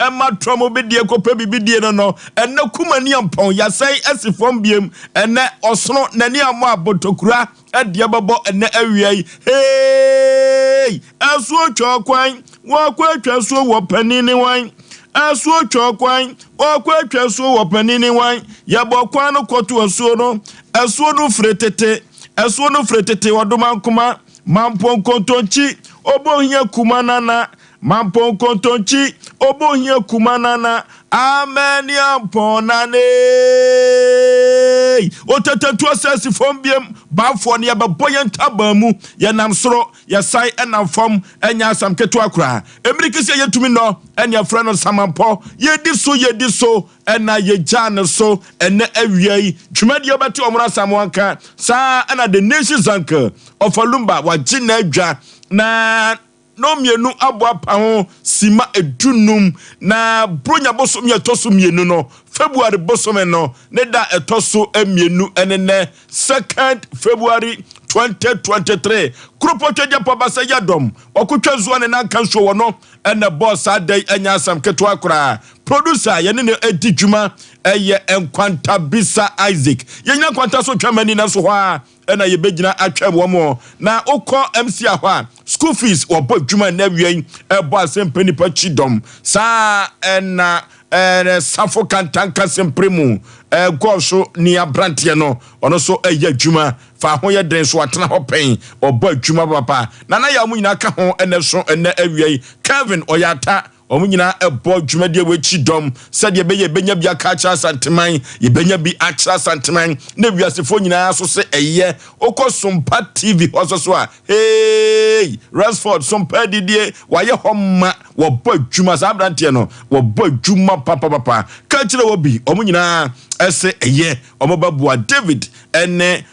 Bɛrima trɔ mo bidie kɔpɛ biribi die no no, ɛnɛ kuma ni ampɔn yasɛe asi fam biem. Ɛnɛ ɔsono n'ani ammɔ abotokura ɛdeɛ bɛbɔ ɛnɛ awia yi. Hey! Ɛsoɔ twa kwan, wɔkɔ atwa soɔ wɔ panin ne wan. Ɛsoɔ twa kwan, wɔkɔ atwa soɔ wɔ panin ne wan. Yɛbɔ kwan no kɔto asuo no, ɛsuo no firi tete, ɛsuo no firi tete. Ɔdoma nkoma mampɔn nkontonkyi ɔbɔ kuma nana, mampɔn nkontonkyi ɔbɔ kuma nana amani ampɔn nane otetetu asɛsi fam biem. Baafoɔ no yɛbɛbɔ yɛn ntaban mu, yɛnam soro, yɛsan ɛnam fam. Ɛnyɛ asam ketewa koraa. Emiriki sɛ yɛtumi nɔ ɛne yɛfrɛ no samampɔ. Yɛdi so, yɛdi so, ɛna yɛgyaa ne so. Ɛnɛ awia yi dwumadie wobɛte ɔmo asam wanka saa. Ɛna the Nations Uncle ɔfa Lumba wagye n'adwa na mmienu abɔ apa ho sima 15 na Bronya bosome ɛtɔ so 2 no, February bosome no ne da ɛtɔ so 2 ɛne nɛ, 2nd February 2023. Kuropɔ twagya pɔba sɛ yɛdɔm ɔkotwa nsuo ne nanka nsuo wɔ no ɛna bɔɔ saa da yi. Ɛnyɛ asɛm ketewa koraa. Producer yɛne ne adi dwuma ɛyɛ Nkwantabisa Isaac. Yɛnyina nkwanta so twɛ mani na so hɔ a ɛna yɛbɛgyina atwɛm wɔ mo. Na wokɔ MC hɔ a, school fees wɔbɔ adwuma nnɛ awia yi, ɛbɔ asɛmpɛ nipa kyi dɔm saa. Ɛna ɛɛ Safo Kantanka sɛmpere mu ɛgɔɔ so ne aberanteɛ no, ɔno nso ɛyɛ adwuma fa ho yɛ den so atena hɔ pɛn, ɔbɔ adwuma papa. Nana yɛ ɔmo nyinaa ka ho ɛnɛ so. Ɛnɛ awia yi Kevin ɔyɛ ata, wɔn nyinaa ɛbɔ dwumadie wɔ akyi dɔm sɛdeɛ ɛbɛyɛ yɛbɛnya bi aka akyerɛ Asanteman, yɛbɛnya bi akyerɛ Asanteman na wiasefoɔ nyinaa so sɛ ɛyɛ. Wokɔ Sompa TV hɔ so so a, hey, Resford Sompa didie wayɛ hɔ ma wɔbɔ adwuma. Saa aberanteɛ no wɔbɔ adwuma papapapa. Ka kyerɛ wɔ bi, wɔn nyinaa ɛsɛ ɛyɛ wɔn bɛboa David ɛne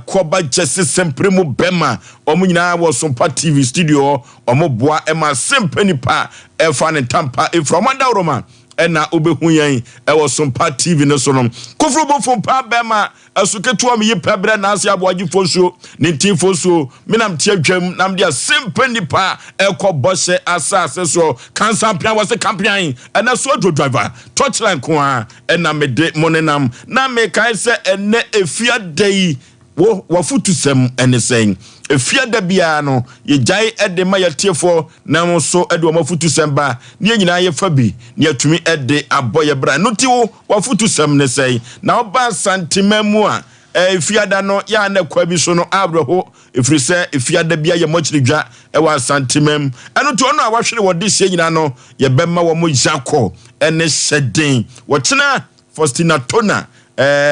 kɔba gyɛse sɛmpere mu bɛma. Wɔn nyinaa wɔ Sompa TV studio hɔ, wɔn boa ɛma sɛmpɛ nipa ɛfa ne ntampa efura wɔn adaworoma. Ɛna wobɛhu yɛn ɛwɔ Sompa TV no so no. Koforo bofo pa bɛma ɛso ketewa mi yi pɛ brɛ n'ase aboagye nsuo ne ntinfo nsuo menam tie dwam nam deɛ sɛmpɛ nipa ɛkɔ bɔhyɛ asase so kansampea wɔ se kampean. Ɛnɛ so adwo driver torchlight nko a ɛna mede mo nenam na mekae sɛ ɛnɛ efia da yi wo wafotu sɛm ɛne sɛn. Efia da biara no yɛgyae ɛde ma yɛtiefoɔ na nso ɛde wɔn afotu sɛm ba ne yɛn nyinaa yɛfa bi ne yɛtumi ɛde abɔ yɛ bra no. Ti wo wafotu sɛm ne sɛn na ɔba Asantema mu a efiada no yɛ a na kwa bi so no awerɛho, ɛfiri sɛ efiada bi ayɛ mmɔkyere dwa ɛwɔ Asantema mu. Ɛno nti ɔno a wahwere wɔde hyɛ nyinaa no, yɛbɛma wɔn yakɔ ɛne hyɛden wɔkyena. Faustina Tona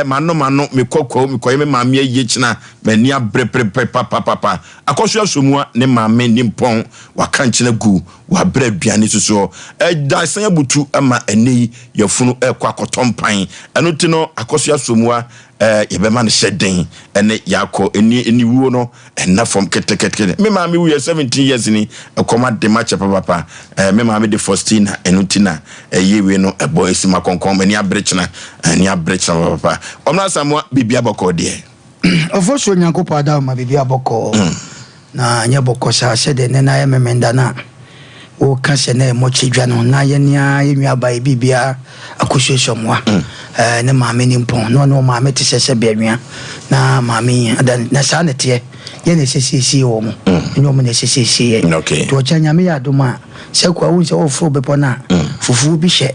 mano mano mekɔ kwawu mekɔyɛ me maame ayie kyena. M'ani abereperepere papapapa. Akɔso asomua ne maame ne mpɔn waka nkyena gu wabrɛ aduane sosoɔ ɛda san abutu ama ɛnɛ yi yɛfunu ɛkɔ akɔtɔ mpan. Ɛno ti no akɔso asomua yɛbɛma no hyɛ den ɛne yɛakɔ ɛni ɛniwuo no ɛna fam ketekete. Me maame wuyɛ 17 years ni, ɛkɔm ade ma kyɛ papapa. Me maame de Faustina. Ɛno ti na ɛyɛ wei no ɛbɔ esi ma kɔnkɔn. M'ani abere kyena, ani abere kyena papapa. Ɔmuna Asamoa, biribi abɔkɔ deɛ. Ɔfo so Nyankopɔn ada ma biribi abɔkɔ na nyɛ bɔkɔ saa sɛdeɛ ne na yɛ memenda no a woka sɛ na ɛmmɔkye dwa no na yɛnea yɛnua yɛ biribia akɔsuasua mmoa ne maame ne mpɔn na ɔne ɔmaame te sɛ bɛanwea na maame yi ada na saa ne teɛ. Yɛ na ɛsɛ siesie wɔ mo ɛnyɛ ɔmo na ɛsɛ siesie yɛ. Nti ɔkyɛ Nyame yɛ adom a sɛ kɔ ahu sɛ wɔforo bepɔ no a, fufuo bi hyɛ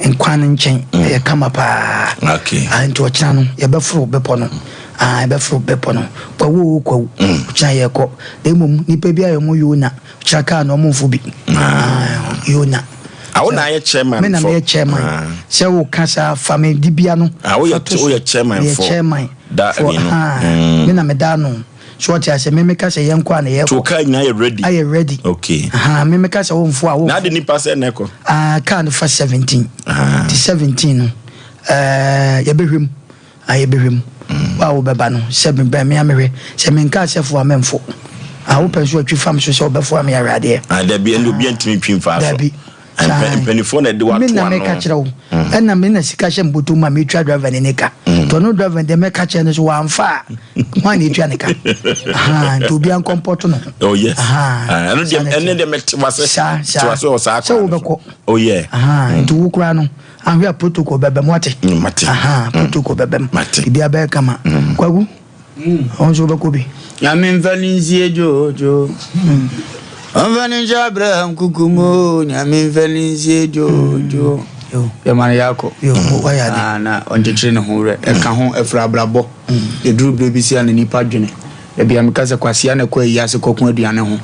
nkwan no nkyɛn, ɛyɛ kama paa. Nti ɔkyena no yɛbɛforo bepɔ no. Yɛbɛforo bepɔ no. Kwawu o kwawu, ɔkyena yɛkɔ. Na mmom nipa bi ayɛ ɔmo yona ɔkyena kaa na ɔmo mfo bi yona. Awo na ayɛ chairman. Me na meyɛ chairman. Sɛ woka saa fa me dibia no. Woyɛ chairman. Meyɛ chairman for me na meda no so. Ɔte ase, me meka sɛ yɛnkɔ a na yɛkɔ. To kaa nyinaa yɛ ready. Ayɛ ready. Me meka sɛ womfo a womfo. Na ade nipa sɛ na ɛkɔ. Kaa no fa 17 ti 17 no yɛbɛhwɛ mu, yɛbɛhwɛ mu. Wo a wobɛba no sɛ mebɛn me a mehwɛ sɛ menka sɛ fo a memfo a wopɛ nso atwi fam so sɛ wobɛfo a meyɛ adeɛ. Dabi, ɛne obi antumi ntwi mfa so. Dabi. Mpanimfoɔ na ɛde wato ano. Me na meka kyerɛ wo. Mm. Ɛna me na sika hyɛ mboto mu a metua driver ne ne ka. Mm. Nti ɔno driver deɛ mɛka kyerɛ no so wamfa a hwan na etua ne ka. Nti obiara nkɔmpɔto no. Oh yes. Ɛno deɛ ɛne deɛ mɛte wase. Saa saa. Te wase wɔ saa kwan. Sɛ wobɛkɔ. Oh yeah. Mm. Nti wo koraa no ahwɛ a protocol bɛbɛ mu ate. Mate. Protocol bɛbɛ mu. Mate. Biribiara bɛyɛ kama. Kwaku. Ɔno nso wobɛkɔ bi. Nyame mfa ne nsie dwoodwoo. Ɔmfa ne nhyɛ Abraham kuku mu o. Nyame mfa ne nsie dwoodwoo. Yɛma no yɛakɔ. Ah, na ɔnkyekyere ne ho werɛ. Ɛka ho ɛfiri abrabɔ. Ɛduru berɛ bi sei a na nipa dwene. Dabi a meka sɛ kwasea na ɛkɔ ayi ase kɔko aduane ho.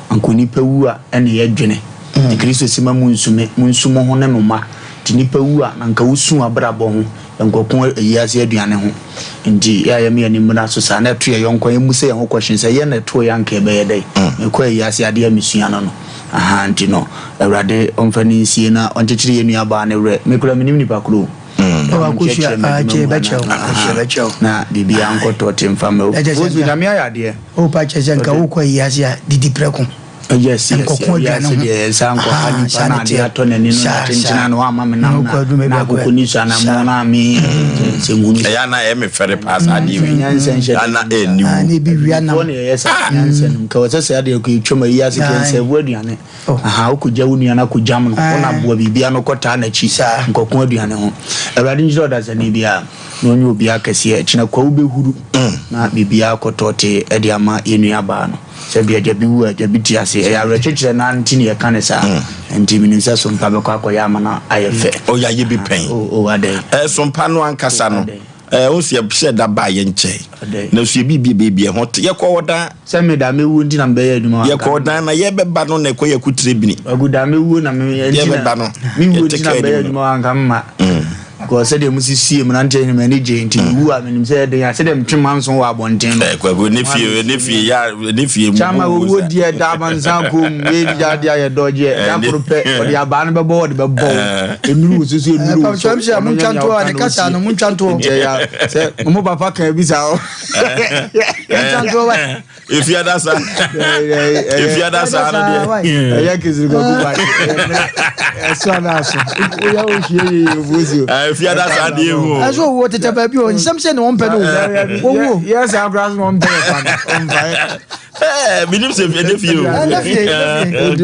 Anka onipa wu a ɛna yɛdwene. Nti Kristo se ma monsu me, monsu mo ho ne mo mma. Nti nipa wu a na anka wosu abrabɔ ho. Nkɔko ayi ase aduane ho nti yɛ a yɛma yɛn ani mmra so saa na ɛto yɛn yɔnko a yɛmmisa yɛn ho question sɛ yɛn na ɛtoo yɛn anka yɛbɛyɛ dɛn? Mekɔ ayi ase adeɛ a mesua no no ahaa nti no Awurade ɔmfa no nsie na ɔnkyekyere yɛn nua baa no werɛ me koraa menim nipa koro o Ɔnkyekyere m'adwuma mu anaa ahaa na biribiara nkɔtɔ te mfa mma o Nyame ayɛ adeɛ. O pa kyerɛ sɛ nka wokɔ ayi ase a didi prɛko. Yes, yes, Nkɔko yes. aduane ho. Deɛ yɛnsa nkɔha Ahaa, nipa saa na na adeɛ ɛteɛ. atɔ n'ani no na Saa, kyenkyena saa. na wama me Na nam wokɔ na adwuma bi na akɔ akokɔ ni so anaa Saa. mo na me sɛ nhunu Ɛyɛ ana ɛyɛ me fɛre paa saa adeɛ wei. nyansa nhyɛ Ana ɛni Ah, wu. na ebi wia nam. Abibifoɔ na yɛyɛ saa nyansa nom ka wɔ sɛ sɛ adeɛ kɔ ɛtwam ayi ase kɛ Aye. nsɛbo aduane Oh. aha wokɔgya wo nua no akɔgyam no Aye. wona aboa biribia no kɔtaa n'akyi Saa. nkɔko aduane ho Awurade nhyira ɔdasani biara na ɔnyɛ obiara kɛseɛ kyena kwa wobɛhuru na biribiara kɔtɔ te ɛde ama yɛn nua baa no Sɛ bia gyabi wu a, gyabi te ase. Ɛyɛ awerɛkyekyerɛ no ara nti na yɛka no saa. Nti menim sɛ sompa bɛkɔ akɔyɛ ama no ayɛ fɛ. Oh, yɛayɛ bi pɛn. Oh, oh, adɛn? Eh, sompa no ankasa no. Oh, adɛn? Eh, wo sɛ yɛhyɛ da baa yɛ nkyɛn. Adɛn? Na so yɛ biribi baabi ɛho te. Yɛkɔ wɔ dan. Sɛ me da mɛwuo nti na mebɛyɛ adwuma wɔ Yɛkɔ wɔ dan na yɛbɛba no na ɛkɔ yɛ kutire bini. Agu da mɛwuo na me nti na. Yɛbɛba no. Mewuo Yɛte nti na kaa mebɛyɛ anim no. adwuma wɔ anka mma. Because sɛdeɛ mo sisi mu nante no m'ani gye nti mewu a menim sɛ ɛden a sɛdeɛ metwe manso wɔ abɔnten no. Eh, Kwaku ne fie ne fie ya ne fie mu. Kyama owuo deɛ da amansan kom wei gya adeɛ ayɛ dɔgyeɛ da koro pɛ ɔde abaa no bɛbɔ ɔde bɛbɔ wo nnuru wo so so nnuru wo so Pam sɛ ɔno montwa nyɛ nea ntoɔ ɔka ne na kasa ɔtie no montwa ntoɔ. nti ɛyɛ a sɛ mo papa kan bi saa o. Montwa ntoɔ wa. Efiada sa. Efiada sa no deɛ. Ɛyɛ kesiri kwaku ba. Ɛso ana aso. Oyɛ ohwie yie yie ofuo Efiada sa deɛ ehu. Ɛso owuo tetɛ baabi o nsɛm sɛ ne wɔn pɛ no o. Owuo. Yɛ saa koraa so na wɔn pɛ yɛ fa no. Ɔmfa yɛ. Ɛɛ minim sɛ ɛnɛ fie o. Ɛnɛ fie ɛnɛ fie.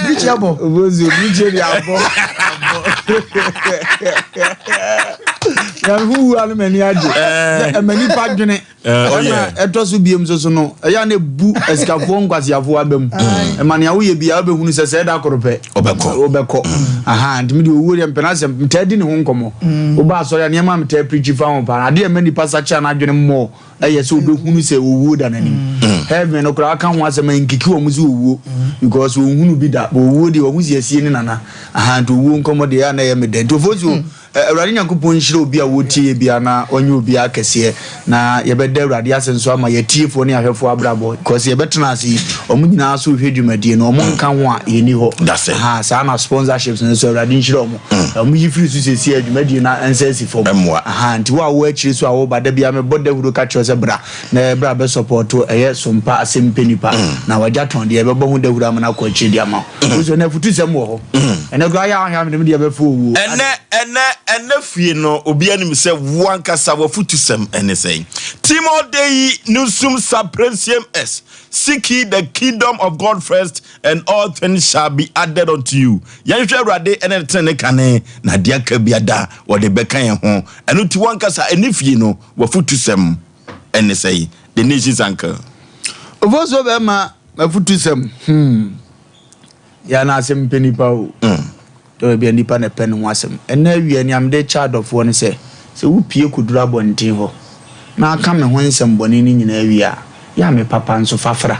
Birikyi abɔ. Obozo birikyi de abɔ. Yɛn ho wura no m'ani agye. Ɛmɛ nipa dwene. Ɛna ɛtɔ so biem nso so no, ɛyɛ a na ebu asikafoɔ nkwaseafoɔ aba mu. Ɛma nea woyɛ biara wobɛhunu sɛ sɛ ɛda koro pɛ Ɔbɛkɔ. wobɛkɔ. Aha, nti mede owuo deɛ mpɛ n'asɛm, metaa di ne ho nkɔmmɔ. Woba asɔre a nneɛma a metaa pirikyi fa ho paa. Adeɛ a ɛma nnipa sakyera n'adwene mmɔɔ ɛyɛ sɛ wobɛhunu sɛ owuo da n'anim. Heaven no koraa aka ho asɛm a nkiki wɔn sɛ owuo because wɔnhunu bi da. But owuo deɛ wɔn si asie ne nana. Aha, nti owuo nkɔmmɔ deɛ ɛyɛ a na ɛyɛ me dɛ. Nti Ofosuo, Awurade Nyankopɔn nhyira obi a ɔretie yɛ biara na ɔnyɛ obiara kɛseɛ na yɛbɛda Awurade ase nso ama yɛatiefoɔ ne ahwɛfoɔ abrabɔ because yɛbɛtena ase yi wɔn nyinaa nso rehwɛ dwumadie no wɔn nka ho a yɛnni hɔ aha saa na sponsorships no nso Awurade nhyira wɔn wɔn yi firi so sɛsi a dwumadie no nsa asi fam aha nti wo a wowɔ akyire so a woba da biara mebɔ dawuro ka kyerɛ sɛ bra na bra bɛ support ɛyɛ sompa asɛm pɛ nipa na wagya tɔn deɛ ɛbɛbɔ ho dawuro ama no akɔ akyire de ama wo so ɛnɛ afutusɛm wɔ hɔ ɛnɛ koraa yɛ ahwɛ amene deɛ bɛfo owuo ɛnɛ ɛnɛ ɛnɛ fie no obi anim sɛ wo ankasa wafutusɛm ɛne sɛn Timothy nusum saprensium s seek ye the kingdom of God first and all things shall be added unto you yɛnhwɛ awurade ɛne ne tenene kane na adeɛ aka biada wɔde bɛka yɛn ho ɛno ti wankasa ɛne fie no wafutusɛm ɛne sɛn the nation's uncle Ofosuo bɛma mafutusɛm hmm Yɛ na asɛm mpɛ nipa o. Tɔ baabi a nipa na ɛpɛ ne ho asɛm. Ɛnnɛ awia nea mede rekyɛ adɔfoɔ ne sɛ, sɛ wopue kɔduru abɔnten hɔ na aka me ho nsɛmmɔne no nyinaa wie a, yɛ a me papa nso fa fra.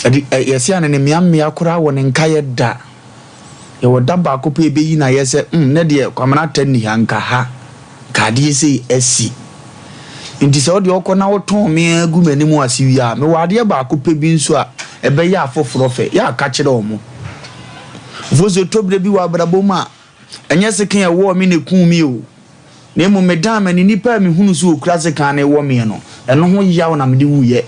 Ɛde, ɛ, yɛse ane ne mmeammea koraa wɔ ne nkaeɛ da. Yɛwɔ da baako pɛ a yɛbɛyi no ayɛ sɛ, mm, nnɛ deɛ Kwamena Atta nni ha, nka ha. Nka adeɛ sei asi. Nti sɛ wodeɛ wokɔ na wotɔn me ara gu m'anim ase wie a, mewɔ adeɛ baako pɛ bi nso a ɛbɛyɛ afoforɔ fɛ. Yɛ a ka kyerɛ wɔn. Mfomsoɔ tɔ berɛ bi wɔ abrabɔ mu a, ɛnyɛ sekan a ɛwɔɔ me na ɛkuu me o. Na mmom medan m'ani, nnipa a mehunu sɛ wɔkura sekan no rewɔ meɛ no, ɛno ho yaw na mede wuiɛ.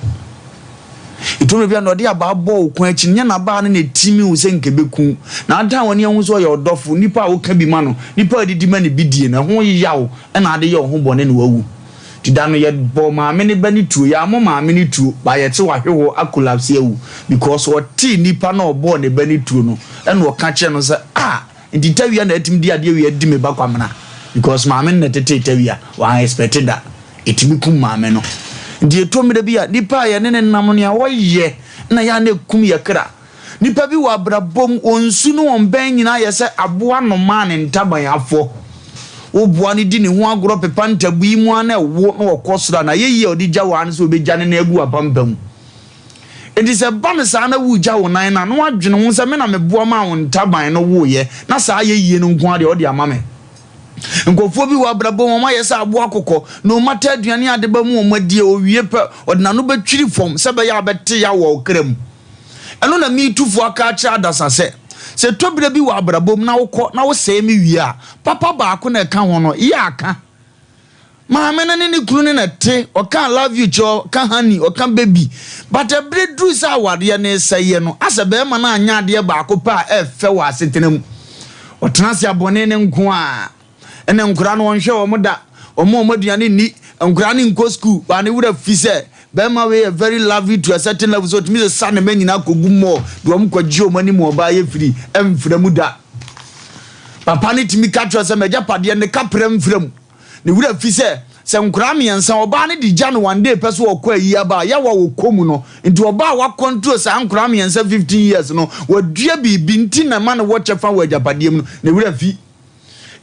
Ɛtɔ mmerɛ bi a na ɔde abaa bɔ wo kɔn akyi no, nyɛ n'abaa no na ɛtimi wo sɛ nka ɛbɛku wo. Na adan w'ani ahu sɛ ɔyɛ ɔdɔfo, nipa a woka bi ma no, nipa a adidi ma no bi die no, ɛho yaw na ade yɛ wo ho bɔne na wawu. Nti da no yɛbɔɔ maame no ba no tuo, yɛammɔ maame no tuo, but yɛte wahwe hɔ akolapse awu because ɔtee nipa no a ɔbɔɔ ne ba no tuo no ɛna ɔka kyerɛɛ no sɛ ah nti Tawia na atumi de adeɛ wei adi me ba Kwamena because maame no na ɛtetee Tawia, wan expect da. Ɛtumi kum maame no. Nti ɛtɔ mmerɛ bi a, nipa a yɛne no nam no, nea ɔyɛ na yɛ a na ɛkum yɛ kra. Nipa bi wɔ abrabɔ mu, wɔn su ne wɔn bɛn nyinaa yɛ sɛ aboa nnomaa a ne ntaban afɔ. Woboa no di ne ho agorɔ pepa ntabui mu ara na ɛwo na ɔkɔ soro a, n'ayɛyie a ɔde gya wo ara ne sɛ ɔbɛgya ne nan agu w'apampam. Enti sɛ ɛba no saa na woregya wo nan no a, na woadwene ho sɛ me na meboa maa wo ntaban no woeɛ, na saa ayɛyie no nko ara deɛ wode ama me. Nkurɔfoɔ bi wɔ abrabɔ mu, wɔayɛ sɛ aboa kɔkɔ, na wɔata aduane a ade ba mu wɔn adie, ɔwie pɛ, ɔde n'ano bɛtwiri fam sɛ ɛbɛyɛ a ɔbɛte yaw wɔ ɔkra mu. Ɛno na meretu fo aka akyerɛ adasa sɛ, sɛ ɛtɔ berɛ bi wɔ abrabɔ mu na wokɔ na wosɛe me wie a, papa baako na ɛka ho no, yɛ aka. Maame no ne ne kunu no na ɛte, ɔka I love you kyerɛ, ɔka honey, ɔka baby. But ɛberɛ duru sɛ awareɛ no resɛeɛ no, asɛ barima no anyɛ adeɛ baako pɛ a ɛfɛ wɔ asetena mu. Ɔtena ase abɔne no nko ara. Ɛna nkwadaa no ɔnhwɛ wɔn da, ɔmma wɔn aduane nni, nkwadaa no nkɔ school, but ne werɛ fi sɛ barima wei yɛ very lovely to a certain level sɛ ɔtumi sesa ne mma nyinaa kɔgu mall de wɔn kɔgye wɔn anim ɔbaa yɛ firi ɛmfra mu da. Papa no tumi ka kyerɛ sɛ m'agyapadeɛ ne kaprɛ mfra mu. Ne werɛ fi sɛ, sɛ nkoraa miɛnsa, ɔbaa no de gya no one day pɛ sɛ ɔkɔ ayi aba a, yaw a ɔkɔ mu no, nti ɔbaa a wakɔntrol saa nkoraa miɛnsa 15 years no, wadua biribi nti na ɛma no wɔ kyɛfa wɔ agyapadeɛ mu no, ne werɛ fi.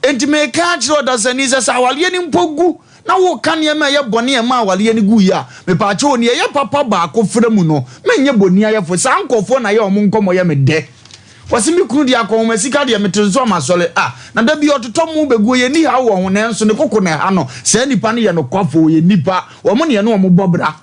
Enti meka akyerɛ ɔdasani sɛ, sɛ awareɛ no mpo gu na woka nneɛma a ɛyɛ bɔne a ɛmaa awareɛ no guiɛ a, mepaakyɛw nea ɛyɛ papa baako fra mu no, menyɛ boniayɛfo. Saa nkorɔfoɔ na yɛ wɔn nkɔmmɔ yɛ me dɛ. Wɔse me kunu deɛ akɔnhoma sika deɛ mete nso a masɔre ah na da bi ɔtotɔ mo bɛguo yɛnni haw wɔ ho nanso ne koko na ɛha no saa nipa no yɛ nokwafo ɔyɛ nipa wɔn ne yɛne wɔn bɔ bra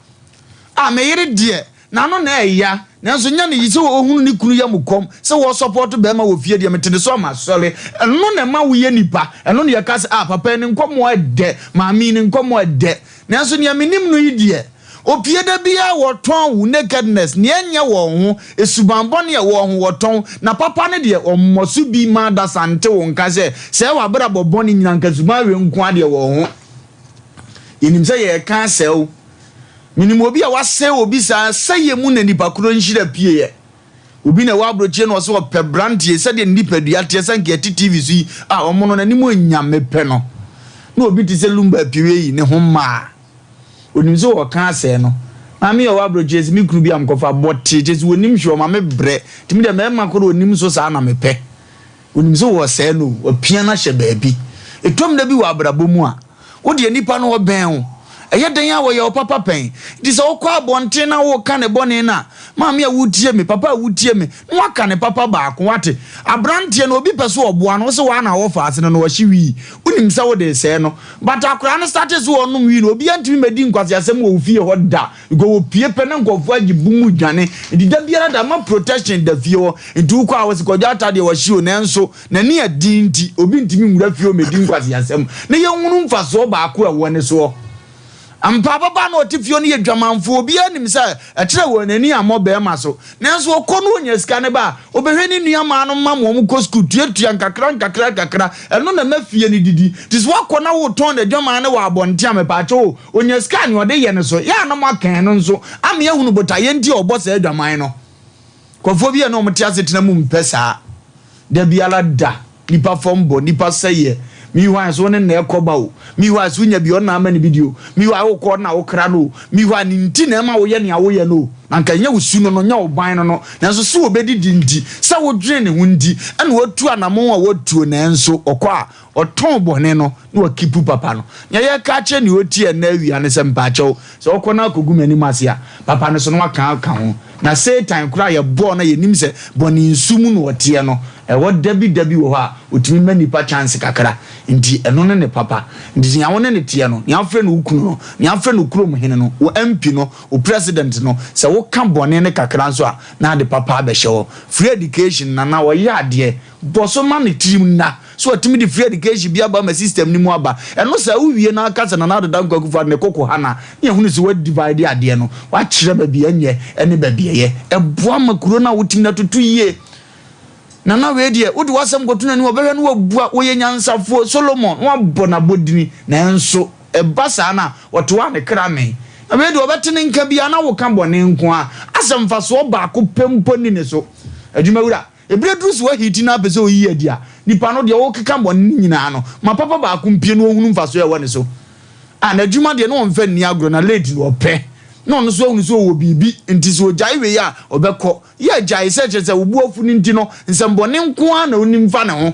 ah me yere deɛ n'ano na ɛya nanso nyɛ ne yi sɛ ɔhunu ne kunu yam kɔm sɛ wɔsɔpɔto bɛrima wɔ fie deɛ mete ne so a masɔre ɛno na ɛma woyɛ nipa ɛno na yɛka sɛ ah papa yi ne nkɔmmɔ ɛdɛ maame yi ne nkɔmmɔ ɛdɛ nanso nea menim no yi deɛ Opie da biara wɔtɔn wo nakedness, nea ɛnyɛ wɔn ho, esuban bɔne a ɛwɔ ho wɔtɔn, na papa no deɛ wɔmmɔ so bi ma adasa nte wo nka sɛ sɛɛ w'abrabɔ bɔne nyina nka suban wei nko ara deɛ wɔ ho. Yɛnim sɛ yɛreka asɛe wo. Menim obi a wasɛe obi saa, sɛeɛ mu na nipa korɔ nhyira pieɛ. Obi na ɛwɔ aburokyire na ɔsɛ ɔpɛ branteɛ sɛdeɛ ne nipadua teɛ sɛ nka ɛte TV so yi a ɔmo no n'anim anya mepɛ no. Na obi te sɛ Lumba Apiwe yi ne ho mmaa. Onim sɛ ɔka asɛe no. Maame yi a ɔwɔ aburokyire se me kunu bi a mekɔfa bɔtee kyerɛ sɛ onim hwee ɔma me brɛ nti me deɛ mmarima koro onim so saa na mepɛ. Onim sɛ wɔresɛe no o, wapia no ahyɛ baabi. Ɛtɔ mmerɛ bi wɔ abrabɔ mu a, wo deɛ nipa no ɔbɛn wo. Ɛyɛ dɛn a wɔyɛ wo papa pɛn. Nti sɛ wokɔ abɔnten na woreka ne bɔne no a, maame a woretie me, papa a woretie me, na woaka ne papa baako, woate? Aberanteɛ no, obi pɛ sɛ ɔboa no, wo se woa na wɔfa ase no na ɔhye wii. Wonim sɛ wode resɛe no. But akwadaa no starte sɛ ɔnom wii no, obiara ntumi mmɛdi nkwaseasɛm wɔ wo fie hɔ da. Because wɔpue pɛ na nkurɔfoɔ agye bum dwane. Nti da biara da, ma protection da fie hɔ. Nti wokɔ a wɔse Kwadwo Atta deɛ wɔhye o, nanso n'ani yɛ den nti obi ntumi nwura fie hɔ mmɛdi nkwaseasɛm. Na yɛnhunu mfasoɔ baako a ɛwɔ ne soɔ. Ampa, ababaa no a ɔte fie hɔ no yɛ dwamanfoɔ. Obiara nim sɛ ɛkyerɛ wɔ n'ani ammɔ barima so. Nanso ɔkɔ na ɔnya sika no ba a, ɔbɛhwɛ ne nuammaa no ma ma wɔkɔ sukuu, tuatua nkakra nkakra nkakra. Ɛno na ɛma fie no didi. Nti sɛ woakɔ na woretɔn n'adwaman no wɔ abɔnten a, mepaakyɛw o, ɔnya sika a, nea ɔde yɛ no so, yɛ a na moaka ɛno nso ama yɛahunu botaeɛ nti a ɔbɔ saa adwaman no. Nkurɔfoɔ bi a na wɔte asetena mu mpɛ saa. Da biara da, nnipa fam bɔ, nnipa sɛeɛ. Meanwhile nso wo ne no na ɛkɔ ba o. Meanwhile nso wonya bi ɔno na ama no bi di o. Meanwhile wokɔ ɔno na wokra no o. Meanwhile ne nti na ɛma woyɛ nea woyɛ no o. Na anka ɛnyɛ wo su no no, nyɛ wo ban no no. Nanso sɛ wɔbɛdidi nti, sɛ wodwene ne ho nti, ɛna watu anammɔn a watuo nanso ɔkɔ a, Ɔtɔn bɔne no na wakipu papa no. Nea yɛreka akyerɛ nea ɔretie ɛnnɛ awia ne sɛ, Mpaakyɛw, sɛ wokɔ na akɔgu m'anim ase a, papa no so na waka aka ho. Na Satan koraa a yɛbɔɔ no a yɛnim sɛ bɔne nsu mu na ɔteɛ no, ɛhɔ da bi da bi wɔ hɔ a, ɔtumi ma nnipa chance kakra. Nti ɛno ne ne papa. Nti nea wo ne no teɛ no, nea wofrɛ no wo kunu no, nea wofrɛ no kurom hene no, wo MP no, wo president no, sɛ woka bɔne no kakra nso a, na ade papa abɛhyɛ hɔ. Free education, Nana, ɔyɛ adeɛ. Bɔ so ma ne tirim nna. So watumi de free education bi aba ma system no mu aba. Ɛno saa wowie na aka sɛ Nana Addo Dankwa Akufo-Addo ne koko ha na ne yɛhunu sɛ wadivide adeɛ no, wakyerɛ baabi ɛnyɛ ɛne baabi ɛyɛ. Ɛboa ma kuro no a wotumi no atoto yie. Nana wei deɛ wode w'asɛm kɔto n'anim ɔbɛhwɛ no wabua, woyɛ nyansafoɔ, Solomon, na wabɔ n'abɔdini. Nanso ɛba saa no a ɔte hɔ a ne kra mee. Na wei deɛ ɔbɛte ne nka biara na woka bɔne nko ara, asɛ mfasoɔ baako pɛ mpo nni ne so. Adwumawura, ɛberɛ duru sɛ woahiti na apɛ sɛ ɔyi adi a, nipa no deɛ wokeka bɔne no nyinaa no, ma papa baako mpue na ɔnhunu mfasoɔ a ɛwɔ ne so. A n'adwuma deɛ na ɔmfa nni agorɔ na late na ɔpɛ na ɔno nso ahunu sɛ ɔwɔ biribi nti sɛ ɔgyae wei a ɔbɛkɔ. Yɛ gyae sɛ kyerɛ sɛ wo bo afu no nti no nsɛmbɔne nko ara na onim fa ne ho.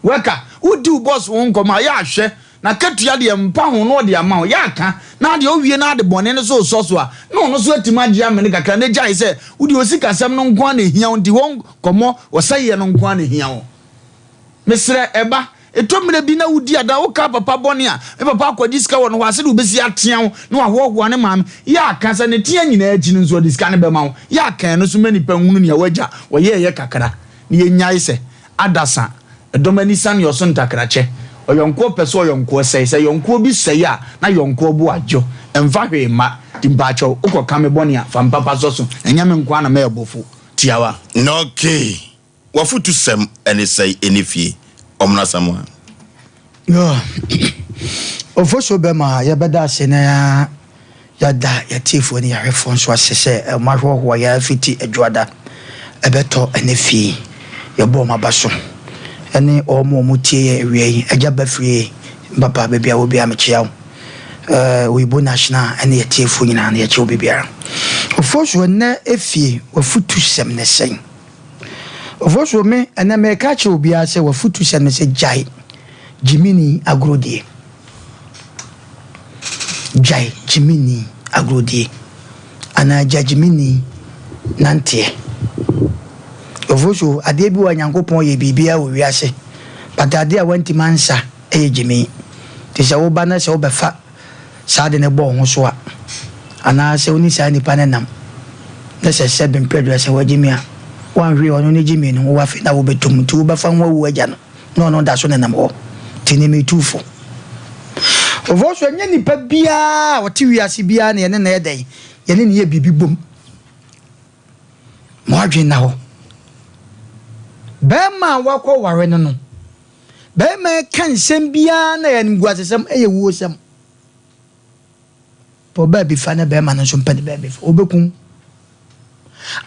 Worker, wodi wo boss ho nkɔmmɔ a, yɛ ahwɛ n'akatua deɛ mpa ho na ɔde ama wo. Yɛ aka na adeɛ owie na ade bɔne no so resɔ so a, na ɔno nso atumi agye amene kakra na gyae sɛ wo deɛ osikasɛm no nko ara na ehia wo nti hɔ nkɔmmɔ ɔsɛeɛ no nko ara na ehia wo. Mesrɛ, ɛba, ɛtɔ mmerɛ bi na wodi ada, woka papa bɔne a, me papa akɔgye sika wɔ no hɔ a, sɛdeɛ ɔbɛsi atea wo na wahoahoa ne maame, yɛ a ka sɛ ne tea nyinaa akyi no nso ɔde sika no bɛma wo, yɛ a ka ɛno nso ma nnipa nhunu nea w'agya ɔyɛeɛ kakra, na yɛnnyae sɛ, adasa, ɛdɔm ani sane ɔso ntakrakyɛ, ɔyɔnkoɔ pɛ sɛ ɔyɔnkoɔ sɛe, sɛ yɔnkoɔ bi sɛe a, na yɔnkoɔ bo adwo, ɛmfa hwee mma, nti mpaakyɛw, wokɔka me bɔne a, fa mpapa sɔ so, ɛnyɛ me nko ara na mɛɛbɔfo, tiawa. Okay. W'afotusɛm ne sɛe ɛne fie ɔmena Asamoah. Yoo Ofosuo bɛma yɛbɛda ase na yɛada yɛatiefoɔ ne yɛahwɛfoɔ nso ase sɛ wɔn ahoɔhoa yɛn afiti Adwoada ɛbɛtɔ ɛne fie yɛbɔ wɔn aba so ɛne wɔn a wɔtie yɛn awia yi Agya Bafrie papa baabi a wɔ biara mekyea wo ɛɛ Oyibo National ɛne yɛtiefoɔ nyinaa no yɛkyɛ wo biribiara Ofosuo ɛnɛ efie w'afutusɛm ne sɛn? Ofosuo me ɛnɛ meka akyerɛ obiara sɛ wafutu sɛ me sɛ gyae gyimini agorɔdie. Gyae gyimini agorɔdie anaa gya gyimini nanteɛ. Ofosuo adeɛ bi wɔ a Nyankopɔn yɛ biribiara wɔ wiase but adeɛ a wantimi ansa ɛyɛ gyimi. Nti sɛ woba na sɛ wobɛfa saa ade no bɔ wo ho so a, anaa sɛ wo ne saa nipa no nam, na sɛ sɛbe mprɛ aduasa wagye mi a, woanhwee ɔno ne gyimii no, wo afei na wobɛtɔ mu, nti wobɛfa ho awu agya no, na ɔno da so nenam hɔ. Nti ne metu fo. Ɔfɔ so ɛnyɛ nipa biara a ɔte wiase biara na yɛne no yɛ dɛn, yɛne no yɛ biribi bom. Ma w'adwene nna hɔ. Bɛrima a woakɔware no no, Barima yi ka nsɛm biara na ɛyɛ animguasesɛm, ɛyɛ wuosɛm. Pɛ ɔbaa bi fa na barima no nso mpɛ ne baabi fa, ɔbɛku wo.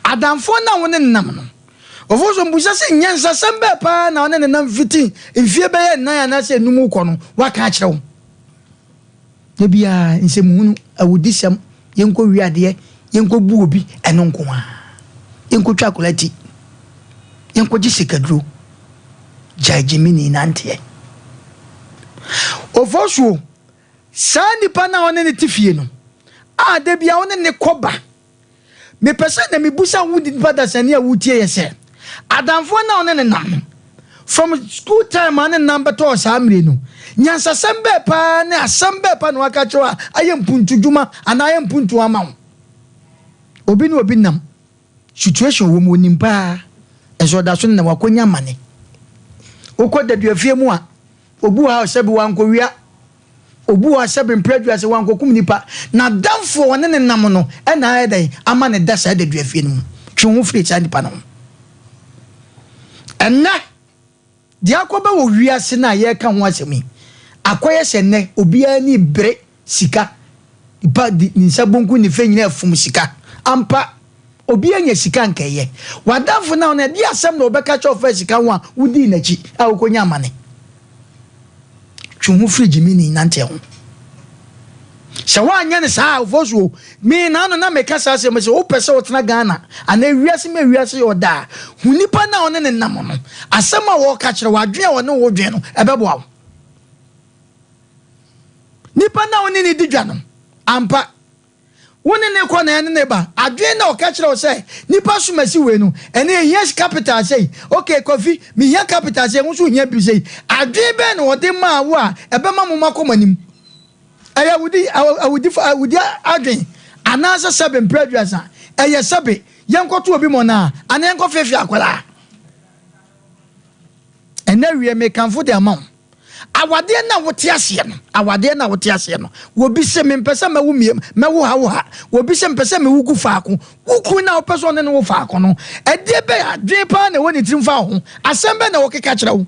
Adamfoɔ no a wo ne no nam no, ɔfoɔ so mbusa sɛ nyansasɛm bɛɛ paa na ɔne ne nam fiti mfie bɛyɛ nnan anaasɛ enum rekɔ no, waka akyerɛ wo. Da biara nsɛmhunu, awudisɛm, yɛnkɔwie adeɛ, yɛnkɔbu obi, ɛno nko ara. Yɛnkɔtwa akwadaa ti, yɛnkɔgye sikaduro. Gyae gyimini nanteɛ. Ofosuo, saa nipa no a ɔne no te fie no, a da biara wo ne no kɔ ba, mepɛ sɛ na mebusa wo nipa dasani a wotie yɛ sɛ, adamfoɔ no a ɔne no nam no, from school time a ne nam bɛtɔɔ saa mmere no, nyansasɛm bɛɛ paa ne asɛm bɛɛ paa na waka kyerɛ wo a ayɛ mpuntudwuma anaa ayɛ mpuntuo ama wo? Obi ne obi nam. Situation wɔ mu onim paa nso ɔda so nenam wakonya amane. Wokɔ daduafie mu a obi wɔ ha sɛbi wankɔwia, obi wɔ ha sɛbi mpere aduase wankɔkum nipa. N'adamfo a ɔne ne nam no ɛna ayɛ dɛn ama ne da saa daduafie no mu. Twe wo ho firi saa nipa no ho. Ɛnnɛ Deɛ akɔba wɔ wiase no a yɛreka ho asɛm yi, akɔyɛ sɛ nnɛ obiara ani bere sika. Nipa de ne nsa bonkum ne nifa nyinaa fom sika. Ampa, obiara nya sika anka ɛyɛ. W'adamfo no a ɔno ɛdeɛ asɛm na ɔbɛka kyerɛ wo fa sika ho a wodii n'akyi a wokɔnya amane? Twe wo ho firi gyimini nanteɛ ho. Sɛ woanyɛ no saa a, Ofosuo, me naano na meka saa asɛm yi sɛ wopɛ sɛ wotena Ghana anaa wiase ma wiase yɛ ɔda a, hu nipa no a ɔne ne nam no, asɛm a wɔreka kyerɛ wo, adwene a ɔne wo dwen no, ɛbɛboa wo. Nipa no a wo ne no di dwa no, ampa, Wo ne no kɔ na ɛne no ba. Adwene na ɔka kyerɛ wo sɛ nipa som asi wei no, ɛnɛ yɛhia capital sei. Okay Kofi, mehia capital sei, wo nso wohia bi sei. Adwene bɛn na ɔde maa wo a ɛbɛma mo moakɔ mo anim? Ɛyɛ awudi, awudi, awudi adwene anaasɛ sɛbe mprɛ aduasa? Ɛyɛ sɛbe yɛnkɔto obi mɔnaa anaa yɛnkɔfeefee akwadaa? Ɛnɛ awie mekamfo de ama wo. Awadeɛ no a wote aseɛ no, awadeɛ no a wote aseɛ no, wɔbi se mempɛ sɛ mɛwo mie, mɛwo ha wo ha. Wɔbi se mepɛ sɛ mewo gu faako. Wo kunu no a wopɛ sɛ ɔne no wo faako no, ɛdeɛ bɛn adwene paa na ɛwɔ ne tirim fa wo ho? Asɛm bɛn na ɔkeka kyerɛ wo?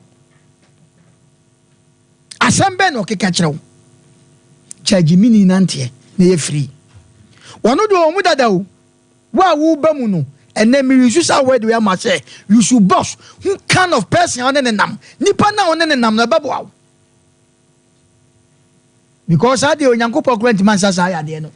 Asɛm bɛn na ɔkeka kyerɛ wo? Kyɛ gyimini nanteɛ na ɛyɛ free. Wɔno deɛ ɔwɔ mu dada o. Wo a woreba mu no, ɛnnɛ me use saa word wei ama sɛ you should boss who kind of person a wo ne no nam. Nipa no a wo ne no nam no ɛbɛboa wo. Because saa deɛ Onyankopɔn koraa ntumi ansa saa yadeɛ no.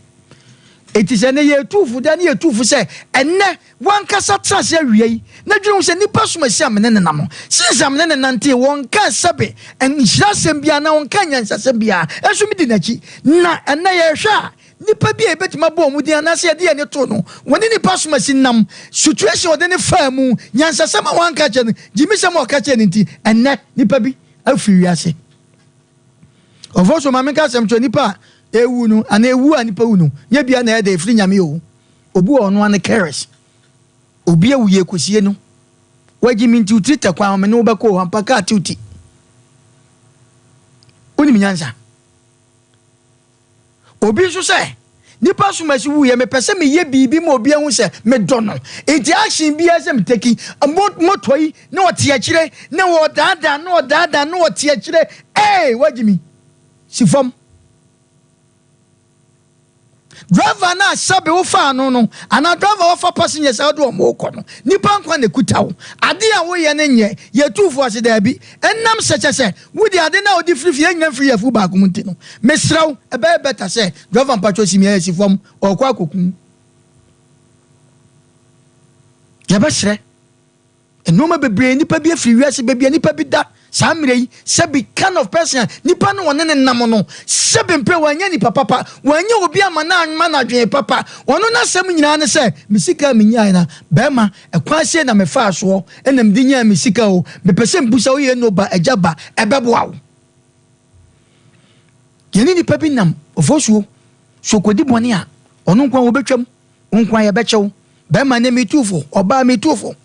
Eti sɛ ɛnɛ yɛtu fo da ne yɛtu fo sɛ ɛnnɛ wankasa tena ase awia yi na dwene ho sɛ nipa som asi a me ne no nam no. Since a me ne no nantee wɔnka sɛbe nhyira asɛm biara na wɔnka nyansasɛm biara nso medi n'akyi. Na ɛnnɛ yɛhwɛ a Nnipa bi a yɛbɛtumi abɔ wɔn din anaasɛ yɛde yɛn ani to no, wɔne nnipa asomasi nam, situation a ɔde no faa mu, nyansasɛm a wanka akyerɛ no, gyimisɛm a ɔka kyerɛɛ no nti, ɛnnɛ nnipa bi afiri wiase. Ɔfo so ma menka asɛm kyerɛ nnipa a ɛwu no anaa ɛwu a nnipa wu no, nyɛ bia na ɛyɛ dɛ ɛfiri Nyame o. Obi wɔ ɔno ano careless. Obi awu yɛ kɔsie no. Wagye me nti wo tiri tɛ kwan me ne wo bɛkɔ o, ampa kaa tew ti. Wonim nyansa. Obi nso sɛ, Nipa asomasi wuiɛ, mepɛ sɛ meyɛ biribi ma obi ahu sɛ medɔ no. Nti action biara sɛ meteki moto yi na ɔte akyire na ɔdaadaa na ɔdaadaa na ɔte akyire. Ee, wagye mi. Si fam. Driver no a sɛbe wofaa no no anaa driver wafa passengers a wode wɔn rekɔ no, nipa nkwa na ekuta wo. Ade a woyɛ no nyɛ, yɛtu fo ase daabi. Ɛnam sɛ kyɛ sɛ Wo deɛ ade no a wode firi fie nnya mfiri yafunu baako mu nti no, mesrɛ wo, ɛbɛyɛ better sɛ driver mpakyɛw si me asi fam, ɔrekɔ akɔku wo. Yɛbɛsrɛ. Nneɛma bebree, nnipa bi afiri wiase, baabi a nnipa bi da saa mmerɛ yi, sɛbi kind of person a nipa no wɔne ne nam no, sɛbi mpere wanyɛ nipa papa, wanyɛ obi ama no amma no adwene papa, ɔno n'asɛm nyinaa ne sɛ, me sika a menyaeɛ no, bɛrima, ɛkwan sei na mefaa soɔ, Ɛna mede nyaa me sika o. Mepɛ sɛ mbusa wo yɛ no ba agya ba ɛbɛboa wo. Yɛne nipa bi nam ofosuo so kɔdi bɔne a ɔno nko a wɔbɛtwam, wo nko a yɛbɛkyɛ wo. Bɛrima ne metu fo, ɔbaa metu fo.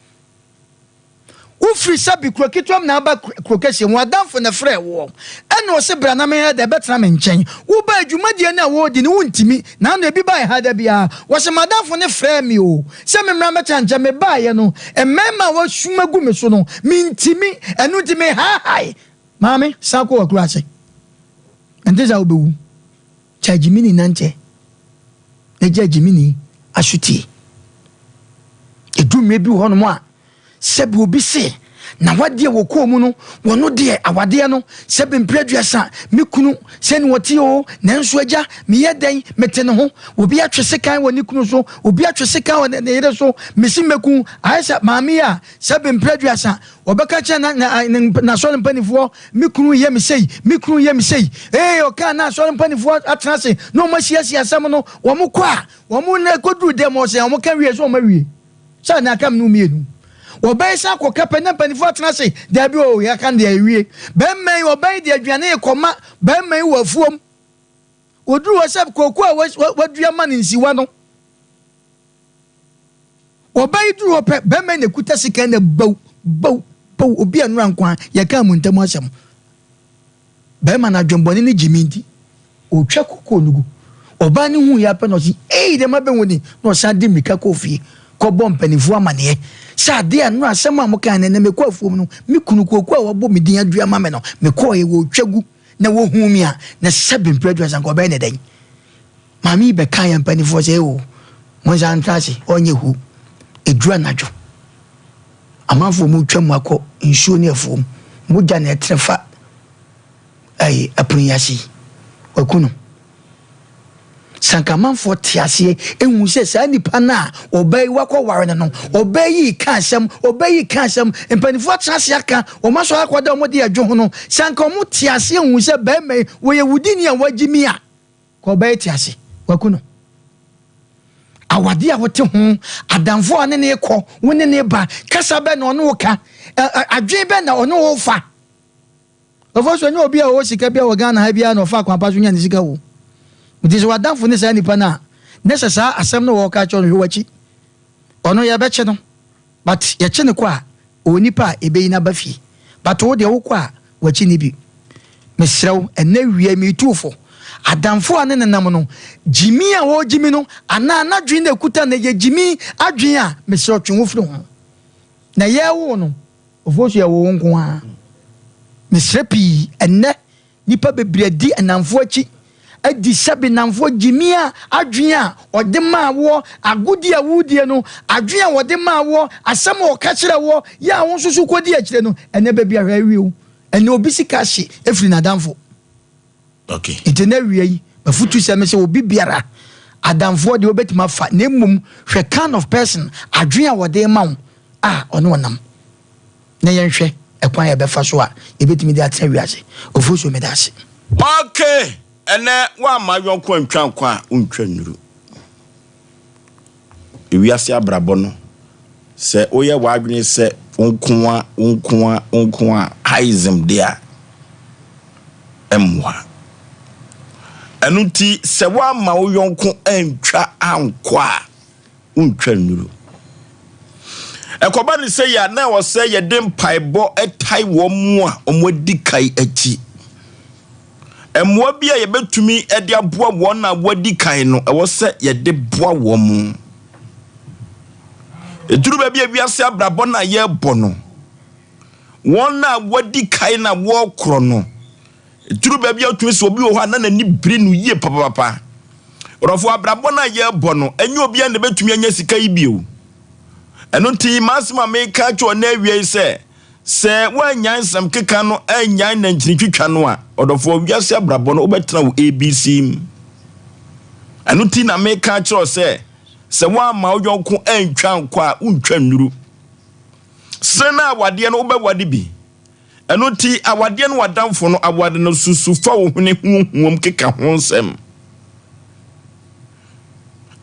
Wofiri sɛbi kuro ketewa mu na aba kuro kɛseɛ mu, w'adamfo na ɛfrɛɛ woɔ. Ɛna ɔse bra na menyɛ dɛ bɛtena me nkyɛn. Wobaa dwumadie no a wɔredi no wontumi. Naano ebi baeɛ ha da biara. Wɔse m'adamfo no frɛɛ me o sɛ memmra mmɛtena nkyɛn. Mebaeɛ no mmarima a wɔasum agu me so no mentumi. Ɛno nti mehaahae. Maame, san kɔ w'akuraase. Ɛnte saa wobɛwu. Gyae gyimini nanteɛ na gyae gyimini asotie. Ɛdu mmerɛ bi wɔ hɔnom a, sɛbi obi se na wadeɛ wɔ kɔɔ mu no, wɔno deɛ awadeɛ no sɛbi mprɛ aduasa, me kunu sɛ ne ɔte o, nanso agya meyɛ dɛn mete ne ho. Obi atwe sekan wɔ ne kunu so, obi atwe sekan wɔ ne yere so, mesi mɛku. Ayɛ sɛ maame yi a sɛbi mprɛ aduasa Wɔbɛka kyerɛ na, na, n'asɔre mpanimfoɔ, me kunu yɛ me sei, me kunu yɛ me sei. Ee, ɔkaa na asɔre mpanimfoɔ atena ase na wɔn asiesie asɛm no. Wɔn kɔ a, wɔn na ɛkɔduru dɛm ɔsɛ wɔn ka wie sɛ wɔn awie. Sɛ na aka no mmienu. Wɔbɛyɛ sɛ akɔka pɛ na mpanimfoɔ atena ase. Daabi o, yɛaka no deɛ awie. Bɛrima yi, ɔbɛn de aduane rekɔma bɛrima yi wɔ afuom. Wɔduru hɔ sɛ kooko a wadua ma no nsiwa no. Ɔbaa yi duru hɔ pɛ, bɛrima yi na ekuta sika na baw baw baw obi a nnora nko a yɛkaa mu ntam asɛm. Bɛrima no adwemmɔne ne gyimi nti, ɔtwa kokoo no gu. Ɔbaa no hui ara pɛ na ɔse, Ei, deɛ mabɛhu ni! Na ɔsan de mmirika kɔɔ fie kɔbɔɔ mpanimfoɔ amaneɛ sɛ adeɛ a nnora asɛm a mokae no, ɛnnɛ mekɔ afuom no, me kunu kooko a wabɔ me din adua ma me no, mekɔeɛ, wɔretwa gu na wɔhuu me a, na sɛbe mprɛ aduasa nka ɔbɛyɛ ne dɛn? Maame yi bɛkaa yɛn mpanimfoɔ sɛ, o, monsan ntra ase, ɔnyɛ hu. Ɛduru anadwo, amanfoɔ mu twa mu akɔ nsuo ne afuom, mogya na ɛtrɛ fa ɛyi ɛpono yi ase yi, waku no. Sɛ anka amanfoɔ te aseɛ ehu sɛ saa nipa no a ɔbaa yi wakɔware no no, ɔbaa yi ka asɛm, ɔbaa yi ka asɛm, mpanimfoɔ atena ase aka, wɔn asɔre akɔda wɔn de adwo ho no, sɛ anka wɔn te aseɛ hu sɛ barima yi wɔyɛ wudini a wagye mi a, Kɔ ɔbɛyɛ te ase, waku no. Awadeɛ a wote ho, adamfo a ne ne kɔ, wo ne ne ba, kasa bɛn na ɔne wo ka, adwene bɛn na ɔne wo fa. Ɔfo so ɛnyɛ obi a ɔwɔ sika bi a wɔ Ghana ha biara na ɔfa akwan pa so nya ne sika o. Nti sɛ w'adamfo ne saa nipa no a, ne sɛ saa asɛm no wɔka kyerɛ no hwɛ w'akyi. Ɔno yɛbɛkye no, but yɛkye no kɔ a, ɔwɔ nipa a ɛbɛyi no aba fie. But wo deɛ wokɔ a w'akyi nni bi. Mesrɛ wo, ɛnnɛ awia yi meretu wo fo. Adamfo a ne nenam no, gyimi a ɔregyimi no anaa n'adwene na ɛkuta no ɛyɛ gyimi adwene a, mesrɛ wo twe wo firi ho. Na yɛrewo no, Ofosu yɛwoo wo nko ara. Mesrɛ pii, ɛnnɛ Nnipa bebree adi nnamfo akyi, adi sɛbe nnamfo gyimii a adwene a ɔde maa woɔ, agodie a woredie no, adwene a wɔde maa woɔ, asɛm a ɔka kyerɛɛ woɔ, yɛ a wo nso so kɔdi akyire no, ɛnnɛ baabi a hwɛ awie wo. Ɛnnɛ obi sika ahye firi n'adamfo. Okay. Nti ɛnnɛ awia yi, m'afutusɛm ne sɛ obi biara, adamfoɔ deɛ wobɛtumi afa, na mmom hwɛ kind of person, adwene a wɔde rema wo a ɔne wo nam. na yɛnhwɛ ɛkwan a yɛbɛfa so a yɛbɛtumi de atena wiase. Ofosuo meda ase. Ok ɛnɛ woamma yɔnko antwa nkwa a wontwa nnuru. Ewiase abrabɔ no sɛ woyɛ w'adwene sɛ wo nkoa wo nkoa wo nkoa haism de a ɛmmoa. Ɛno nti sɛ woamma wo yɔnko antwa ankɔ a wontwa nnuru. Ɛkɔba no sɛi a, na ɛwɔ sɛ yɛde mpaebɔ tae wɔn a wɔadi kan akyi. Mmoa bi a yɛbɛtumi de aboa wɔn a wɔadi kan no, ɛwɔ sɛ yɛde boa wɔn. Ɛduru baabi a wiase abrabɔ no a yɛrebɔ no, wɔn a wɔadi kan na wɔrekorɔ no, Ɛduru baabi a wotumi sɛ obi wɔ hɔ a na n'ani bere no yie papapapa. Ɔdɔfo, abrabɔ no a yɛrebɔ no, ɛnyɛ obiara na ebetumi anya sika yi bio. Ɛno nti, m'asɛm a meka akyerɛ wo nnɛ awia yi sɛ, sɛ woannyae nsɛm keka no, annyae nankyinitwitwa no a, ɔdɔfo, wiase abrabɔ no, wobɛtena wo ABC mu. Ɛno nti na meka akyerɛ wo sɛ, sɛ woamma wo yɔnko antwa nkɔ a, wontwa nnuru. Sene no awadeɛ no, wobɛwade bi. Ɛno nti, awadeɛ ne w'adamfo no aware no susu fa wo hwene huohuom keka ho nsɛm.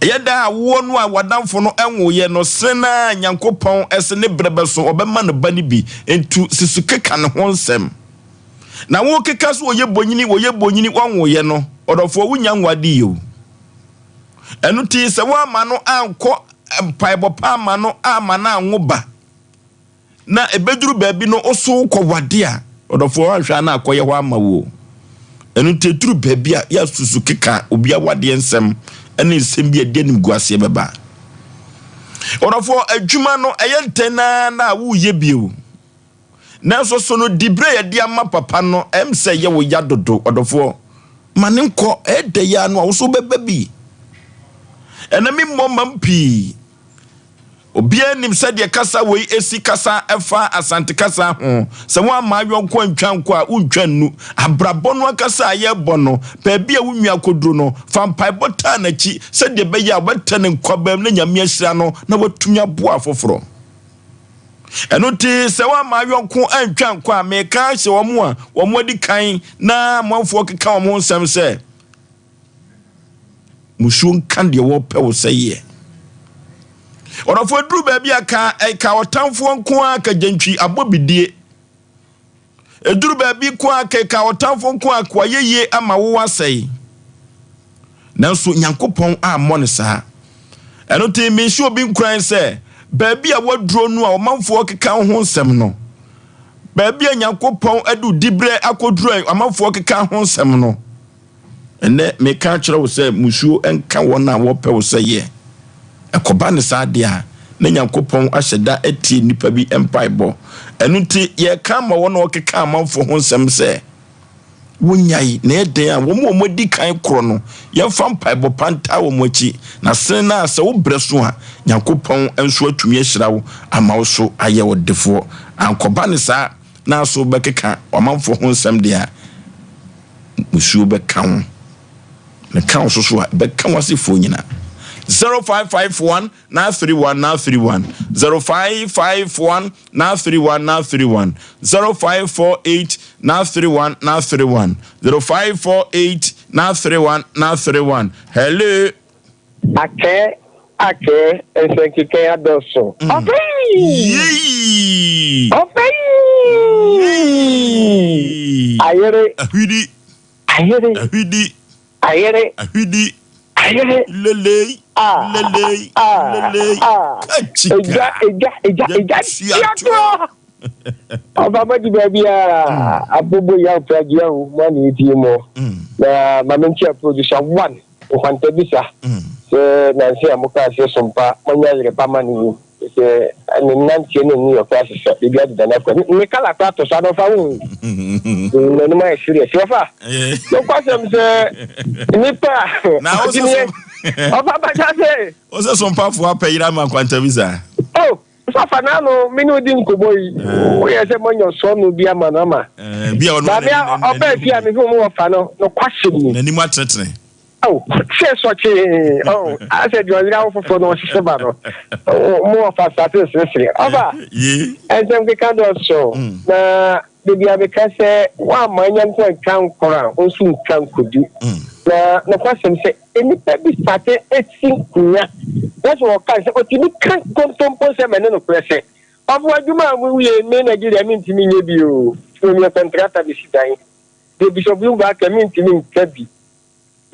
Ɛyɛ daa awoɔ no a w'adamfo no nwoeɛ no sene no ara Nyankopɔn se ne berɛ bɛso ɔbɛma no ba no bi, nti susu keka ne ho nsɛm. Na wokeka sɛ ɔyɛ bonyini, ɔyɛ bonyini, wɔnwoeɛ no, ɔdɔfoɔ wonnya nwadeɛ o. Ɛno nti sɛ woamma no ankɔ mpaebɔ pa amma no amma no anwo ba, Na ɛbɛduru baabi no wo so wokɔ wade a, ɔdɔfoɔ woanhwɛ a na akɔyɛ hɔ ama wo o. Ɛno nti ɛduru baabi a yɛasusu keka obi awadeɛ nsɛm ne nsɛm bi a ɛde animguaseɛ bɛba. Ɔdɔfoɔ adwuma no ɛyɛ ntɛn ara na woreyɛ bio. Nanso so no diberɛ a yɛde ama papa no ɛm sɛ ɛyɛ wo ya dodo ɔdɔfoɔ. Ma ne nkɔ ɛyɛ dɛ yi ara no a wo so wobɛba bi. Ɛnɛ me mmɔ mmam pii. Obiara nim sɛdeɛ kasa wei si kasa fa Asante kasa ho. Sɛ woamma ayɔnko antwa nkɔ a, wontwa nnu. Abrabɔ no ankasa a yɛrebɔ no, baabi a wo nua akɔduru no, fa mpaebɔ taa n'akyi sɛdeɛ ɛbɛyɛ a wobɛtɛ ne nkwabaam na Nyame ahyira no na watumi aboa afoforɔ. Ɛno nti, sɛ woamma ayɔnko antwa nkɔ a, meka ahyɛ wɔn a wɔadi kan na amanfoɔ keka wɔn ho nsɛm sɛ, Musuo nka deɛ wɔpɛ wo sɛ yɛ. Ɔdɔfoɔ aduru baabi a ka ɛka ɔtamfoɔ nko ara ka gyantwi abɔ bidie. Ɛduru baabi ko a ka ɛka ɔtamfoɔ nko ara ka wayɛ ama wo asɛe. Nanso Nyankopɔn ammɔ no saa. Ɛno nti menhyɛ obi nkuran sɛ baabi a waduro no a ɔmanfoɔ keka wo ho nsɛm no, baabi a Nyankopɔn ade wo diberɛ akɔduru a amanfoɔ keka ho nsɛm no, Ɛnnɛ, meka akyerɛ wo sɛ mmusuo nka wɔn a wɔpɛ wo sɛeɛ. Ɛkɔba no saa deɛ a, na Nyankopɔn ahyɛ da atie nnipa bi mpaebɔ. Ɛno nti, yɛreka ama wɔn a wɔkeka amanfoɔ ho nsɛm sɛ, wɔnnyae, na ɛyɛ dɛn a, wɔn a wɔadi kan korɔ no, yɛmfa mpaebɔ pa ntaa wɔn akyi, na sene no ara sɛ wo berɛ so a, Nyankopɔn nso atumi ahyira wo ama wo so ayɛ ɔdefoɔ. Ankɔba no saa, na so wobɛkeka w'amanfoɔ ho nsɛm deɛ a, musuo bɛka wo. Na ɛka wo so so a, ɛbɛka w'asefoɔ nyinaa. 0551 931 931 0551 931 931 0548 931 931 0548 931 931 Hello. Akɛɛ akɛɛ nsɛnkekɛn adɔɔso. Ɔfɛ yi! Yei! Ɔfɛ yi! Ayere. Ahwidi. Ayere. Ahwidi. Ayere. Ahwidi. Ayere. Lelei. Ah. Lelei. Ah. Lelei. Ah. Kachika. Egya egya egya egya Yɛtua toɔ. Ɔfa bɛdi baabi a abobo yaw pragya o mo ana etie mo. Na ma menkyia producer one nkwanta bisa sɛ nanse a mokaa sɛ sompa moanya yere pa ma no yi sɛ ne nanteɛ ne ne yɔkora sesa biribi adeda no akɔ ne kala kora to so adɔfa wo n'anim ayɛ serious ɔfa nokwasɛm sɛ nipa ɔtumi ɔfa bɛka sɛ Wo sɛ sompafoɔ apɛ yere ama nkwanta bi saa? Oh, sɔfa n'ano me ne odi nkɔmmɔ yi. Woyɛ sɛ moanya ɔsɔɔno bi ama no ama. Bi a ɔno Maame a ɔbaa fie a mehu mu wɔfa no, nokwasɛm ni. N'anim atenetene. Oh, sɛ sɔkyee, oh, asɛ deɛ ɔyere awo foforɔ na ɔhyehyɛ ba no. Mo wɔfa sate seresere. Ɔfa, ɛnsɛm keka dɔɔso. Na baabi a meka sɛ woamma nyanko antwa nkoro a, wo nso ntwa nkodu. Na nokwasɛm sɛ Nnipa bi sate si nkonya na sɛ wɔka sɛ otumi ka nkontompo nsɛm ɛne nokorɛ sɛ ɔfo adwuma a woyɛ yi me Nigeria mentumi nyɛ bi oo meyɛ kɔntrata bɛsi dan deɛ Bishop Lumba aka mentumi nka bi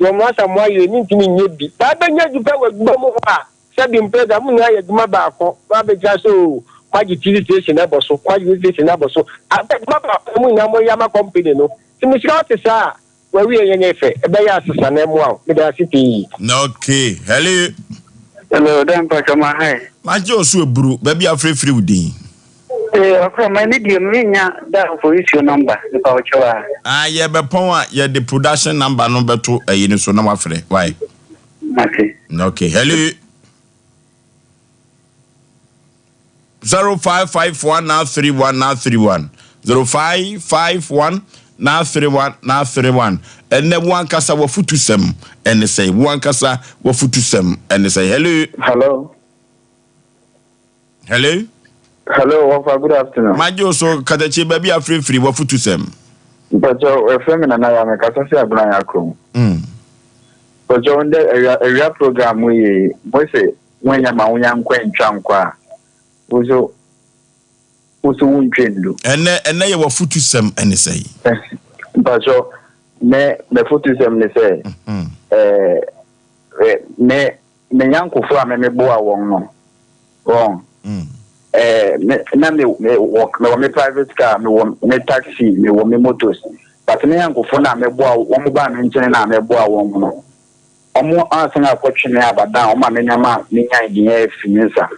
deɛ ɔmo Asamoah yɛ mentumi nyɛ bi baa bɛnya adwuma wɔ adwuma mu hɔ a sɛbi mpɛ da mo nyinaa yɛ adwuma baako na abɛgyina sɛ oo moagye TV station abɔ so moagye station abɔ so adwuma baako mo nyinaa moyɛ ama company no nti mesrɛ wo te saa a W'awiei yɛ nyɛ fɛ, ɛbɛyɛ a sesa na ɛmmoa wo. Meda ase pii. Okay, hello. Hello, dɛ mpatsɔ ma hi. Magye wo so aburu, baabi a wofrɛfiri wo din. Ee, ɔkra ma ne deɛ me nya da mfoisuo number nipa wo kyɛw a. Ah, yɛbɛpɔn a yɛde production number no bɛto ayi no so na wafrɛ, why? Mate. Okay, hello. 0551 931 931 0551 931 931 ɛnɛ wo ankasa wafutusɛm ɛne sɛ wo ankasa wafutusɛm ɛne sɛ hello. Hello. Hello. Hello, Wafa, good afternoon. Magye wo so katakye baabi afirifiri wafutusɛm. Mpakyɛw, ɛfrɛ me Nana ya mekasa sɛ Abena ya kurom. Mpakyɛw, ndɛ awia awia program mu yi, mo se Woannya ma wo nyanko antwa nkɔ a, wo nso wo so wontwa ndu. Ɛnɛ ɛnɛ yɛ w'afutusɛm ɛne sɛn? Mpatsɔ, me m'afutusɛm ne sɛ, ɛɛ me me nyankofo a me meboa wɔn no, wɔn ɛɛ me na me me wɔ mewɔ me private car, mewɔ me taxi, mewɔ me motos, but me nyankofo no a meboa wɔn baa me nkyɛn no a meboa wɔn no. Wɔasan akɔtwe me aba dan a wɔma me nneɛma a minyae nyinaa afi me nsa.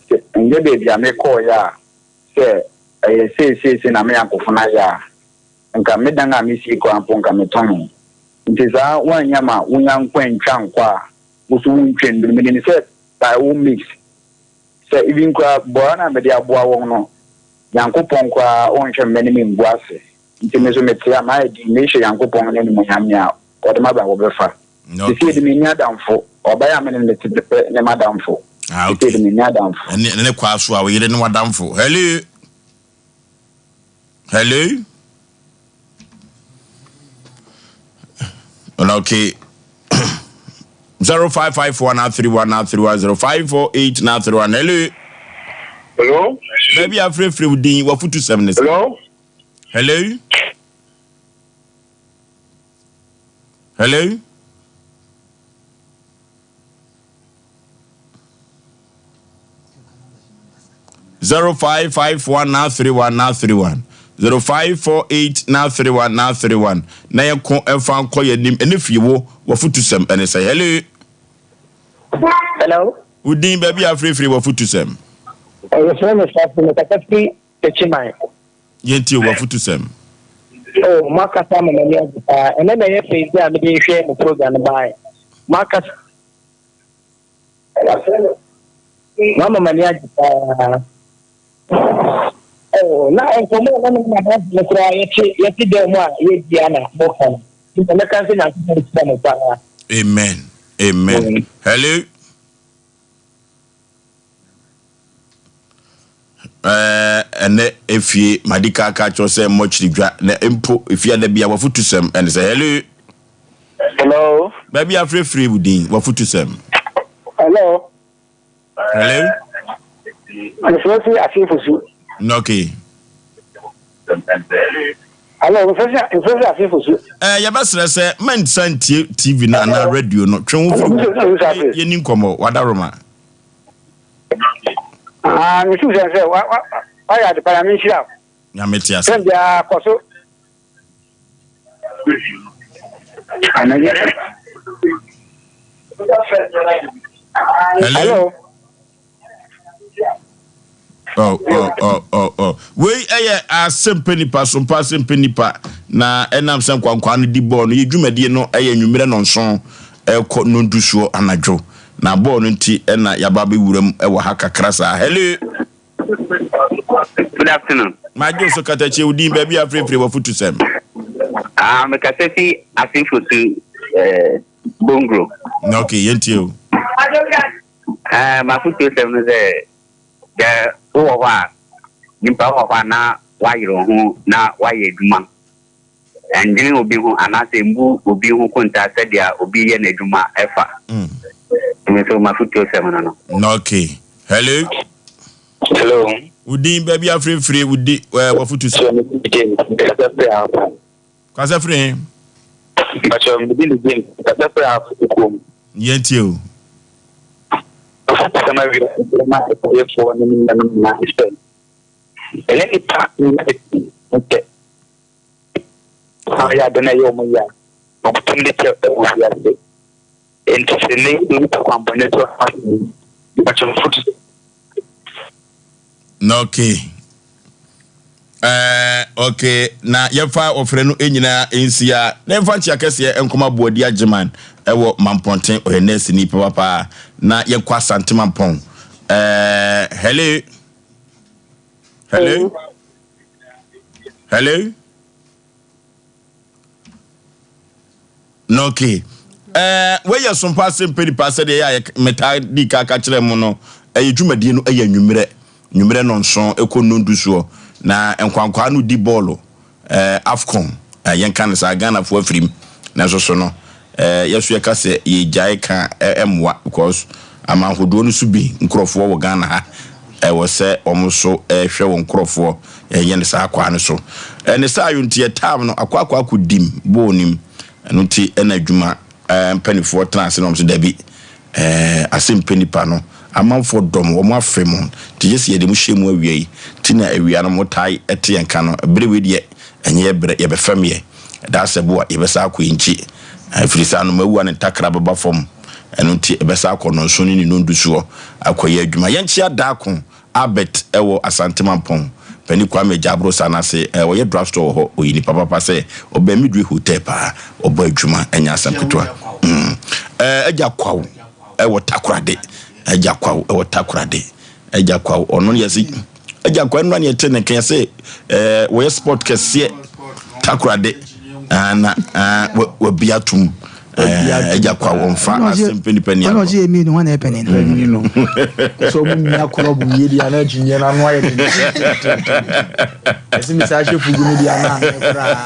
Sɛ ɛnyɛ baabi a mekɔe a sɛ ɛyɛ seeseesei na me yankofo no ayɛ a, anka me dan a misii koraa mpo anka metɔnee. Nti saa woannya ma wo yanko antwa nkɔ a, wo so wontwa ndu no. Minim sɛ by all means, sɛ even koraa bɔra no a mede aboa wɔn no, Nyankopɔn koraa ɔnhwɛ me m'anim ngu ase. Nti me nso mete a mayɛ dinn, mehyɛ Nyankopɔn n'animuonyam nea ɔde m'abrabɔ bɛfa. Seesei de menni adamfo, ɔbaa a me ne no te pɛ ne m'adamfo. Ah, okay. Seesei de menni adamfo. Ɛne ne kwaa so a wo yere ne w'adamfo. Hello. Hello. Okay. 0554 931 931 0548 931. Hello. Hello. Baabi afrɛfrɛ wo din wafutu sɛm ne sɛ. Hello. Hello. Hello. 0551 931 931 0548 931 931 na yɛnko mfa nkɔ yɛn anim ɛne fie wo wafutusɛm ɛne sɛ hello. Hello. Wo din baabi a afirifiri wafutusɛm. Yɛfrɛ me Safo mekasa firi Techiman. Yɛntie w'afotusɛm. Oh, moakasa ama m'ani agye paa. Ɛnɛ na ɛyɛ fɛ yi a mede hwɛ mo program no baeɛ. Moakasa moama m'ani agye paa. Oh, na nkɔmmɔ a na me ne m'adamfo no koraa yɛte yɛte dan mu a yɛdi a na moka no. Nti mɛka sɛ Nyankopɔn nhyira mo paa. Amen. Amen. Hello. Ɛnɛ efie madi ka aka kyerɛ sɛ mmɔ kyiri dwa na mpo efie ada bia wafutusɛm ɛne sɛ hello. Hello. Baabi afirefire wo din wafutusɛm. Hello. Hello. Mefrɛ fi Asefosu. Okay. Hello, mefrɛ fi Asefosu. Ɛɛ yɛbɛsrɛ sɛ mɛnsa ntie TV no anaa radio no twe wo firi yɛni nkɔmmɔ wadaroma. Ah, mesu sɛ sɛ wa wa. Wayɛ ade pa, Nyame nhyira wo. Nyame te ase. Sɛn biara kɔ so. Hello. Hello. Oh, oh, oh, oh, oh. Wei ɛyɛ asɛmpɛ nipa sompa asɛmpɛ nipa na ɛnam sɛ nkwankwaa no di bɔɔl no yɛ dwumadie no ɛyɛ nwummerɛ nɔnson ɛkɔ nondu soɔ anadwo na bɔɔl no nti ɛna yaba bɛwura mu ɛwɔ ha kakra saa. Hello. Good afternoon. Magye so katakyie wo din baabi afirifiri wafutu sɛm. Ah, mekasa fi Asenfo su eh, Bongro. Na okay, yɛntie o. Eh, m'afotuo sɛm no sɛ, sɛ wowɔ hɔ a, nipa wɔ hɔ a na wayere wo ho na wayɛ adwuma. Ɛndwene obi ho anaasɛ mbu obi ho kontaa sɛdeɛ obi yɛ n'adwuma ɛfa. Me nso m'afotuo sɛm no no. Na okay. Hello. Hello. Wo din baabi afirifiri wo di eh, wafutu sɛm. Kasa firi Alpha. Kasa firi he? Mpakyɛ mede ne James kasa firi Alpha kurom. Yɛntie o. Asɛm awie ma atiefoɔ ne me nuanom nyinaa ne sɛ, ɛnyɛ nnipa nyinaa nkyɛ wɔn yɛ ade na ɛyɛ wɔn ya a, wɔtumi de kyɛ wɔ wiase. Enti sɛ ne nipa kwammɔne so a, mpakyɛ mfoto. Na okay. Eh, okay. Na yɛmfa ɔfrɛ no nyinaa nsia na yɛmfa nkyea kɛseɛ nkɔma Boadi Agyeman ɛwɔ Mampɔnten, ɔyɛ nɛɛse ni papapaa. Na yɛnkɔ Asante Mampɔn. Eh, hello. Hello. Hello. Na okay. Ɛɛ wei yɛ sompa ase mpɛ nipa sɛdeɛ ɛyɛ a yɛ metaa di ka ka kyerɛ mo no ɛyɛ dwumadie no ɛyɛ anwummerɛ nwummerɛ nɔnson ɛkɔ nnondu soɔ na nkwankwaa no di bɔɔlo ɛɛ afcon ɛɛ yɛnka no saa Ghanafoɔ afirim nanso so no ɛɛ yɛso yɛka sɛ yɛgyae ka ɛmmoa because amanhodoɔ no so bi nkorɔfoɔ wɔ Ghana ha Ɛwɔ sɛ wɔn nso hwɛ wɔn nkorɔfoɔ yɛ no saa kwaa no so. Ne saa yo nti ɛtaam no akɔ akɔ akɔ dim bɔɔ nim. Ɛno nti ɛna adwuma mpanifoɔ tena ase na wɔn nso dabi ase mpɛ nipa no. Amanfoɔ dɔ mo, wɔn afe mo nti gye sɛ yɛde mo hyɛ mu awia yi. Nti na awia no mo tae te yɛn ka no. Bere wei deɛ ɛnyɛ yɛ berɛ, yɛbɛfɛm yɛ. Ɛda asɛ bo a yɛbɛsa akɔ yɛn nkyi. Ɛfiri sɛ anoma wu a ne ntakra bɛba fam. Ɛno nti ɛbɛsa akɔ nnɔnson ne ne nnɔndu soɔ akɔyɛ adwuma. Yɛnkyea Darko Albert wɔ Asante Mampɔn. Panin Kwame Agya Aborosa no ase. Ɔyɛ drug store wɔ hɔ. Ɔyɛ nipa papa sɛ ɔbɛn Midway Hotel paa. Ɔbɔ adwuma, ɛnyɛ asɛm ketewa. Agya Kwaw wɔ Takorade. Agya Kwaw wɔ Takorade. Agya Kwaw, ɔno no yɛse Agya Kwaw nnora ne yɛte ne nka yɛse ɛɛ wɔyɛ sport kɛseɛ Takorade na wabi atom Agya Kwaw ɔmfa asɛm pɛ nipa ni agorɔ. Ɔno ɔse yɛ mmienu hwan na ɛyɛ panin no? Panin no. Sɛ ɔmo mia korɔbo wie deɛ ana akyinnyeɛ no ano ayɛ den. Ɛsɛ mi saa hyɛ fugu no deɛ ana ano koraa.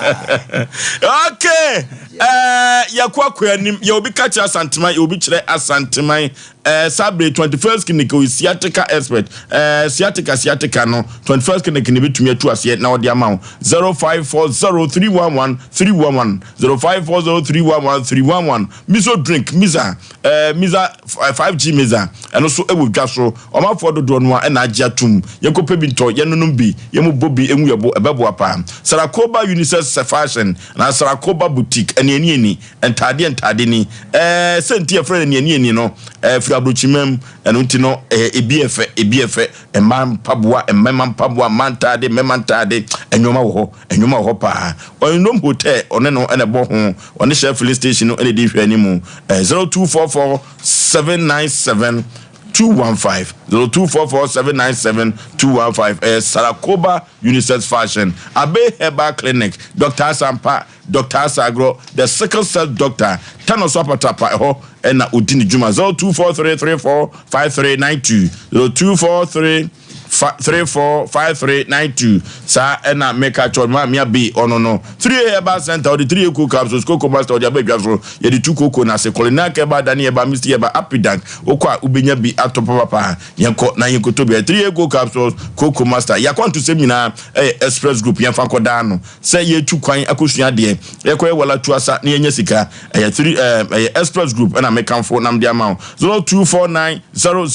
Okay, ɛɛ yɛkɔ akɔ anim yɛ obi ka kyerɛ Asanteman yɛ obi kyerɛ Asanteman Eh, saa bere 21st clinic ɔyɛ sciatica expert. Eh, sciatica sciatica no 21st clinic na ebetumi atu aseɛ na ɔde ama wo. 0540311311 0540311311 Miso drink Miza eh, Miza 5G Miza ɛno so ɛwɔ dwa so. Ɔmanfoɔ dodoɔ no a ɛna agye atum. Yɛnkɔpɛ bi ntɔ, yɛnonom bi, yɛmmobɔ bi ngu yɛbo, ɛbɛboa paa. Sarakoba Unisex Fashion anaa Sarakoba Boutique ɛne ɛni ɛni. Ntaadeɛ ntaade ni. Ɛɛ sɛ nti yɛfrɛ no aniani no ɛɛ firi aburokyiman mu. Ɛno nti no ɛɛ ebi yɛ fɛ ebi yɛ fɛ. Mmaa mpaboa, mmarima mpaboa, mmaa ntaade, mmarima ntaade. Nneɛma wɔ hɔ, nneɛma wɔ hɔ paa. Ɔnom hotel ɔne no ɛna ɛbɔ ho. Ɔne Shell filling station no ɛna ɛdi nhwɛanimu. Ɛɛ 0244 797 215 0244 797 215 ɛyɛ Sarakoba Unisex Fashion, Abe Herbal Clinic, Doctor Asampa. Doctor Asagorɔ, the sickle cell doctor, Tano so apatrapa ɛhɔ na ɔdi ne dwuma 0243345392 0243345392 saa ɛna meka kyɛw maame abe ɔno no 3A Herbal Center ɔde 3A cocoa capsules cocoa master ɔde aba adwa so yɛde tu cocoa no ase Kolinak herbal dani herbal misty herbal apidank wokɔ a wobɛnya bi atɔ papapa yɛnkɔ na yɛnkɔtɔ bi 3A cocoa capsules cocoa master yɛakwantusɛm nyinaa ɛyɛ express group yɛmfa nkɔdaa no Sɛ yɛretu kwan akɔsua adeɛ, yɛkɔyɛ wala tu asa na yɛnya sika. Ɛyɛ three ɛɛ ɛyɛ Express Group ɛna mekamfo na mede ama wo. 0249 000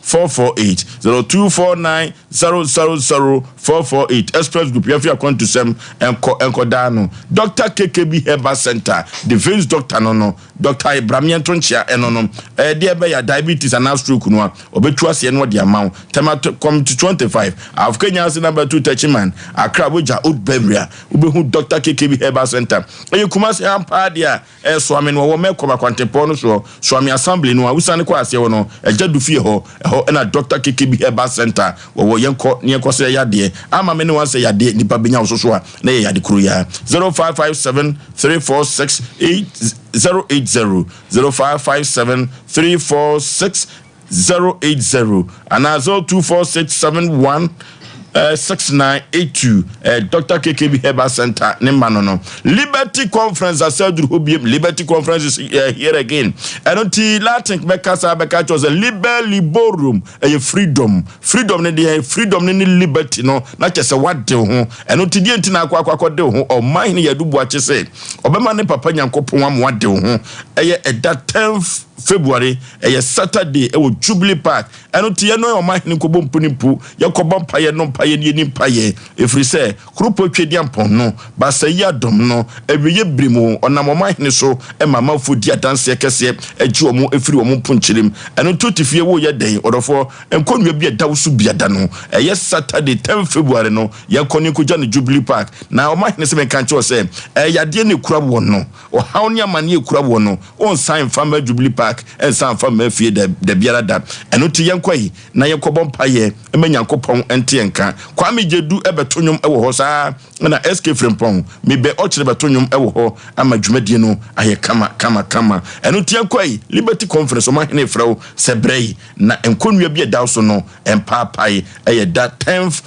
448 0249. 49 000 448 Express Group yɛmfa akwantusɛm nkɔ nkɔdaa no Doctor KKB Herbal Center the veins doctor no no Doctor Abraham yɛnto nkyea ɛno no ɛdeɛ ɛbɛyɛ diabetes anaa stroke no a ɔbɛtu aseɛ no ɔde ama wo Tema Committee 25 Afkenya ase number 2 Techiman Accra Wagya Old Beria wobɛhu Doctor KKB Herbal Center ɛyɛ Kumasi ampa deɛ a Ɛyɛ Suame no ɔwɔ Melcom akwantempɔn no soɔ, Suame Assembly no a wosiane kɔ aseɛ hɔ no, Agya Du fie hɔ, ɛhɔ na Doctor KKB Herbal Centre wɔwɔ. Yɛnkɔ na yɛnkɔ srɛ yadeɛ ama me ne wo ansɛ yadeɛ nnipa bɛnya wo so so a na ɛyɛ yade koro yi ara. 0557 346 8080 0557 346 080 anaa 024671 6982 eh, Dr. KKB Herbal Center ne mma no no. Liberty Conference asa aduru hɔ biem. Liberty Conference is uh, here again. Ɛno nti Latin bɛka saa bɛka kyerɛ sɛ liber liberum ɛyɛ freedom. Freedom ne deɛ freedom ne ne liberty no na kyɛ sɛ wade ho. Ɛno nti deɛ nti na akɔ akɔ akɔde ho ɔman hene yɛ aduboakye sɛ ɔbɛma ne papa Nyankopɔn ama wade ho. Ɛyɛ ɛda 10th February Ɛyɛ Saturday ɛwɔ Jubilee Park. Ɛno nti yɛne ɔmanhene nkɔbɔ mpunimpu, yɛnkɔbɔ mpaeɛ, nnɔ mpaeɛ ne yɛnni mpaeɛ, ɛfiri sɛ Kuropɔn Twedeampɔn no, Baasa yi adom no, awieeɛ berɛ mu, ɔnam ɔmanhene so ma amanfoɔ di adanseɛ kɛseɛ gye wɔn firi wɔn mponkyerɛ mu. Ɛno nti wote fie woreyɛ dɛn? Ɔdɔfoɔ, nkɔnnua bi a ɛda wo so biada no, ɛyɛ Saturday 10 February no, yɛnkɔ ne yɛnkɔgya no Jubilee Park. Na ɔmanhene sɛ menka nkyerɛ wo sɛ, ɛyɛ yadeɛ na ɛkura woɔ no, Ɔhaw ne amanneɛ a ekura woɔ no, wonsan mfa mma Jubilee Park, nsan mfa mma fie da, dabiara da. Ɛno nti yɛnkɔ yi na yɛnkɔbɔ mpaeɛ mma Nyankopɔn nte yɛn nka. Kwame Gyedu bɛto nnwom wɔ hɔ, saa ara na SK Frimpong, Mibɛ Ɔkyere bɛto nnwom wɔ hɔ ama dwumadie no ayɛ kama, kama, kama. Ɛno nti yɛnkɔ yi, Liberty Conference, Ɔmanhene refrɛ wo sɛ brɛ yi na nkɔnnua bi a ɛda wo so no mpaapae. Ɛyɛ da 10th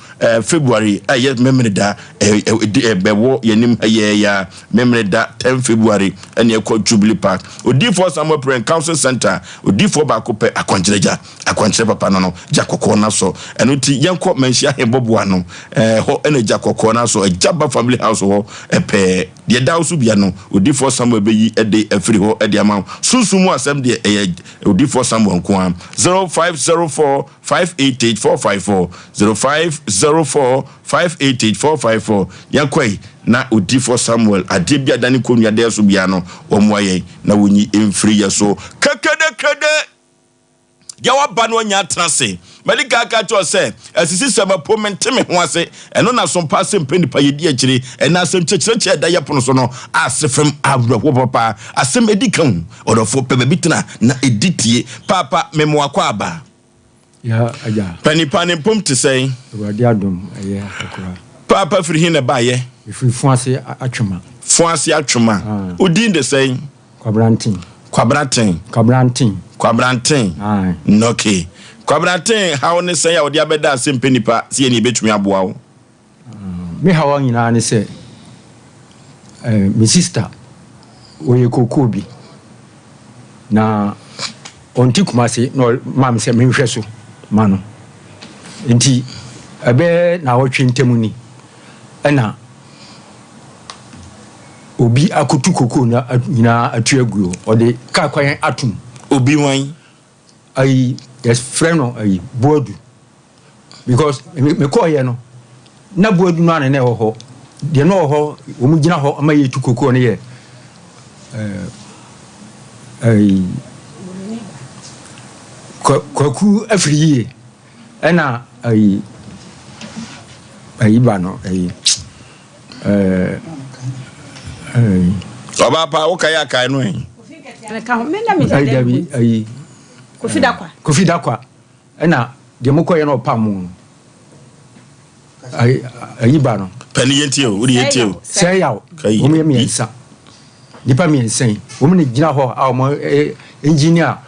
February a ɛyɛ Memeneda, ɛwɔ yɛn anim ha yi ara. Memeneda 10 February ɛne ɛkɔ Jubilee Park. Odiyifoɔ Samuel Prɛn Council Center, odiyifoɔ baako pɛ, akwankyerɛ gya, akwankyerɛ papa no no, gya kɔkɔɔ no asɔ. Ɛno nti yɛnkɔ Manhyia Ahembɔboa no, ɛhɔ ɛna gya kɔkɔɔ no asɔ, Agya Ba Family House hɔ pɛɛ. Deɛ ɛda wo so bia no, odiyifoɔ Samuel bɛyi de afiri hɔ de ama wo. Sunsum mu asɛm deɛ ɛyɛ odiyifoɔ Samuel nko ara. 0504 588 454, 0504 588 454 Yɛnkɔe na odiyifoɔ Samuel, adeɛ bi a da ne kɔnnua da yɛ so biara no, wɔmmoa yɛn na wɔnyi mfiri yɛ so. Kekedekede! Deɛ waba no anya atena ase. Madi kan aka akyerɛ wo sɛ, asisisɛm apo mente me ho ase. Ɛno na sompa asɛm pɛ nipa yɛdi akyire. Ɛna asɛm kyerɛkyerɛkyerɛ ɛda yɛ pono so no, ase fam awerɛhoɔ papa. Asɛm ɛdi ka o, ɔdɔfoɔ pɛ baabi tena na ɛdi tie. Paapa, memoa kɔ aba. Ya agya. Panipa ne mpom te sɛn? Awurade adom ɛyɛ akora. Paapa firi he na ɛbaeɛ? Mefiri Fuase Atwoma. Fuase Atwoma. Ah. Wo din de sɛn? Kwabena Nten. Kwabena Ten. Kwabena Nten. Kwabena Nten. Aye. Okay. Kwabena Nten haw ne sɛn a wɔde abɛda ase mpɛ nipa sɛ yɛne yɛbɛtumi aboa wo? Me haw nyinaa ne sɛ me sista ɔyɛ kookoo bi na ɔnte Kumase na ɔmaa me sɛ menhwɛ so ma no. Nti ɛbɛyɛ naawɔtwe ntam ni ɛna obi akotu kookoo no nyinaa atu agu hɔ. Ɔde kaa kwan atom. Obi wan? Ayi yɛfrɛ no ayi Boadu. Because me mekɔɔyɛ no na Boadu no ara na ɛwɔ hɔ. Deɛ na ɔwɔ hɔ wɔn gyina hɔ ama yɛtu kokoɔ no yɛ ɛɛ Kwaku afiri yie ɛna ayi ayi ba no ayi ɛɛ ɛɛ. Ɔbaa pa wokae akae no ɛ. Ayi dabi ayi. Kofi Dakwa. Kofi Dakwa. Ɛna deɛ mokɔyɛ na ɔpam mo no ayi ba no. Pɛni yɛn tie o, wode yɛn tie o. Sɛ yaw, wɔn yɛ mmiɛnsa, nipa mmiɛnsa yi, wɔn na gyina hɔ a wɔn engineer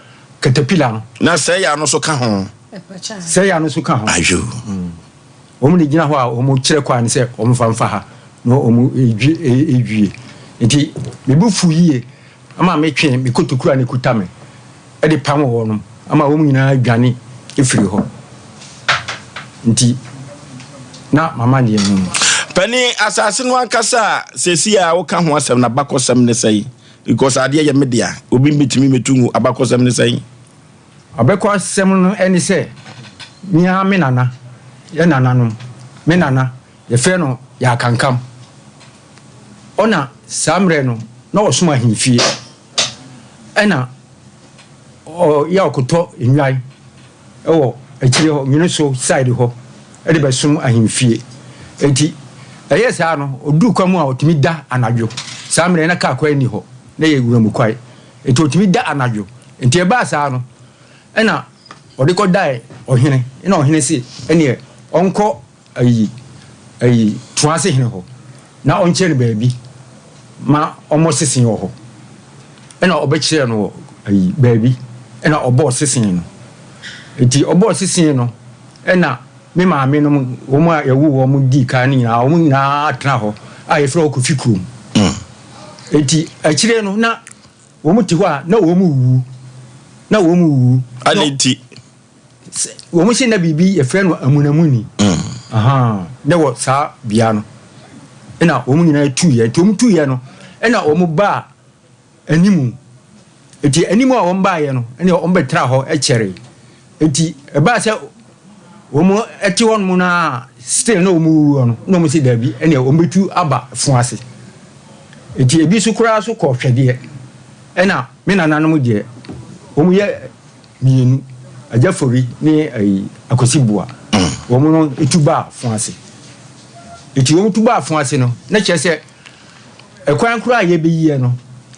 katapila no. Na sɛ yaw no so ka ho. Sɛ yaw no so ka ho. Ayo. Wɔn na gyina hɔ a wɔn kyerɛ kwan sɛ wɔn fa nfa ha na wɔn edwie edwie nti me bo fu yie ama metwe me kotoku a na ekuta me. de pam wɔn ma wɔn nyinaa dwane firii hɔ. Nti, na m'amanneɛ no no. Panin, asase no ankasa a seesei a woka ho asɛm no abakɔsɛm ne sɛn? Because adeɛ yɛ me dea, obi mbɛtumi mmɛtu ngu, abakɔsɛm ne sɛn? Abakɔsɛm no ne sɛ, me ara me nana. yɛ nananom, me nana, yɛfrɛ no Yaakankam. Ɔna saa mmerɛ no na ɔsom ahemfie. Ɛna ɔyɛ ɔkotɔ nnwan wɔ akyire hɔ, Nwene so side hɔ de bɛsom ahemfie. Enti ɛyɛɛ saa no, ɔduru kwa mu a ɔtumi da anadwo. Saa mmerɛ na kaa kwan nni hɔ, na ɛyɛ wuram kwae. Enti ɔtumi da anadwo. Enti ɛbaa saa no, ɛna ɔde kɔdae ɔhene, ɛna ɔhene se ɛneɛ ɔnkɔ ayi ayi Toase hene hɔ na ɔnkyerɛ no baabi ma ɔmmɔ sese wɔ hɔ. Ɛna ɔbɛkyerɛɛ no wɔ ayi baabi, ɛna ɔbɔɔ sese no. Enti ɔbɔɔ sese no, ɛna me maame nom, wɔn a yɛwoo wɔn dii kan no nyinaa, wɔn nyinaa tena hɔ a yɛfrɛ hɔ Kofi kurom. Enti akyire no na wɔn te hɔ a na wɔn wuwu, na wɔn wuwu. Adɛn nti? Sɛ wɔn se na biribi yɛfrɛ no amunamuni ahaa na wɔ saa bea no ɛna wɔn nyinaa tuiɛ nti wɔn tuiɛ no ɛna wɔn baa animu nti animu a wɔn baeɛ no ɛna wɔn bɛtra hɔ ɛkyɛre nti ɛbaa sɛ wɔn ɛte hɔ nom na still na wɔn wuwu no na wɔn se daabi ɛna wɔn bɛtu aba fo ase nti ebi so koraa so kɔ hwɛdeɛ ɛna me nananom deɛ wɔn yɛ Mienu, Agya Fori ne ayi Akwasi Boa, wɔn no tu baa fo ase. Eti wɔn tu baa fo ase no, na kyerɛ sɛ ɛkwan koraa a yɛbɛyiɛ no,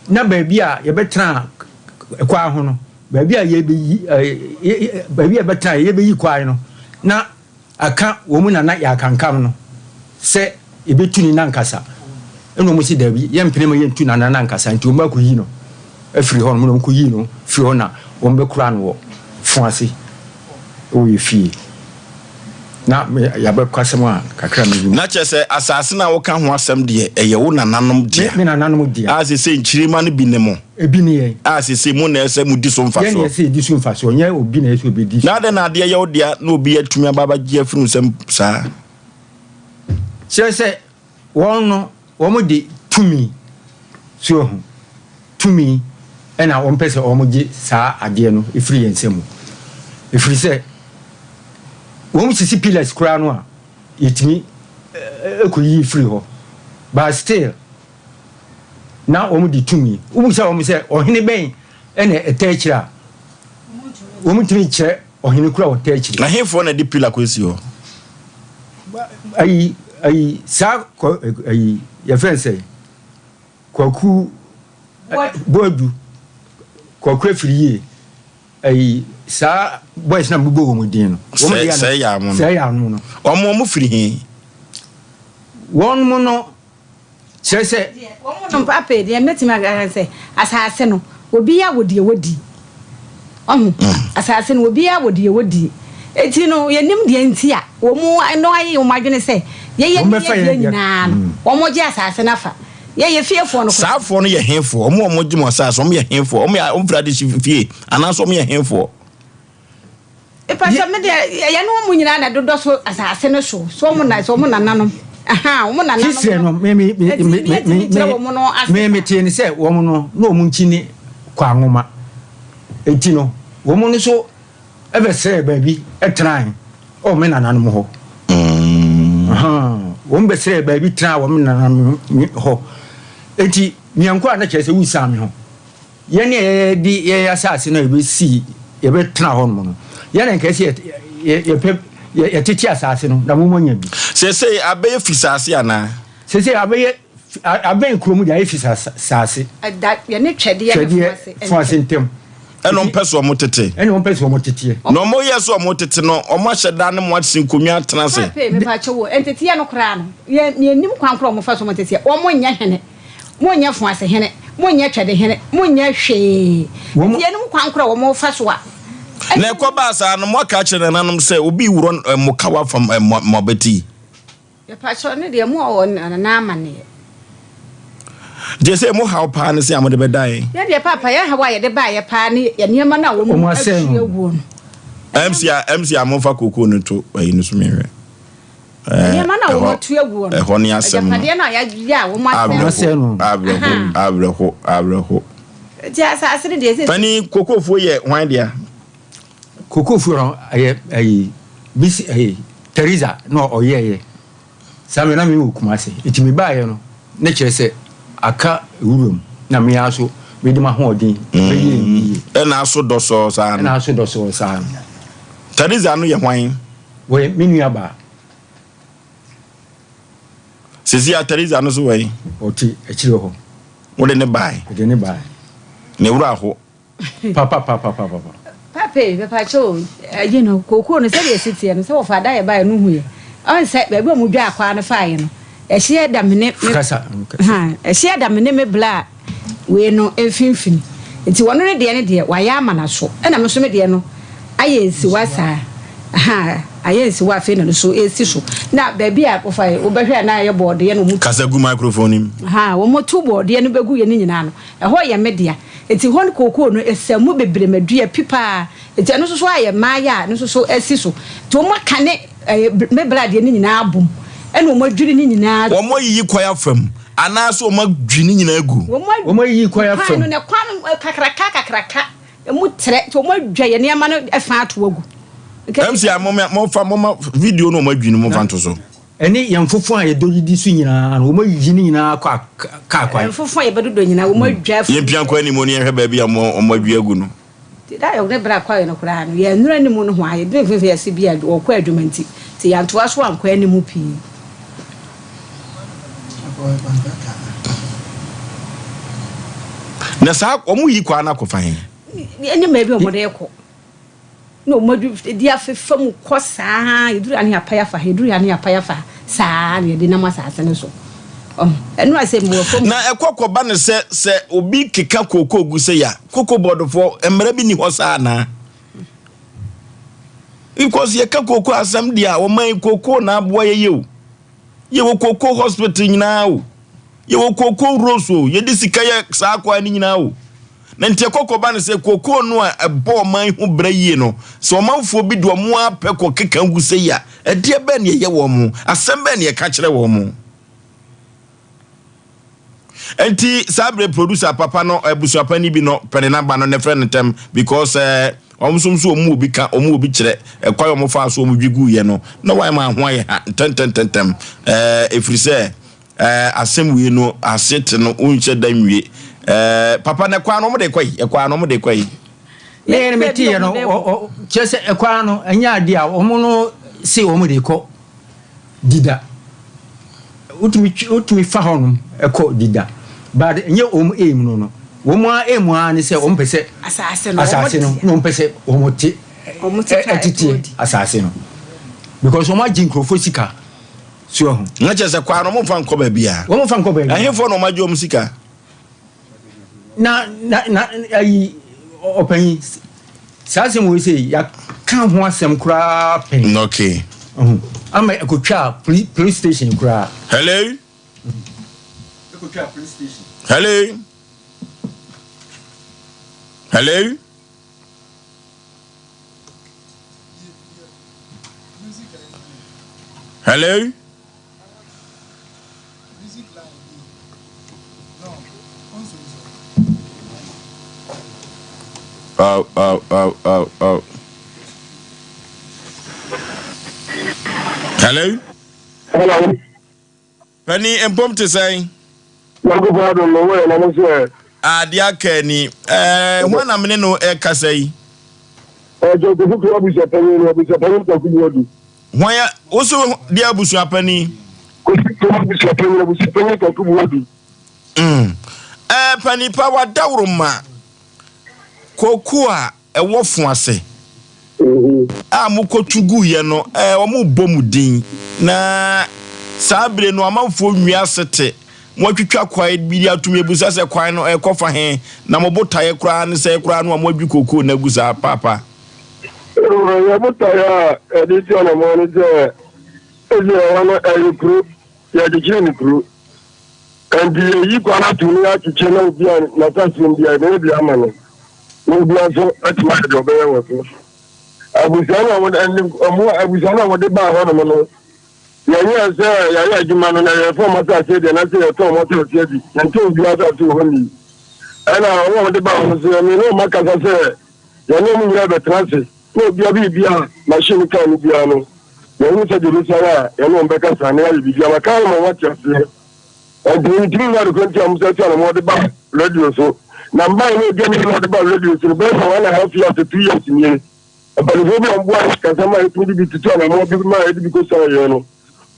na baabi a yɛbɛtena kwan ho no, baabi a yɛbɛyi baabi a yɛbɛtena yɛbɛyi kwan no, na Aka wɔn na na yɛakankam no sɛ yɛbɛtu ne nankasa. Ɛna wɔn se daabi, yɛmpene ma yɛntu Nana nankasa, nti wɔn akɔyi no afiri hɔ nom, na wɔn kɔyii no firi hɔ na wɔn bɛkora no wɔ fo ase wɔ yɛ fie. Na me yɛabɛkɔ asɛm a kakra menim. Na kyerɛ sɛ asase no a woka ho asɛm deɛ, ɛyɛ wo nananom dea. Me nananom dea. A seesei nkyirimma no bi ne mo. Ebi ne yɛn. A seesei mo na ɛsɛ sɛ mudi so mfasoɔ. Yɛn na ɛsɛ sɛ yɛdi so mfasoɔ, nyɛ obi na ɛsɛ sɛ obedi so. Na adɛn na adeɛ yɛ wo dea na obi atumi aba abɛgye afiri wo nsam saa? Kyerɛ sɛ, wɔn no, wɔde tumi, so wahu, tumi na wɔpɛ sɛ wɔgye saa adeɛ no firi yɛn nsa mu. Ɛfiri sɛ, wɔsisi pillars koraa no a, yɛtumi kɔyiyi firi hɔ, but still, na wɔde tumi. Wobisa wɔn sɛ, Ɔhene bɛn na ɛtaa akyiri a? Wɔntumi nkyerɛ ɔhene koro a ɔtaa akyiri. Na hefoɔ na ɛde pila kɔsi hɔ? Ayi, ayi, saa kɔ, ayi, yɛfrɛ no sɛ Kwaku Boadu, Kwaku Afiriyie, ayi, saa boys na mebobɔ wɔn din no. Sɛ, sɛ yɛ ano no. Sɛ yɛ ano no. Wɔn, wɔn firi he? Wɔn no. Kyerɛ sɛ. Deɛ wɔn no afei deɛ mɛtumi aka ne sɛ asase no obiara wɔ deɛ wɔdi ɔho asase no obiara wɔ deɛ wɔdi eti no yɛnim deɛ nti a wɔn no ayɛ wɔn adwene sɛ yɛyɛ ne yɛ deɛ nyinaa no wɔn gye asase no afa yɛyɛ fiefoɔ no Saa foɔ no yɛ hefoɔ? Wɔn a wɔgye mo asase, wɔn yɛ hefoɔ? Wɔn yɛ wɔn firi adehye fie anaasɛ wɔn yɛ hefoɔ? Mpakyɛ me deɛ yɛne wɔn nyinaa na ɛdodɔ so asase no so so wɔn na so wɔn nananom ahaa wɔn nananom History no me me me me me me me me tie ne sɛ wɔn no na wɔn nkyi ne kɔ anwoma eti no wɔn no so ɛbɛsrɛ baabi ɛtenae ɔ me nananom hɔ mm. wɔn bɛsrɛ baabi tena wɔn nananom hɔ eti miɛnko a na kyerɛ sɛ wusan me ho. Yɛn a yɛde yɛn asase no a yɛbɛsi yɛbɛtena hɔ nom no, yɛn na nka ɛsɛ yɛpɛ yɛtete asase no na mo anya bi. Seesei abɛyɛ fisaase anaa? Seesei abɛyɛ abɛn kurom deɛ ayɛ fisaase. Ɛda yɛne twɛdeɛ ne fo ase ntam. Ɛna wɔn pɛ so wɔn tete. Ɛna wɔn pɛ so wɔn teteɛ. Na wɔn yɛ so wɔn tete no, wɔn ahyɛ da ne mo asi nkonnwa atena ase. Paape, mepa kyɛw o, nteteɛ no koraa no, yɛn yɛnnim kwan koraa wɔn fa so wɔn teteɛ, wɔn nyɛ hene. Monyɛ Foasehene, monyɛ Twɛdehene, monyɛ hwee. Nti yeinom kwan korɔ a wɔfa so a. Na ɛkɔbaa saa no, moaka akyerɛ nananom sɛ obi reworɔ mo kawa fam mo abati. Mepakyɛw, ne deɛ mo wɔ nana amaneɛ. Gye sɛ mo haw paa ne sɛ a mode bɛdae. Yɛn deɛ paapa, yɛn haw a yɛde baeɛ paa ne yɛn nneɛma no a wɔn ahwie aguo no. MC a MC a momfa kookoo no to ayi no so menhwɛ. Nneɛma no a wɔatu aguo no. Ɛhɔ ne asɛm no. Agyapadeɛ no a yɛayɛ a wɔasɛe no. Awerɛho, awerɛho, awerɛho. Nti asase no deɛ sɛ. Pani kokofuo yɛ hwan dea? Kokofuo no ɛyɛ ɛyi bisi ɛyi. Teresa na ɔyɛeɛ. Saa mmerɛ na me wɔ Kumasi, nti me baeɛ no na kyerɛ sɛ aka wuram na me ara nso mede m'ahoɔden bɛyɛɛ no yie. Ɛna aso dɔsɔɔ saa no. Ɛna aso dɔsɔɔ saa no. Teresa no yɛ hwan? Wɔyɛ me nua baa. Sisi a Teresa no so wɔ he? Ɔte akyire hɔ. Wode ne bae? Mede ne bae. Ne werɛ aho? Papapapapapa. Pape, mepakyɛ o, ayi no, kookoo no sɛdeɛ ɛsi teɛ no, sɛ wɔfa da yɛ baeɛ no huiɛ. Ɔn sɛ baabi a wɔn dwa akwaa no faeɛ no, ɛhyeɛ da me ne me, Kasa. ha, ɛhyeɛ da me ne me bla wei no mfimfini. Nti wɔn ne deɛ no deɛ, wayɛ ama no aso. Ɛna me nso me deɛ no ayɛ nsiwa saa. Ha, ayɛ nsiwa afei na no so ɛsi so. Na baabi a wɔfa wobɛhwɛ a na ayɛ bɔɔdeɛ na wɔn. Kasa gu microphone no mu. Ha, wɔn to bɔɔdeɛ no bɛgu yɛ no nyinaa no, Ɛhɔ yɛ me dea. Enti hɔ no kookoo no ɛsɛ mu bebree ma dua pi paa. Enti ɛno nso so ayɛ mmaayɛ a ɛno nso so asi so. Enti wɔn aka ne ɛɛ me bra deɛ no nyinaa abom. Ɛna wɔn adwiri ne nyinaa. Wɔn ayiyi kwae afa mu anaa sɛ wɔn adwiri ne nyinaa agu? Wɔn ayiyi kwae afa mu. Kwan no na kwan no kakraka kakraka emu trɛ. Nti wɔn adwa yɛ nneɛma no ɛfa ato agu. MC a mo mo fa mo ma video no wɔn adwiri no mo fa nto so. Ɛne yɛn mfofo a yɛdɔ didi so nyinaa no, wɔayiyi ne nyinaa akɔ kaa kwan. Mfofo a yɛbɛdodɔ nyinaa, wɔadwa afi. Yɛmpia nkɔ anim na yɛnhwɛ baabi a wɔadua agu no. Nti da a yɛne bra kɔeɛ no koraa no, yɛannuru anim no ho a, yɛduruu mfimfini yɛse bi a wɔkɔ adwuma nti, nti yɛantoa so ankɔ anim pii. Na saa wɔyi kwan no akɔfa he? Yɛnnim baabi a wɔde rekɔ. Na wɔn adu de afefa mu kɔ saa, yɛduru ha ne yɛapae afa ha, yɛduru ha ne yɛapae afa ha, saa na yɛde nam asase no so. Ɔho, ɛno a sɛ mewɔ fam. Na ɛkɔ kɔba no sɛ, sɛ obi keka kookoo gu sei a, koko bɔɔdofoɔ, mmara bi nni hɔ saa anaa? Because yɛka kookoo asɛm deɛ a, ɔman yi kookoo na aboa yɛyɛ o. Yɛwɔ kookoo hospital nyinaa o. Yɛwɔ kookoo roads o. Yɛde sika yɛ saa kwan no nyinaa o. Na nti ɛkɔ kɔba no sɛ kookoo no a ɛbɔ ɔman ho bra yie no, sɛ ɔmanfoɔ bi de wɔn ara pɛ kɔkeka gu sei a, ɛdeɛ bɛn na ɛyɛ wɔn? Asɛm bɛn na yɛka kyerɛ wɔn? Nti saa berɛ producer papa no abusuapani bi no pɛ ne naba no ne frɛ no ntɛm because eh, wɔn nso nso wɔn mu obi ka wɔn mu obi kyerɛ ɛkwan wɔn faa so wɔn dwi guiɛ no na wɔayɛ ma ho ayɛ ha ntɛntɛntɛntɛm ɛɛ ɛfiri sɛ Ɛɛ asɛm wei no ase te no wonhyɛ da nwie. Ɛɛ papa na ɛkwan no wɔn de kɔ yi ɛkwan no wɔn de kɔ yi. Ne yɛn mi ti yɛ no ɔ ɔ kyerɛ sɛ ɛkwan no ɛnyɛ adeɛ a wɔn no se wɔn de kɔ dida wotumi wotumi fa hɔ nom ɛkɔ dida but ɛnyɛ wɔn aim no no wɔn a aim ara ne sɛ wɔn pɛ sɛ asase no asase no na wɔn pɛ sɛ wɔn te ɛtete asase no because wɔn agye nkurɔfoɔ sika. So wahu? Na kyerɛ sɛ kwaa no wɔmfa nkɔ baabiara. Wɔmfa nkɔ baabiara. Ɛhefoɔ na wɔagye wɔn sika? Na na na ayi ɔpanyin saa asɛm wei sɛ yɛaka ho asɛm koraa pɛn. Okay. Ama ɛkɔtwa police police station koraa. Hello. Ɛkɔtwa police station. Hello. Hello. Hello? Oh, oh, oh, oh, oh. Hello? Hello. Panin, mpom te sɛn? Nyankopɔn adom no, woyɛ na mo nso ɛ? Ah, deɛ aka ni. Ɛɛ, hwan na mene no ɛkasa yi? Ɛɛ, John Kofi Kuro abusuapanyin no, abusuapanyin Kwaku Boadu. Hwan ya, wo so deɛ abusuapanyin? Kofi Kuro abusuapanyin, abusuapanyin Kwaku Boadu. Mm. Ɛɛ, panin pa wadaworo ma koko a ɛwɔ fo ase a mokɔtu guiɛ no, wɔrebɔ mo din, na saa bere no amanfoɔ nwi ase te. Moatwitwa kwae bi de atom, yɛbisa sɛ kwan no ɛrekɔfa he, na mo botaeɛ koraa ne sɛn koraa no a moadwi kookoo no agu saa paapa? Yɛn botaeɛ a yɛde tu anamɔn ne sɛ, ɛsɛ ɛhɔ no ɛyɛ kuro, yɛrekyekyere no kuro. Enti yɛyi kwan ato no yɛakyekyere na obi a n'asase wom biara yɛbɛyɛ bi ama no. Na obiara nso atumi ayɛ deɛ ɔbɛyɛ wɔ so. Abusua no a wɔde ɛne wɔn abusua no a wɔde baa hɔnom no, yɛnyɛɛ sɛ yɛayɛ adwuma no na yɛrefa wɔn asase deɛ na sɛ yɛtɔn wɔn asase adi. Yɛntɔn obiara asase wɔ hɔ ni. Ɛna wɔn a wɔde baa hɔ no nso, yɛne ne wɔn akasa sɛ yɛne wɔn nyinaa bɛtena ase na obiara biribi a machine kaa no biara no, Yɛhunu sɛ deɛ ɛbɛsi ara a, yɛne wɔn bɛkasa na yɛayɛ biribi ama kan ma wɔate aseɛ. Ɛnti mentumi nhu adekorɔ nti a wɔn sɛ atu anamɔ de ba radio so. Na mbaeɛ no ɛdi anim na wɔde ba radio so no, bɛyɛ sɛ 1½ years to 2 years nie. Mpanimfoɔ bi a wɔboa yɛn sikasɛm a yɛtumi de bi tutu anamɔ bi ma yɛde bi kɔsua yɛn no,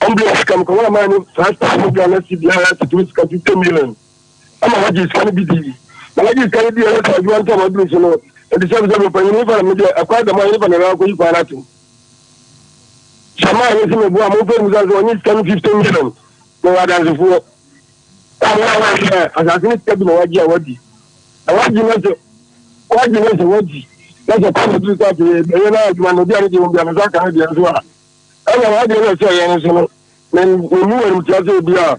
wɔn de sika mekɔwɔ aman no 5,000 Ghana cedi a yɛatutu sika 50 million. Ɛma wɔgye sika no bi di. Na wɔgye sika no di ɛyɛ sɛ adwuma ntam aduru so no, ɛde sɛ sɛ mpanyin nifa na mede ɛkwan dɛm a nifa na ɛbɛn akɔyi kwan no atom. Sɛ maa ne sɛ meboa mo mfa mu sɛ ɔnye sika no 15 million na wɔ adansefoɔ. A wɔn a wɔyɛ asase no sika bi na wɔagye a wɔadi. Na wɔagye no sɛ wɔagye no sɛ wɔadi. Na sɛ kwan aduru sɛ afei ɛyɛ na adwuma no obi a ne deɛ wɔn bi a ne nsa aka ne deɛ nso a ɛna wɔagye no sɛ ɛyɛ no so no Memmu animtia sɛ obi a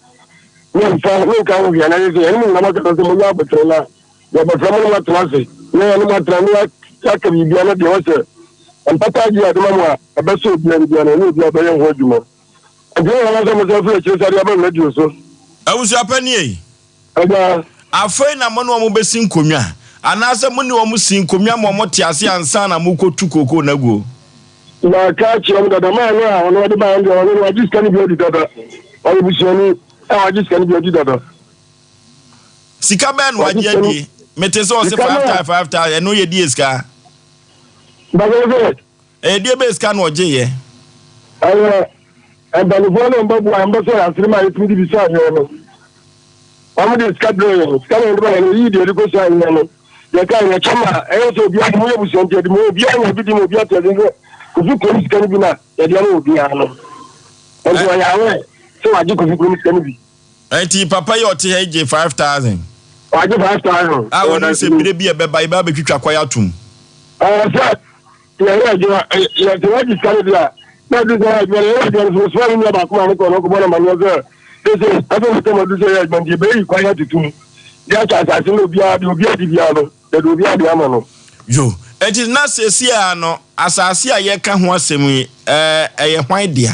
memfa menka ho hwee anaasɛ sɛ yɛne mo nyinaa makasa sɛ monya abotire na yɛbɛfrɛ mo ne moatena ase na yɛne mo atena ne yɛaka biribia no deɛ wɔ sɛ mpata agye ade ma mo a ɛbɛsɛ obiara no biara no ɛne obiara bɛyɛ ho adwuma. Nti ne wɔn sɛ mo sɛ firi akyire sɛ de aba radio so. Abusuapanin ei. Agya. Afei na mo ne wɔn bɛsi nkonnwa, anaasɛ mo ne wɔn sii nkonnwa ma wɔte ase ansa na morekɔtu kookoo no aguo? Maka akyerɛ wɔn dada, maa no a ɔno ɔde baeɛ no deɛ, ɔno no wagye sika no bi adi dada. Ɔyɛ busuani a wagye sika no bi adi dada. Sika bɛn na wagye adie? Mete sɛ ɔse 5000 5000, ɛno yɛ die sika? Bàbá sɛ. Ɛyɛ deɛ bɛyɛ sika na ɔgyeeɛ? Ɛyɛ mpanimfoɔ no mbɛboa yɛn mbɛsɔ yɛn asene ma yɛtumi de bi sɔ ahwɛ no. Wɔn de sika brɛ yɛn, sika na yɛde ba yɛn no, yɛyi deɛ yɛde kɔ sɔ ahwɛ no. Yɛka yɛn kyɛ ma ɛyɛ sɛ obiara mo yɛ busua nti yɛde ma obiara nya bi di ma obiara te ase sɛ kofi kurom sika no bi na yɛde ama obiara no. Nti wɔyɛ awɛ sɛ wagye kofi kurom sika no bi. Nti papa yi a ɔte ha yi gye 5000. Wagye 5000. A wɔnim sɛ bere bi a ɛbɛba yɛbɛba abɛtwitwa kwae atom. Ɛɛ sɛ Yɛyɛ adwuma, yɛ sɛ wagye sika no bi a, na adu sɛ yɛ adwuma no, yɛyɛ adwuma no so, mesoma me nua baako ma no kɔ no kɔbɔ no amanneɛ sɛ, sese, afei na sɛ madu sɛ yɛ adwuma nti yɛbɛyi kwan atutu mu de akyɛ asase no obiara de obiara di biara no, yɛde obiara de ama no. Yo, enti na seesei ara no, asase a yɛreka ho asɛm yi, ɛɛ, ɛyɛ hwan dea?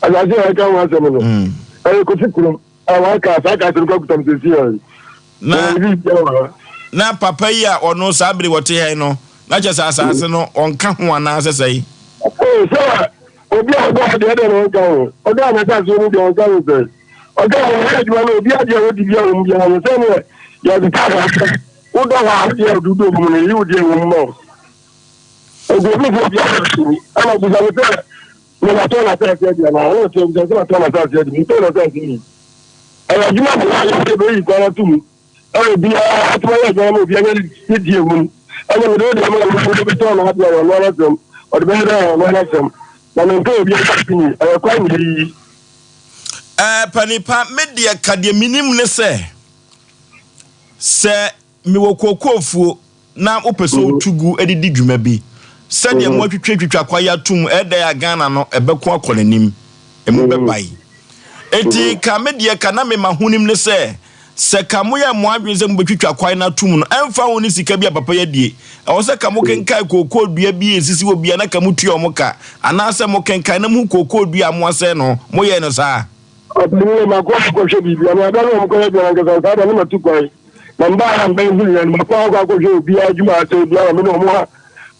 Asase a yɛreka ho asɛm no, ɛyɛ Kofi kurom. A waka saa kasa no kɔ kutam sɛsi yɛ. Na na papa yi a ɔno saa bere wɔte ha yi no, na kyerɛ sɛ asase no ɔnka ho anaasɛ sɛe? Oo, sɛ obi a ɔdɔ adeɛ deɛ na ɔnka ho. Ɔdɔ a n'asase mu deɛ ɔnka ho sɛ. Ɔka ho ɔyɛ adwuma no obi adeɛ a ɔdi bi a wɔn biara no sɛ neɛ yɛde ta asase wodɔ hɔ a adeɛ a ɔde dɔ mu no yi wo deɛ wɔ mu ma wo. Nti obi fo obi asase ni ɛna ɔbisa no sɛ Na matɔn n'asase adi anaa? Ɔno ɔte abisa sɛ matɔn n'asase adi. Metɔn n'asase ni. Ɛyɛ adwuma na wɔayɛ sɛ ɛbɛyi kwan ato mu. Ɛwɔ obiara atoma yɛ adwuma ma obiara nya ne die wɔ mu. Ɛna mede wo deɛ ma no, ɔno bɛtɔn n'adeɛ a ɔno ara asɛm. Ɔde bɛyɛ dɛ a ɔno ara asɛm. Na mentɔn obi asase ni. Ɛyɛ kwan na ɛyi. Ɛɛ, panipa, me deɛ ka deɛ menim ne sɛ, sɛ Mewɔ kookoofuo na wopɛ sɛ wotu gu de di dwuma bi. Sɛdeɛ moatwitwatwitwa kwaeɛ atom, ɛyɛ dɛn a Ghana no ɛbɛko akɔ n'anim, ɛmu bɛbae. Enti ka me deɛ ka na me m'ahonim ne sɛ, sɛ ka moyɛɛ mo adwene sɛ mobɛtwitwa kwae no atom no, ɛmfa ho ne sika bi a papa yi adie, ɛwɔ sɛ ka mokenkae kookoo dua bi a ɛsisi hɔ biara na ka motua wɔn ka, anaasɛ mokenkae na mohu kookoo dua a moasɛe no, moyɛɛ no saa? Ɔpanyin no, makɔ akɔhwɛ biribi, ɛno ada no a wɔkɔyɛ adwuma no ankasa, saa da no matu kwan. Na mebaa ha mbɛn hu yɛn, makɔ akɔ akɔhwɛ obiara adwuma a asɛe biara ma me ne wɔn a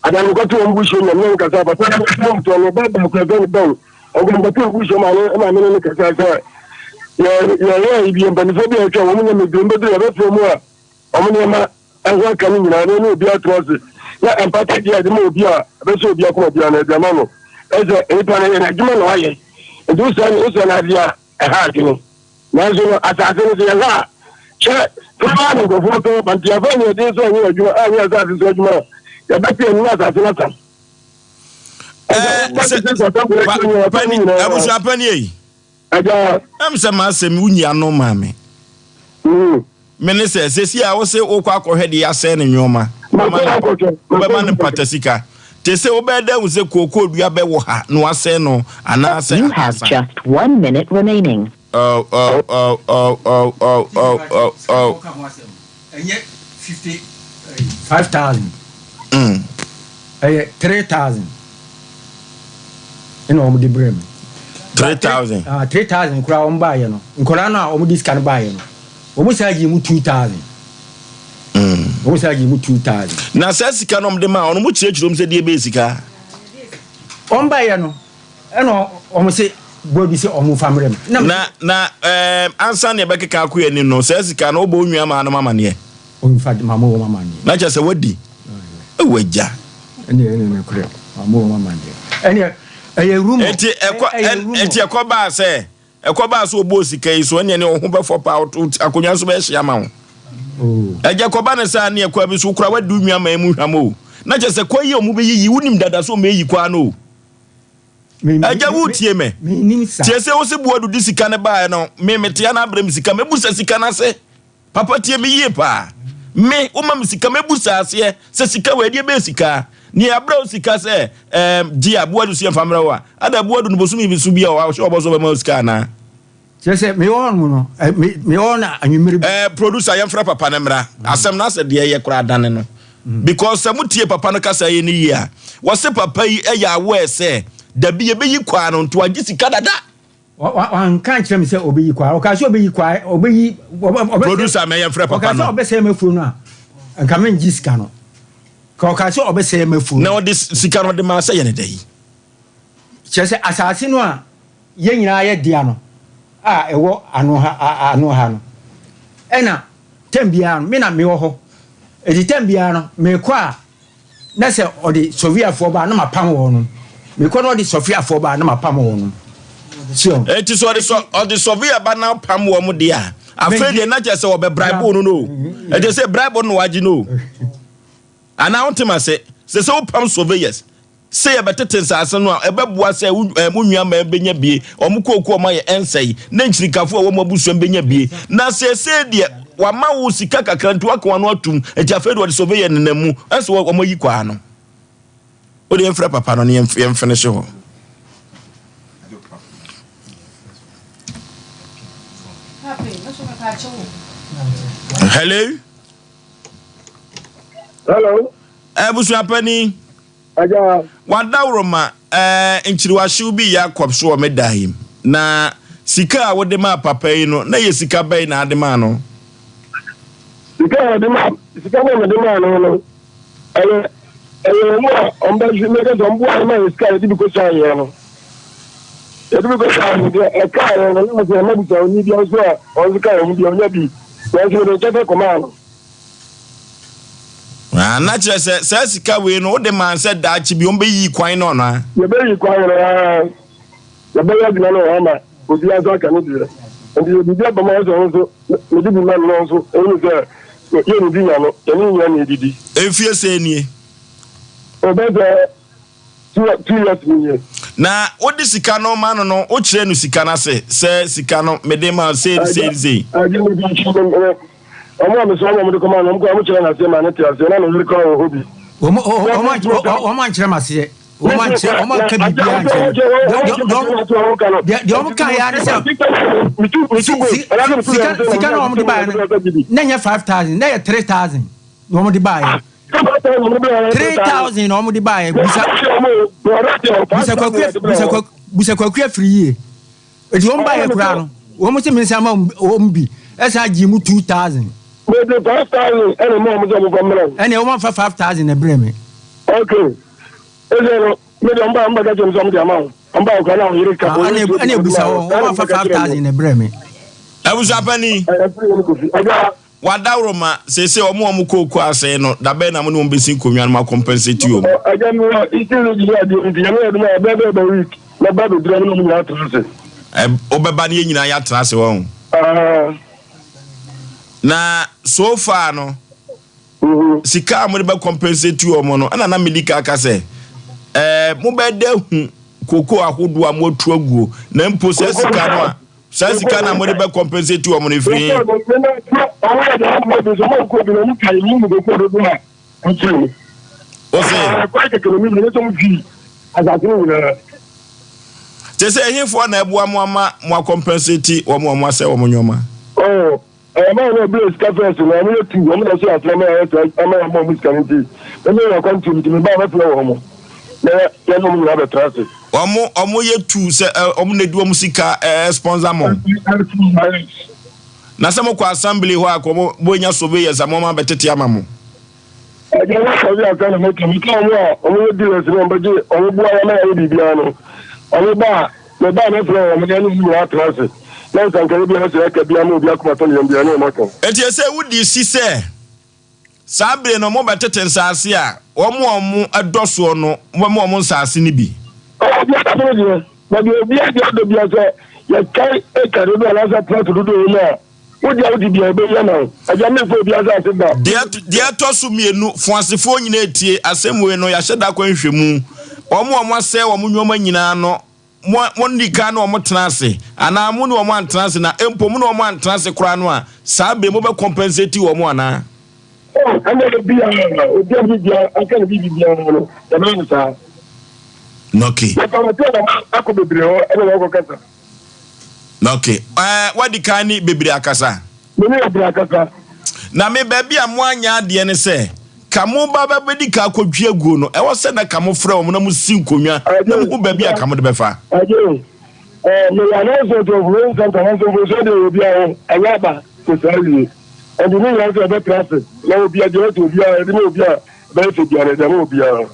ada no mekɔto wɔn busua mu na me ne wɔn kasa. Papa no bɛn tɔ no ba baako yɛfrɛ no Ben, ɔkɔ mekɔto wɔn busua mu a ne maame ne no kasa sɛ yɛ yɛyɛ yi bi mpanimfoɔ bi a atwa wɔn nyɛ meduro mbɛduru yɛbɛfrɛ mu a wɔn nneɛma ɛho aka no nyinaa na ɛne obiara to ase na mpata deɛ ɛde ma obi a ɛbɛsɛ obi akoma biara no ɛde ama no ɛsɛ nipa no yɛ n'adwuma na wayɛ nti wosɛ wosɛ no adeɛ a ɛha adwene nanso no asase no sɛ yɛhwɛ a kyɛ paa na nkurɔfoɔ tɔn ba nti yɛfa nyɛ den sɛ ɔnyɛ adwuma a nyɛ asase so adwuma a yɛbɛte ɛno na asase no asam abusua pani ei ɛm sɛ m'asɛm wonyi ano maa me me ne sɛ sɛsi a wo se wokɔ akɔhwɛ deɛ asɛe ne nneɛma wobɛma no mpata sika te sɛ wobɛyɛ dɛ hu sɛ kookoo dua bɛwɔ ha na wasɛe no anaasɛ You have just one minute remaining. Oh, oh, oh, oh, oh, oh, oh, oh, oh. Ɛnyɛ 55,000. Ɛyɛ 3,000. Ɛna wɔn de brɛ me. 3,000. Ah, 3,000 koraa wɔn baayɛ no. Nkwadaa no a wɔn de sika no baayɛ no, wɔn saa gye mu 2,000. Wɔn saa gye mu 2,000. Na saa sika no wɔn de maa wɔn, wɔn kyerɛkyerɛ wɔn sɛ deɛ ɛbɛyɛ sika. Wɔn baayɛ no. Ɛna wɔn se Boadu se wɔn mfa mmerɛ me. Na Na na ɛɛm ansa na yɛbɛkeka akɔ yɛn anim no, saa sika no wobɔ wo nua maa nom amaneɛ? Oh, in fact, mammɔ wɔn amaneɛ. Na kyerɛ sɛ woadi? Ao agya. Ɛnneɛ ɛnneɛ nokorɛ, mammɔ wɔn amaneɛ. Ɛnneɛ ɛyɛ rumor. Enti ɛkɔ Ɛyɛ ɛn rumor. enti ɛkɔbaa sɛ ɛkɔbaa sɛ wɔbɔɔ sika yi so ɛnneɛ ne wo ho bɛfɔ paa, wo akonnwa nso bɛyɛ hye ama wo. Oh. Agya kɔba no saa ne ɛkɔ bi so wokora wadi wo nua man mu hwam o. Na kyerɛ sɛ kɔ yi a wɔbɛyiyi wonim dada sɛ wɔbɛyi kɔ ano o. Agya wotie me. Tie sɛ wo se Boadu de sika no baeɛ no me metea no abrɛ me sika mɛbu sa sika no ase. Papa tie me yie paa. Me woma me sika mɛbu sa aseɛ sɛ sika wɔ ɛdeɛ bɛyɛ sika. Nea abrɛ wo sika sɛ ɛɛm gye a Boadu so yɛmfa mmerɛ wo a ada Boadu no bosome bi so bi a ɔhyɛ ɔbɔ so ɔbɛma wo sika anaa? Kyerɛ sɛ mewɔ hɔ nom no, me mewɔ hɔ na anwummere bi. Eh, producer yɛmfrɛ papa no mmra. Asɛm no asɛ deɛ ɛyɛ koraa dane no. Because sɛ motie papa no kasa yi no yie a, wɔse papa yi yɛ aware sɛ dabi yɛbɛyi kwaa no nti wagye sika dada. Wa wa wanka ankyerɛ me sɛ ɔbɛyi kwaa. Ɔkaa sɛ ɔbɛyi kwaa, ɔbɛyi, ɔbɛ ɔbɛsɛ. Producer mɛ yɛmfrɛ papa Ɔkaa sɛ no. ɔbɛsɛe m'afuo no a, nka mengye sika no. Ka ɔkaa sɛ ɔbɛsɛe m'afuo Na no. ɔde sika no ɔde maa sɛ yɛ ne dɛn? Kyerɛ sɛ asase no a yɛn nyinaa yɛ dea no a ɛwɔ ano ha ano ha no, ɛna tɛm biara no me na mewɔ hɔ. Enti tɛm biara no mekɔ a na sɛ ɔde Soviafoɔ ba a na mapam wɔn nom. Mekɔ na ɔde Sofiafoɔ ba a na mapam wɔn nom. So. Enti sɛ ɔde sɔ ɔde Sofia ba na apam wɔn deɛ a, afei deɛ na kyerɛ sɛ ɔbɛ bribe no no o. Ɛkyerɛ sɛ bribe no na wagye no o. Anaa wontem ase? Sɛ sɛ wopam surveyors Sɛ yɛbɛtete nsase no a, ɛbɛboa sɛ wo eh, mo nnuammaa bɛnya bie, wɔn kooko a wɔayɛ ɛnsɛe, na nkyirikafo a ɛwɔ mo abusua mu bɛnya bie. Na seesei deɛ, wɔama wo sika kakra nti woaka w'ano atom, enti afei deɛ wɔde surveyor nenam mu, ɛsɛ sɛ wɔayi kwaa no. Wode yɛmfrɛ papa no na yɛmfenehye hɔ. Hello? Hello? Abusuapani. Agya. W'adaworoma eh, nkyiriwahyew bi reyɛ akɔ so wɔ me da yi mu. Na sika a wode maa papa yi no, na ɛyɛ sika bɛn na ade maa no? Sika a ɔde maa sika no a mede maa no no, ɛyɛ ɛyɛ wɔn a wɔn bɛ hwɛ mɛka sɛ wɔn boa ma yɛ sika a yɛde bi kɔ sua yɛn no. Yɛde bi kɔ sua yɛn deɛ ɛka yɛn no na sɛ ɛma bisa oni bi nso a wɔn nso ka wɔn bi ɔnya bi. Nanso mede nkyɛn fɛ kɔmaa no. Ah, na kyerɛ sɛ saa sika wei no wode maa sɛ daakye bi wɔbɛyi kwan no anaa? Yɛbɛyi kwan no aa yɛbɛyɛ adwuma no wɔ hɔ ma obiara nso aka ne deɛ. Nti sɛ biribi aba mu a sɛ ɔno nso mede bi ma no na ɔno nso ɛhu sɛ yɛnnidi nya no, yɛne nyinaa na ɛdidi. Mfie sɛn nie? Ɔbɛsɛ 2 years ni nie. Na wode sika no ma no no, wokyerɛ no sika no ase sɛ sika no mede ma sei ne sei ne sei? Agye me bi ɔmo a mesoma ma ɔmo de kɔma no, ɔmo kɔ ɔmo kyerɛ no aseɛ ma ne te aseɛ na ne yere kora wɔ hɔ bi. Wɔn ankyerɛ me aseɛ. Wɔn ankyerɛ wɔn anka biribiara ankyerɛ me. Deɛ deɛ wɔn ka yɛ ne sɛ sika sika na wɔn de baeɛ no na nyɛ 5,000 na yɛ 3,000 na wɔn de baeɛ. 3,000 na wɔn de baeɛ bisa bisa kwaku bisa kwaku bisa kwaku afiri yie. Eti wɔn baeɛ koraa no wɔn sɛ mensa ma wɔn bi ɛsan gye mu 2,000. Mede 5,000 ɛna mu a wɔn sɛ wɔn fa mmerɛ. Ɛna wɔn afa 5,000 na ɛbrɛ me. Okay. Ɛsɛ no mede wɔn ba wɔn bɛka kyerɛ me sɛ wɔn de ama wo. Wɔn ba okura na wɔn yere ka. Ɛna ɛna ebusa wɔn wɔn afa 5,000 na ɛbrɛ me. Abusuapani. Ɛfiri wɔn kofi. Ɛgya. Wadaworoma, seesei wɔn a wɔn kooko asɛe no, da bɛn na mo ne wɔn bɛsi nkonnwa no mo akɔmpɛnseti wɔn? Agya me wɔ Eastern Region yɛ adeɛ nti Nyame yɛ adom a ɛbɛyɛ bɛyɛ bɛ week mɛba abɛduru ne wɔn nyinaa atena ase. Ɛ wobɛba ne yɛn nyinaa yɛatena ase wɔn. Aah. Na so far no, sika a mode bɛ compensate wɔn no, ɛna na medi ka aka sɛ, ɛɛ mobɛda hu kooko ahodoɔ a moatu aguo, na mpo saa sika no a. Saa sika na mode bɛ compensate wɔn no efiri he? Ose. Te sɛ ɛhefoɔ na ɛboa mo ama mo akɔmpensate wɔn a wɔn asɛ wɔn nneɛma? Ɛma wɔn a wɔbrɛ sika fɛs no, wɔn yɛ tu, wɔn na ɛhyɛ aseɛ ama yɛayɛ saa, ama yɛama wɔn sika no nti, mɛma yɛn akwantuo nti, meba a mɛfrɛ wɔn, na yɛne wɔn nyinaa abɛtra ase. Wɔn wɔn yɛ tu sɛ ɛ wɔn na edi wɔn sika ɛ sponsor mo. Na sɛ mo kɔ assembly hɔ a kɔ mo mo nya surveyors a mo ama bɛtete ama mo. Ɛdeɛ na sɔre ansa na mɛka meka wɔn a wɔn yɛ dealers no wɔn bɛgye wɔn boa yɛn ama yɛayɛ biribiara no. Ɔmo ba a, me ba a mɛfrɛ wɔn na yɛne wɔn nyinaa atena ase, na nsankaeɛ biara sɛ ɛka biara ma obi akoma tɔ ne yam biara, ne wɔn aka. Enti ɛsɛ wodi si sɛ saa bere no mobɛtete nsaase a wɔn a wɔdɔ soɔ no mobɛma wɔn nsaase no bi. Obiara bɛto ne deɛ, na deɛ obiara deɛ ɔdɔ biara sɛ yɛkae eka dodoɔ anaasɛ plot dodoɔ wɔ mu a, wo deɛ wode biara yɛbɛyi ama wo. Agya memfa obiara asase da. Deɛ deɛ ɛtɔ so mmienu, Foasefoɔ nyinaa tie asɛm wei no, yɛahyɛ da akɔ nhwehwɛmu. Wɔn a wɔasɛe wɔn nneɛma nyinaa no, mo monni kan ne wɔn tena ase, anaa mo ne wɔn antena ase, na mpo mo ne wɔn antena ase koraa no a, saa bere mobɛ compensate wɔn anaa? Oh, ɛnna obiara, obiara biribiara, aka ne biribi biara no, yɛbɛyɛ no saa. Okay. Yɛfa wɔn sɛ wɔn akɔ bebree hɔ ɛna wɔn akɔ kasa. Okay. Ɛɛ, wadi kan ne bebree akasa. Me ne bebree akasa. Na me baabi a mo anya adeɛ ne sɛ, ka mo ba bɛbɛdi ka akɔdwi aguo no, ɛwɔ sɛ na ka mo frɛ wɔn na mo si nkonnwa na mo hu baabi a ka mo de bɛfa. Ɛgye, ɛɛ, meyɛ announcement wɔ Fufuo Center, nanso mfomsoɔ deɛ wɔ obiara ho, ɛnyɛ aba sɛ saa wie. Ɛnti ne nyinaa sɛ yɛbɛtra ase na obiara deɛ ɔsɛ obiara yɛde ma obiara bɛyɛ sɛ biara yɛde ama obiara.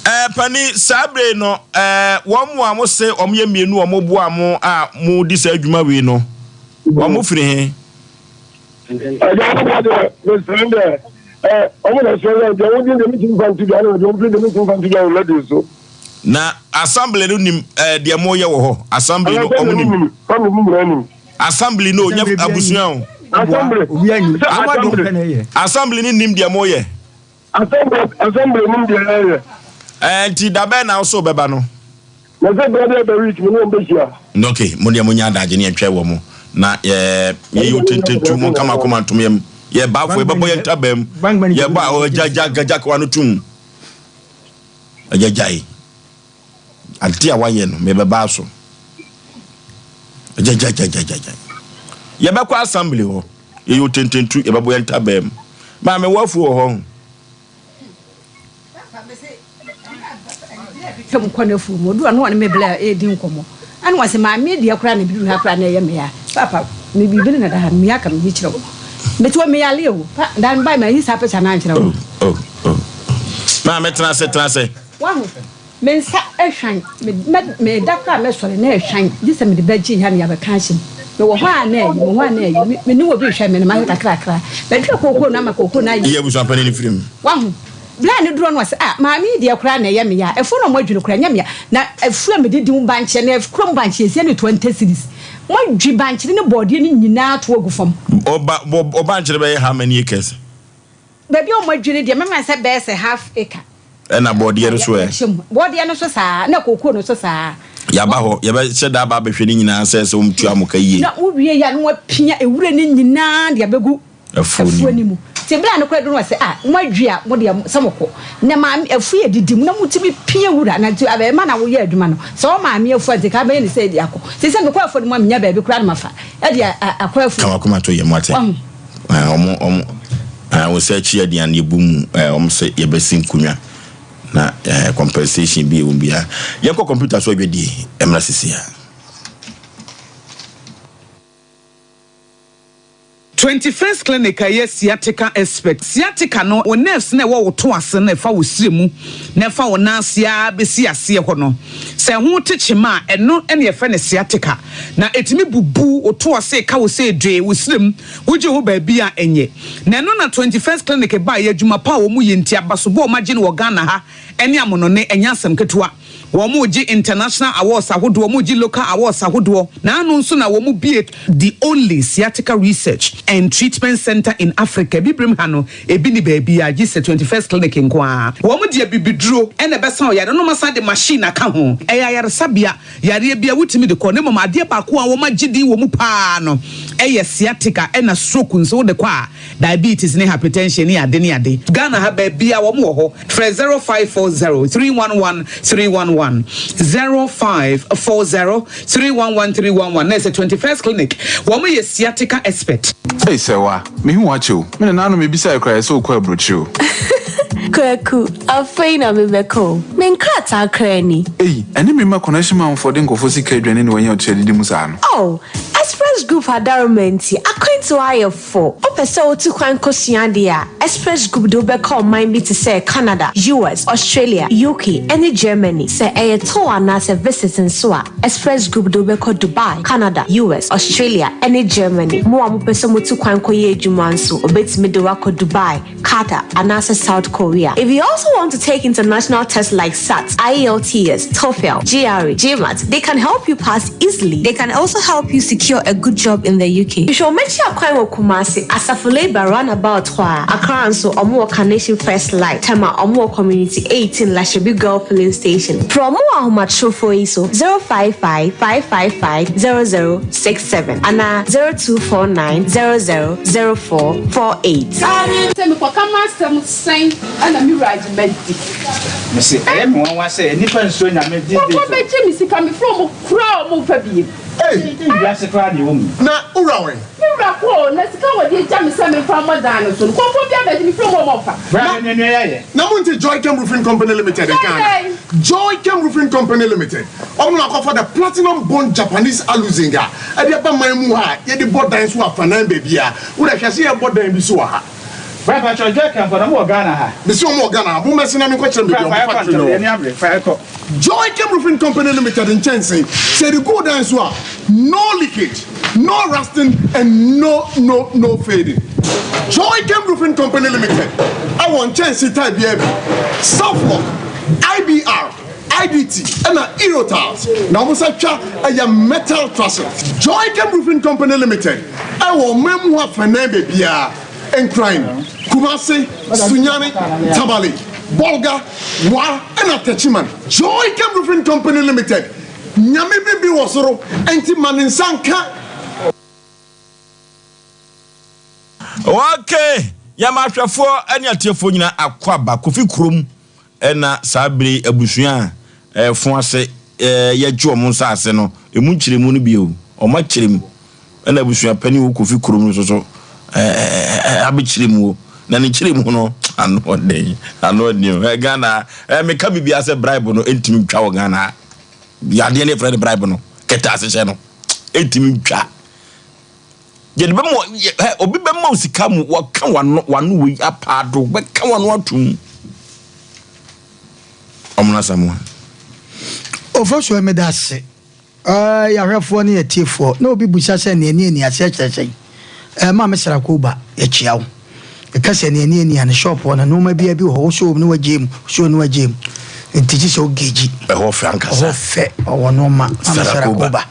Ɛɛ panin, saa bere no ɛɛ wɔn a mo se wɔn yɛ mmienu wɔn boa mo a mo di saa adwuma wei no, wɔn firi he? Ɛgya wɔn boa deɛ mesrɛ deɛ ɛɛ wɔn na ɛsrɛ yɛn deɛ wɔn di deɛ metumi fa nto dwa na deɛ wɔn firi deɛ metumi fa nto dwa wɔ radio so. Na assembly no nim ɛɛ deɛ mo yɛ wɔ hɔ assembly no wɔn nim. Family no nyinaa nim. Assembly no nyɛ abusua o. Assembly. Assembly. Assembly no nim deɛ mo yɛ. Assembly assembly nim deɛ yɛyɛ. Ɛɛ nti dabɛn na ɔso bɛba no. Na sɛ bɛrɛ bi ɛbɛ week mi ne wɔn bɛ hyia. Ok mo deɛ mo nya adagye ne yɛn twɛn wɔ mo na yɛ yɛ yɛ otententu mo nkama akoma ntom yɛm yɛ baafo yɛ bɛbɔ yɛn ntabaa mu yɛ bɔ a ɔgya gya gya kawa no tum ɛgya gyae. Ade a wayɛ no, mebɛba so. Gyagyagyagyagya. Yɛbɛkɔ assembly hɔ. Yɛyɛ otententu, yɛbɛbɔ yɛn ntabaa mu. Maame, w'afuo wɔ hɔ ho. Twam kɔ n'afuo mu. Ɔduru hɔ no, ɔne me bla redi nkɔmmɔ. Ɛna ɔse, maame deɛ koraa na ɛbɛduru ha koraa na ɛyɛ me ya. Papa, me biribi no na ɛda ha no, meyɛ aka meyi kyerɛ wo. Mete hɔ meyale o. Pa, da no bae mayi saa picture no ankyerɛ wo. Oh, oh, oh. Maame, tena ase, tena ase. Wahu? Me nsa hwan, me, mɛ, meda koraa a mɛsɔre na ɛhwan, gye sɛ mede bɛgye ha na yɛabɛka ahyɛ mu. Mewɔ hɔ a na ayi, mewɔ hɔ a na ayi. Me, me ne obi rehwɛ me no, mayɛ kakrakra. Madua kookoo no ama kookoo no ayɛ. Yi abusuapanin no firi mu. Wahu? Berɛ a ne duro no, ɔse, Ah, maame yi deɛ koraa na ɛyɛ me ya. Afuo no a moadwi no koraa, ɛnyɛ me ya. Na afuo a mede di ho bankye, na kurom bankye, yɛsia no 20 cedis. Moadwi bankyere ne bɔɔdeɛ no nyinaa ato agu fam. Ɔba, bɔ, ɔbankyere bɛyɛ how many acres? Baabi a wɔadwi no deɛ, mɛma no sɛ bɛyɛ sɛ half acre. Ɛna bɔɔdeɛ no so ɛ? Yɛahyɛ mu. Bɔɔdeɛ no so saa, na kookoo no so saa. Yɛaba hɔ, yɛbɛhyɛ da aba abɛhwɛ ne nyinaa sɛ sɛ wɔtua mo ka yie. Na wowie yɛ a, na wɔapia ewura no nyinaa de abɛgu afuo no mu. Nti berɛ a no kora duru no, wɔse, ah, moadwi a, mo deɛ sɛ mokɔ. Na maame, afuo yɛ didi mu, na motumi pia wura. Na nti abɛɛma na woyɛ adwuma no, sɛ wo maame afuo a, nti ka bɛyɛ ne sɛ de akɔ. Seesei mekɔ afuo no mu a, mennya baabi koraa na mafa de akɔ afuo. Ka w'akoma to yam, wate? Wahu? Wɔn, wɔn, wɔn nsa akyi aduane yɛbu mu, wɔn sɛ yɛbɛsi nkonnwa na compensation bi ɛwɔ biara. Yɛnkɔ computer so adwadie mmra sisi a. 21st Clinic a ɛyɛ sciatica expert. Sciatica no, wo nerves no a ɛwɔ wo to ase no a ɛfa wo srɛ mu na ɛfa wo nan ase ara bɛsi aseɛ hɔ no, sɛ ɛho te kyema a, ɛno na yɛfrɛ no sciatica. Na ɛtumi bubu wo to ase, ɛka wo sɛ dwee, wo srɛ mu, wogye ho baabi a ɛnyɛ. Na ɛno na 21st Clinic baeɛ, adwuma pa a wɔyɛ nti, abasobɔ a wɔagye no wɔ Ghana ha ne amonɔne, ɛnyɛ asɛm ketewa. Wɔregye international awards ahodoɔ, wɔregye local awards ahodoɔ, na ano nso na wɔbue the only sciatica research and treatment centre in Africa. Abibirem ha no, ebi nni baabiara gye sɛ 21st Clinic nko ara. Wɔde abibiduro na ɛbɛsa wo yareɛ na wɔasan de machine aka ho. Ɛyɛ ayaresabea, yareɛ biara wotumi de kɔ, na mmom adeɛ baako a wɔagye din wɔ mu pa ara no yɛ sciatica ɛna stroke nso wode kɔ a, diabetes ne hypertension ne ade ne ade. Ghana ha baabiara wɔn wɔ hɔ. Frɛ 0540 311 311, 0540 311 311 na ɛsɛ 21st Clinic. Wɔn yɛ sciatica expert. Ei Sɛwa, mehu wo akyɛ o. Me nananom mebisae koraa yɛ sɛ wokɔ aburokyire o. Kwaku, afei na mebɛkɔ o. Me nkrataa koraa ni. Ei, ɛne me mma connection manfoɔ de nkurɔfoɔ sika adwane na wɔanya ɔtua didi mu saa no. Oh, Express Group adaworoma nti, akwantu ayɛ fo. Wopɛ sɛ wotu kwan kosua ade a, Express Group de wo bɛkɔ ɔman bi te sɛ Canada, US, Australia, UK, ne Germany. Sɛ ɛyɛ tour anaasɛ visit nso a, Express Group de wo bɛkɔ Dubai, Canada, US, Australia, ne Germany. Mo a mopɛ sɛ motu kwan kɔyɛ adwuma nso, wɔbɛtumi de wo akɔ Dubai, Qatar, anaasɛ South Korea. If you also want to take international tests like SAT, IELTS, TOEFL, GRE, GMAT, they can help you pass easily. They can also help you secure a good job in the UK. Hwehwɛ wɔn akyi akwan wɔ Kumasi, Asafo Labour Runabout hɔ a. Accra nso, wɔn wɔ Carnation First Light, Tema, wɔn wɔ Community 18, Lashibi Girl Filling Station. Frɛ wɔn wɔ ahomatrofoɔ yi so, 055 555 0067 anaa 0249 00 0448. Sɛ mekɔka m'asɛm sɛn na me wura agye madi. Mese ɛyɛ me nwanwa sɛ nnipa nsuro Nyame these days o. Nkurɔfoɔ bɛgye me sika mefrɛ wɔn koraa a wɔmfa biem. Ei! Dɛn wiase koraa na yɛwɔ mu yi? Na wo wura wɛn? Me wura kɔ o, na sika a wɔde agya me sɛ memfa mmɔ dan no so no, nkurɔfoɔ bi abɛgye mefrɛ wɔn a wɔmfa. Bra na nua nua yɛayɛ. Na monte Joychem Roofing Company Limited nka ana? Joychem Roofing Company Limited, wɔn na wɔakɔfa the Platinum Bond Japanese Aluzinc a ɛde aba man mu ha a yɛde bɔ dan so afanan baabiara. Wo deɛ hwɛ sɛ yɛbɔ dan bi so wɔ ha. Bra mpakyɛw Joychem fo na ɔmo wɔ Ghana ha? Mese ɔmo wɔ Ghana ha, mommɛse na menkɔkyerɛ mo Bra baabi a fa ɔmo yɛkɔ factory ntɛm no yɛn wɔ. ani abere fa yɛkɔ. Joychem Roofing Company Limited nkyɛnsee, sɛ yɛde gu wo dan so a, no leakage, no rusting and no no no fading. Joychem Roofing Company Limited wɔ nkyɛnsee type biara bi, Southlock, IBR, IDT ɛna Eurotiles na wɔn nsa twa ɛyɛ metal trusses. Joychem Roofing Company Limited ɛwɔ ɔman mu afanan baabiara, Nkran, Kumasi, Sunyani, Tamale, Bolga, Wa ɛna Techiman. Joychem Roofing Company Limited, Nyame biribi wɔ soro ɛnti ma ne nsa nka. Okay, yɛma ahwɛfoɔ ne atiefoɔ nyinaa akwaaba Kofi kurom na saa bere yi abusua a ɛfo ase yɛgye wɔn nsaase no emu nkyerɛmu no bio wɔn akyerɛ mu ɛna abusua panin wɔ Kofi kurom no nso so abɛkyerɛ mu o na ne nkyerɛ mu no ano ɔden ano ɔden o Ghana meka biribiara sɛ bribe no ntumi ntwa wɔ Ghana yadeɛ no yɛfrɛ no bribe no kɛtɛ asehyɛ no ntumi ntwa. Yɛde bɛma ɛ obi bɛma wo sika mu wɔka wano wano wei apaado bɛka wano atum. Ɔmo Asamoah. Ofosuo meda ase. Ɛɛ yɛahwɛfoɔ ne yɛtiefoɔ na obi busa sɛ nea ani ani aseɛ kyerɛ sɛn? Ɛɛ Maame Sarako ba yɛkyea wo. Yɛka sɛ nea ani ani a ne shop hɔ no nnoɔma biara bi wɔ hɔ wosɔ wɔ mu na wagyae mu wosɔ wɔ mu na wagyae mu nti gye sɛ wo geegyi. Ɛhɔ fɛ ankasa. Ɛhɔ fɛ ɔwɔ nnoɔma Maame Sarako ba.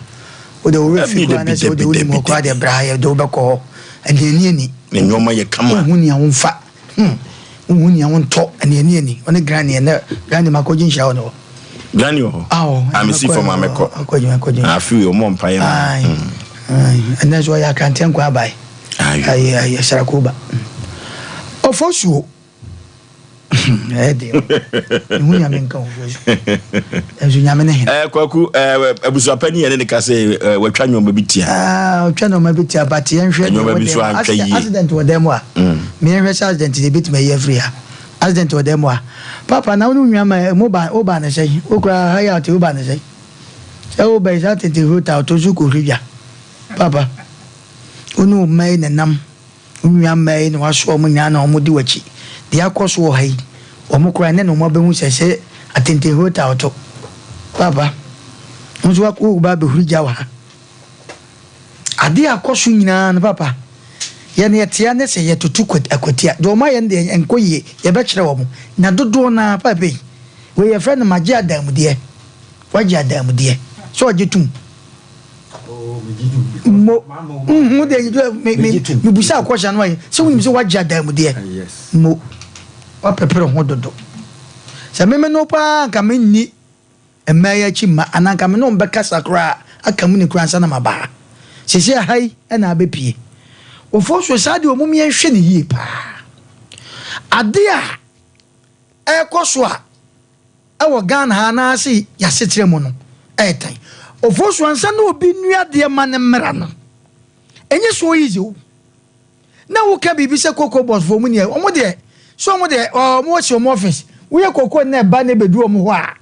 Wo de wo werɛ fi koraa na sɛ wo de wonim hɔ koraa deɛ bra ha yɛde wo bɛkɔ hɔ. Ɛne ani ani. Ne nneɛma yɛ kama. Wonhu nea womfa. Hmm. Wonhu nea wontɔ. Ɛne ani ani. Ɔne granny ɛnɛ granny ma kɔgye nhyira wɔ ne hɔ. Granny wɔ hɔ. Ah ɔ. Ah mesi fam a mɛkɔ. Akɔ adwuma akɔ adwuma. Ah afi wei ɔmɔ mpa yɛ ma. Ayi. Ayi. Ɛnɛ nso ɔyɛ akranteɛ nkwa abae. Ayo. Ayi ayi Sarakoba. Ɔfɔsuo. Ɛyɛ den o. Mehu nyame nka o Yesu. Nanso nyame ne hene. Eh, Kwaku, eh, abusuapani yɛne ne ka sɛ eh, watwa nneɛma bi tia. Ah, ɔtwa nneɛma bi tia, but yɛnhwɛ nneɛma bi nso antwa yie. Accident wɔ dan mu a. Mm. Me yɛnhwɛ sɛ accident deɛ ebetumi ayi afiri ha. Accident wɔ dan mu a. Papa, na wo ne wo nua ma mo ba wo ba ne sɛn? Wo kura ha yɛ ate wo ba ne sɛn? Sɛ wo ba yi saa tete hota ɔtɔ so kɔhwɛ dwa. Papa, wo ne wo mma yi nenam. Wo nua mmaa yi na woasoa wɔn nyinaa na wɔdi w'akyi. Deɛ akɔ so wɔ ha yi, wɔn koraa ɛnnɛ na wɔabɛhu sɛ sɛ atentenhuro taa ɔtɔ. Paapa, wo nso woreba abɛhuri gya wɔ ha. Adeɛ a akɔ so nyinaa no, paapa, yɛn yɛtea ne sɛ yɛtoto akwatia. Deɛ wɔayɛ no deɛ ɛnkɔ yie, yɛbɛkyerɛ wɔn. Na dodoɔ no ara, paapa yi, wei yɛfrɛ no magye adanmudeɛ. Wagye adanmudeɛ. Sɛ ɔgye tom. Mo nhu deɛ me me mebusa akɔhyɛ no ayɛ sɛ wonim sɛ woagye adanmudeɛ mo woapɛpere ho dodo sɛ meme no paa nka menni mmaa yi akyi mma anaa nka me ne wɔn bɛkasa koraa aka mu ne koraa ansa na maba ha sɛsɛ ha yi ɛna abɛpie wɔfoɔ so saa deɛ ɔmom yɛnhwɛ ne yie paa ade a ɛrekɔ so a Ɛwɔ Ghana ha anaase y'asetra mu no ɛyɛ tan. Ofosu ansa na obi nua adeɛ ma no mmra no ɛnyɛ so easy o. Na wo ka biribi sɛ cocoa boss foɔ mu neɛ ɔmo deɛ sɛ ɔmo deɛ ɔmo asi ɔmo office woyɛ cocoa no na ɛba na ɛbɛduru ɔmo hɔ a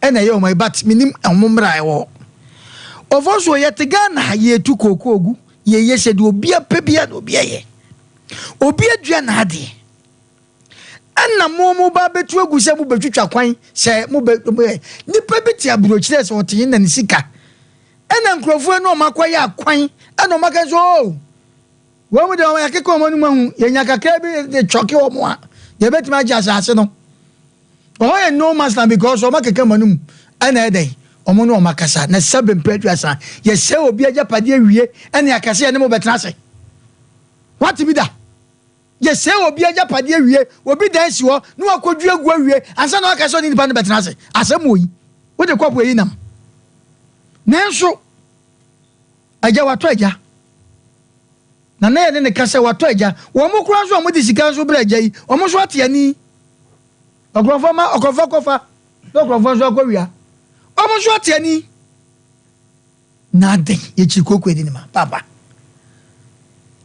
ɛna ɛyɛ ɔmo ayi but menim ɔmo mmra a ɛwɔ hɔ. Ɔfɔ so yɛte Ghana ha yɛtu kookoo gu, yɛyɛ sɛ deɛ obi apɛ biara na obi ayɛ. Obi adua n'adeɛ. Ɛna mo mo ba bɛtu agu sɛ mobɛtwitwa kwan sɛ mobɛ nipa bi te aburokyerɛ sɛ ɔte na ne sika. Ɛna nkurɔfoɔ no ɔmo akɔyɛ akwan ɛna ɔmo aka sɛ oo oh, wɔn mu deɛ wɔn akeka wɔn anum ahu yɛnya kakra bi de twɔke wɔn a yɛbɛtumi agye asase no. Ɔhɔ yɛ no man's land because wɔn akeka wɔn anum ɛna ɛdɛn wɔn ne wɔn akasa na sɛbe mpɛ aduasa yɛsɛ obi agyapadeɛ wie ɛne akasa yɛne mo bɛtena ase. Wate bi da? Yɛsɛe obi agyapadeɛ wie, obi dan si hɔ na wakɔdua agu awie ansa na waka sɛ ɔne nipa no bɛtena ase. Asɛm wɔ yi. Wode kɔpo ayi nam. Nanso, agya watɔ agya. Na na yɛne ne ka sɛ watɔ agya. Wɔn mo koraa nso a wɔde sika nso brɛ agya yi, wɔn nso ate ani. Ɔkorɔmfoɔ ma ɔkorɔmfoɔ kɔfa na ɔkorɔmfoɔ nso akɔwia. Wɔn nso ate ani. Na adɛn yɛkyiri kooko adi ne ma paapa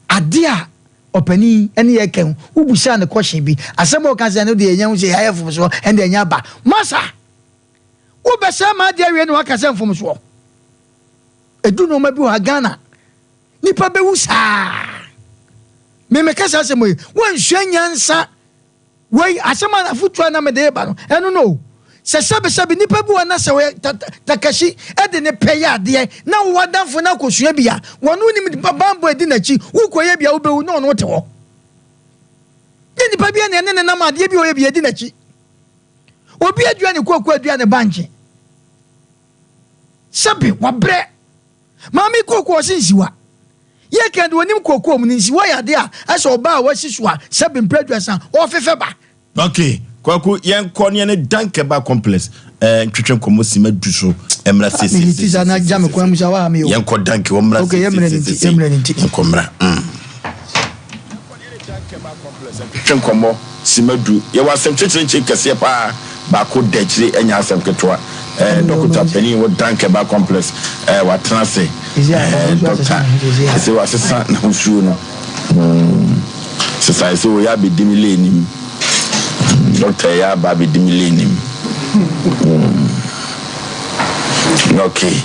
ade a ɔpanin ɛne yɛ kɛn wobusaa no kɔhye bi asɛm a ɔka sɛ ɛno deɛ yɛnya ho sɛ yɛayɛ mfomsoɔ ɛnde ɛnyɛ aba masa wobɛsɛe ma adeɛ awie na waka sɛ mfomsoɔ ɛdu nneɛma bi wɔ ha Ghana nipa bɛwu saa memeka saa asɛm yi woansua nyansa Wei, asɛm a afotu a na mede reba no, ɛno no o. Sɛ sɛbesɛbe nipa bi wɔ na sɛ ɔyɛ ta, ta, Takashi de ne pɛ yɛ adeɛ na wo adamfo no akɔsua bi a, wɔn wonim banbɔ a ɛdi n'akyi, wokɔyɛ bi a wobɛwu na ɔno te hɔ. Nyɛ nipa bi a na ɛne ne nam adeɛ bi a ɔyɛ bi ɛdi n'akyi. Obi adua ne kooko adua ne bankye. Sɛbe wabrɛ. Maame kooko ɔse nsiwa. Yɛ kan de onim kooko mu no nsiwa yɛ ade a ɛsɛ ɔbaa a wasi so a sɛbe mpere aduasa ɔfefɛ ba. Ok Kwaku yɛn kɔ ne yɛne Dankeba complex eh, ntwetwe nkɔmmɔ sima du so mmra sesesesese yɛn kɔ Danke hɔ mmra sesesesese yɛn kɔ mmra mm. Twetwe nkɔmmɔ simma du. Yɛwɔ asɛm kyekyerekye kɛseɛ paa baako da akyire, ɛnyɛ asɛm ketewa. Eh, dɔkota panin wɔ Dankeba Complex, eh, watena ase. Eh, dɔkta, ɛsɛ wasesa n'ahosuo no. Hmm, sesa ɛsɛ wɔyɛ abɛdi me lane nim. Hmm, dɔkta ɛyɛ aba abɛdi me lane nim. Hmm. Okay.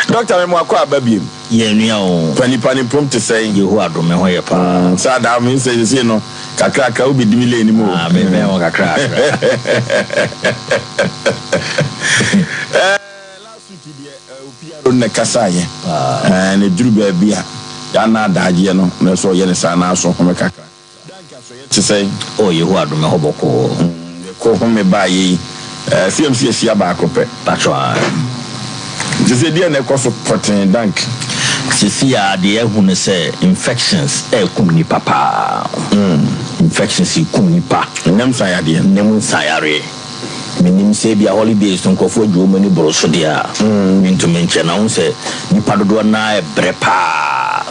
Dɔkta, me mo akɔ aba biem. Yɛ nua o. Pa nipa ne pom te sɛn. Yehowa dom me ho yɛ paa. Saa daa me sɛ sesei no kakrakra wo bedi me lane mu o. Ah me bɛn wo kakrakra. Eh last week deɛ eh opiaro na ɛkasa yɛ. Eh na eduru baabi a yɛ ana adagyeɛ no na ɛsɛ ɔyɛ ne saa na aso home kakra. Da nka so yɛ te sɛn? Oh Yehowa dom ɛhɔ bɔkɔɔ. Yɛkɔ home baeɛ yi eh, CMC ahyia baako pɛ. Patrɔ ae. Nti sɛ deɛn na ɛkɔ so pɔtee Dank? Sesei ara deɛ yɛahu ne sɛ infections ɛrekum nnipa paa. Infections rekum nnipa. Nnam nsayadeɛ. Nnam nsayareɛ. Menim sɛ ebia holidays no nkurɔfoɔ agye wɔn ani boro so deɛ a, mentumi nkyerɛ. Na wohu sɛ nnipa dodoɔ no ara rebrɛ paa.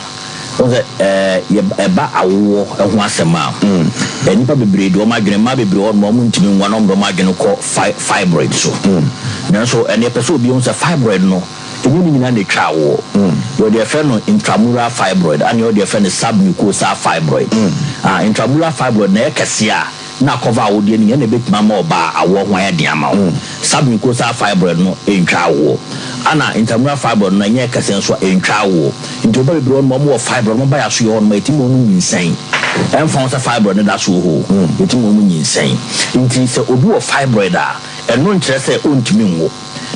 Wohu sɛ ɛɛ ɛba awoɔ ho asɛm a, nnipa bebree de wɔn adwene, mmaa bebree wɔ hɔnom a wɔntumi nwo a na wɔde wɔn adwene kɔ fi fibroid so. Nanso ɛnna yɛpɛ sɛ obi hu sɛ fibroid no, ɛnyɛ ne nyinaa na ɛtwa awoɔ. Yɛwɔ deɛ yɛfrɛ no intramural fibroid, ɛna yɛwɔ deɛ yɛfrɛ no submucosal fibroid. Ah, intramural fibroid na ɛyɛ kɛseɛ a, na akɔfa awodeɛ no nyinaa na ɛbɛtumi ama ɔbaa awoɔ ho ayɛ den ama wo. Submucosal fibroid no ɛntwa awoɔ. Ana intramural fibroid no ɛnyɛ kɛseɛ nso a ɛntwa awoɔ. Nti ɔba bebree hɔ nom a wɔwɔ fibroid wɔn ba yɛ aso yɛ hɔ nom a ɛtumi ma wɔn nyinsɛn. Ɛmfa ho sɛ fibroid no da so wɔ hɔ o, ɛtumi ma wɔn nyinsɛn. Nti sɛ obi wɔ fibroid a, ɛno nkyerɛ sɛ ɔntumi nwo.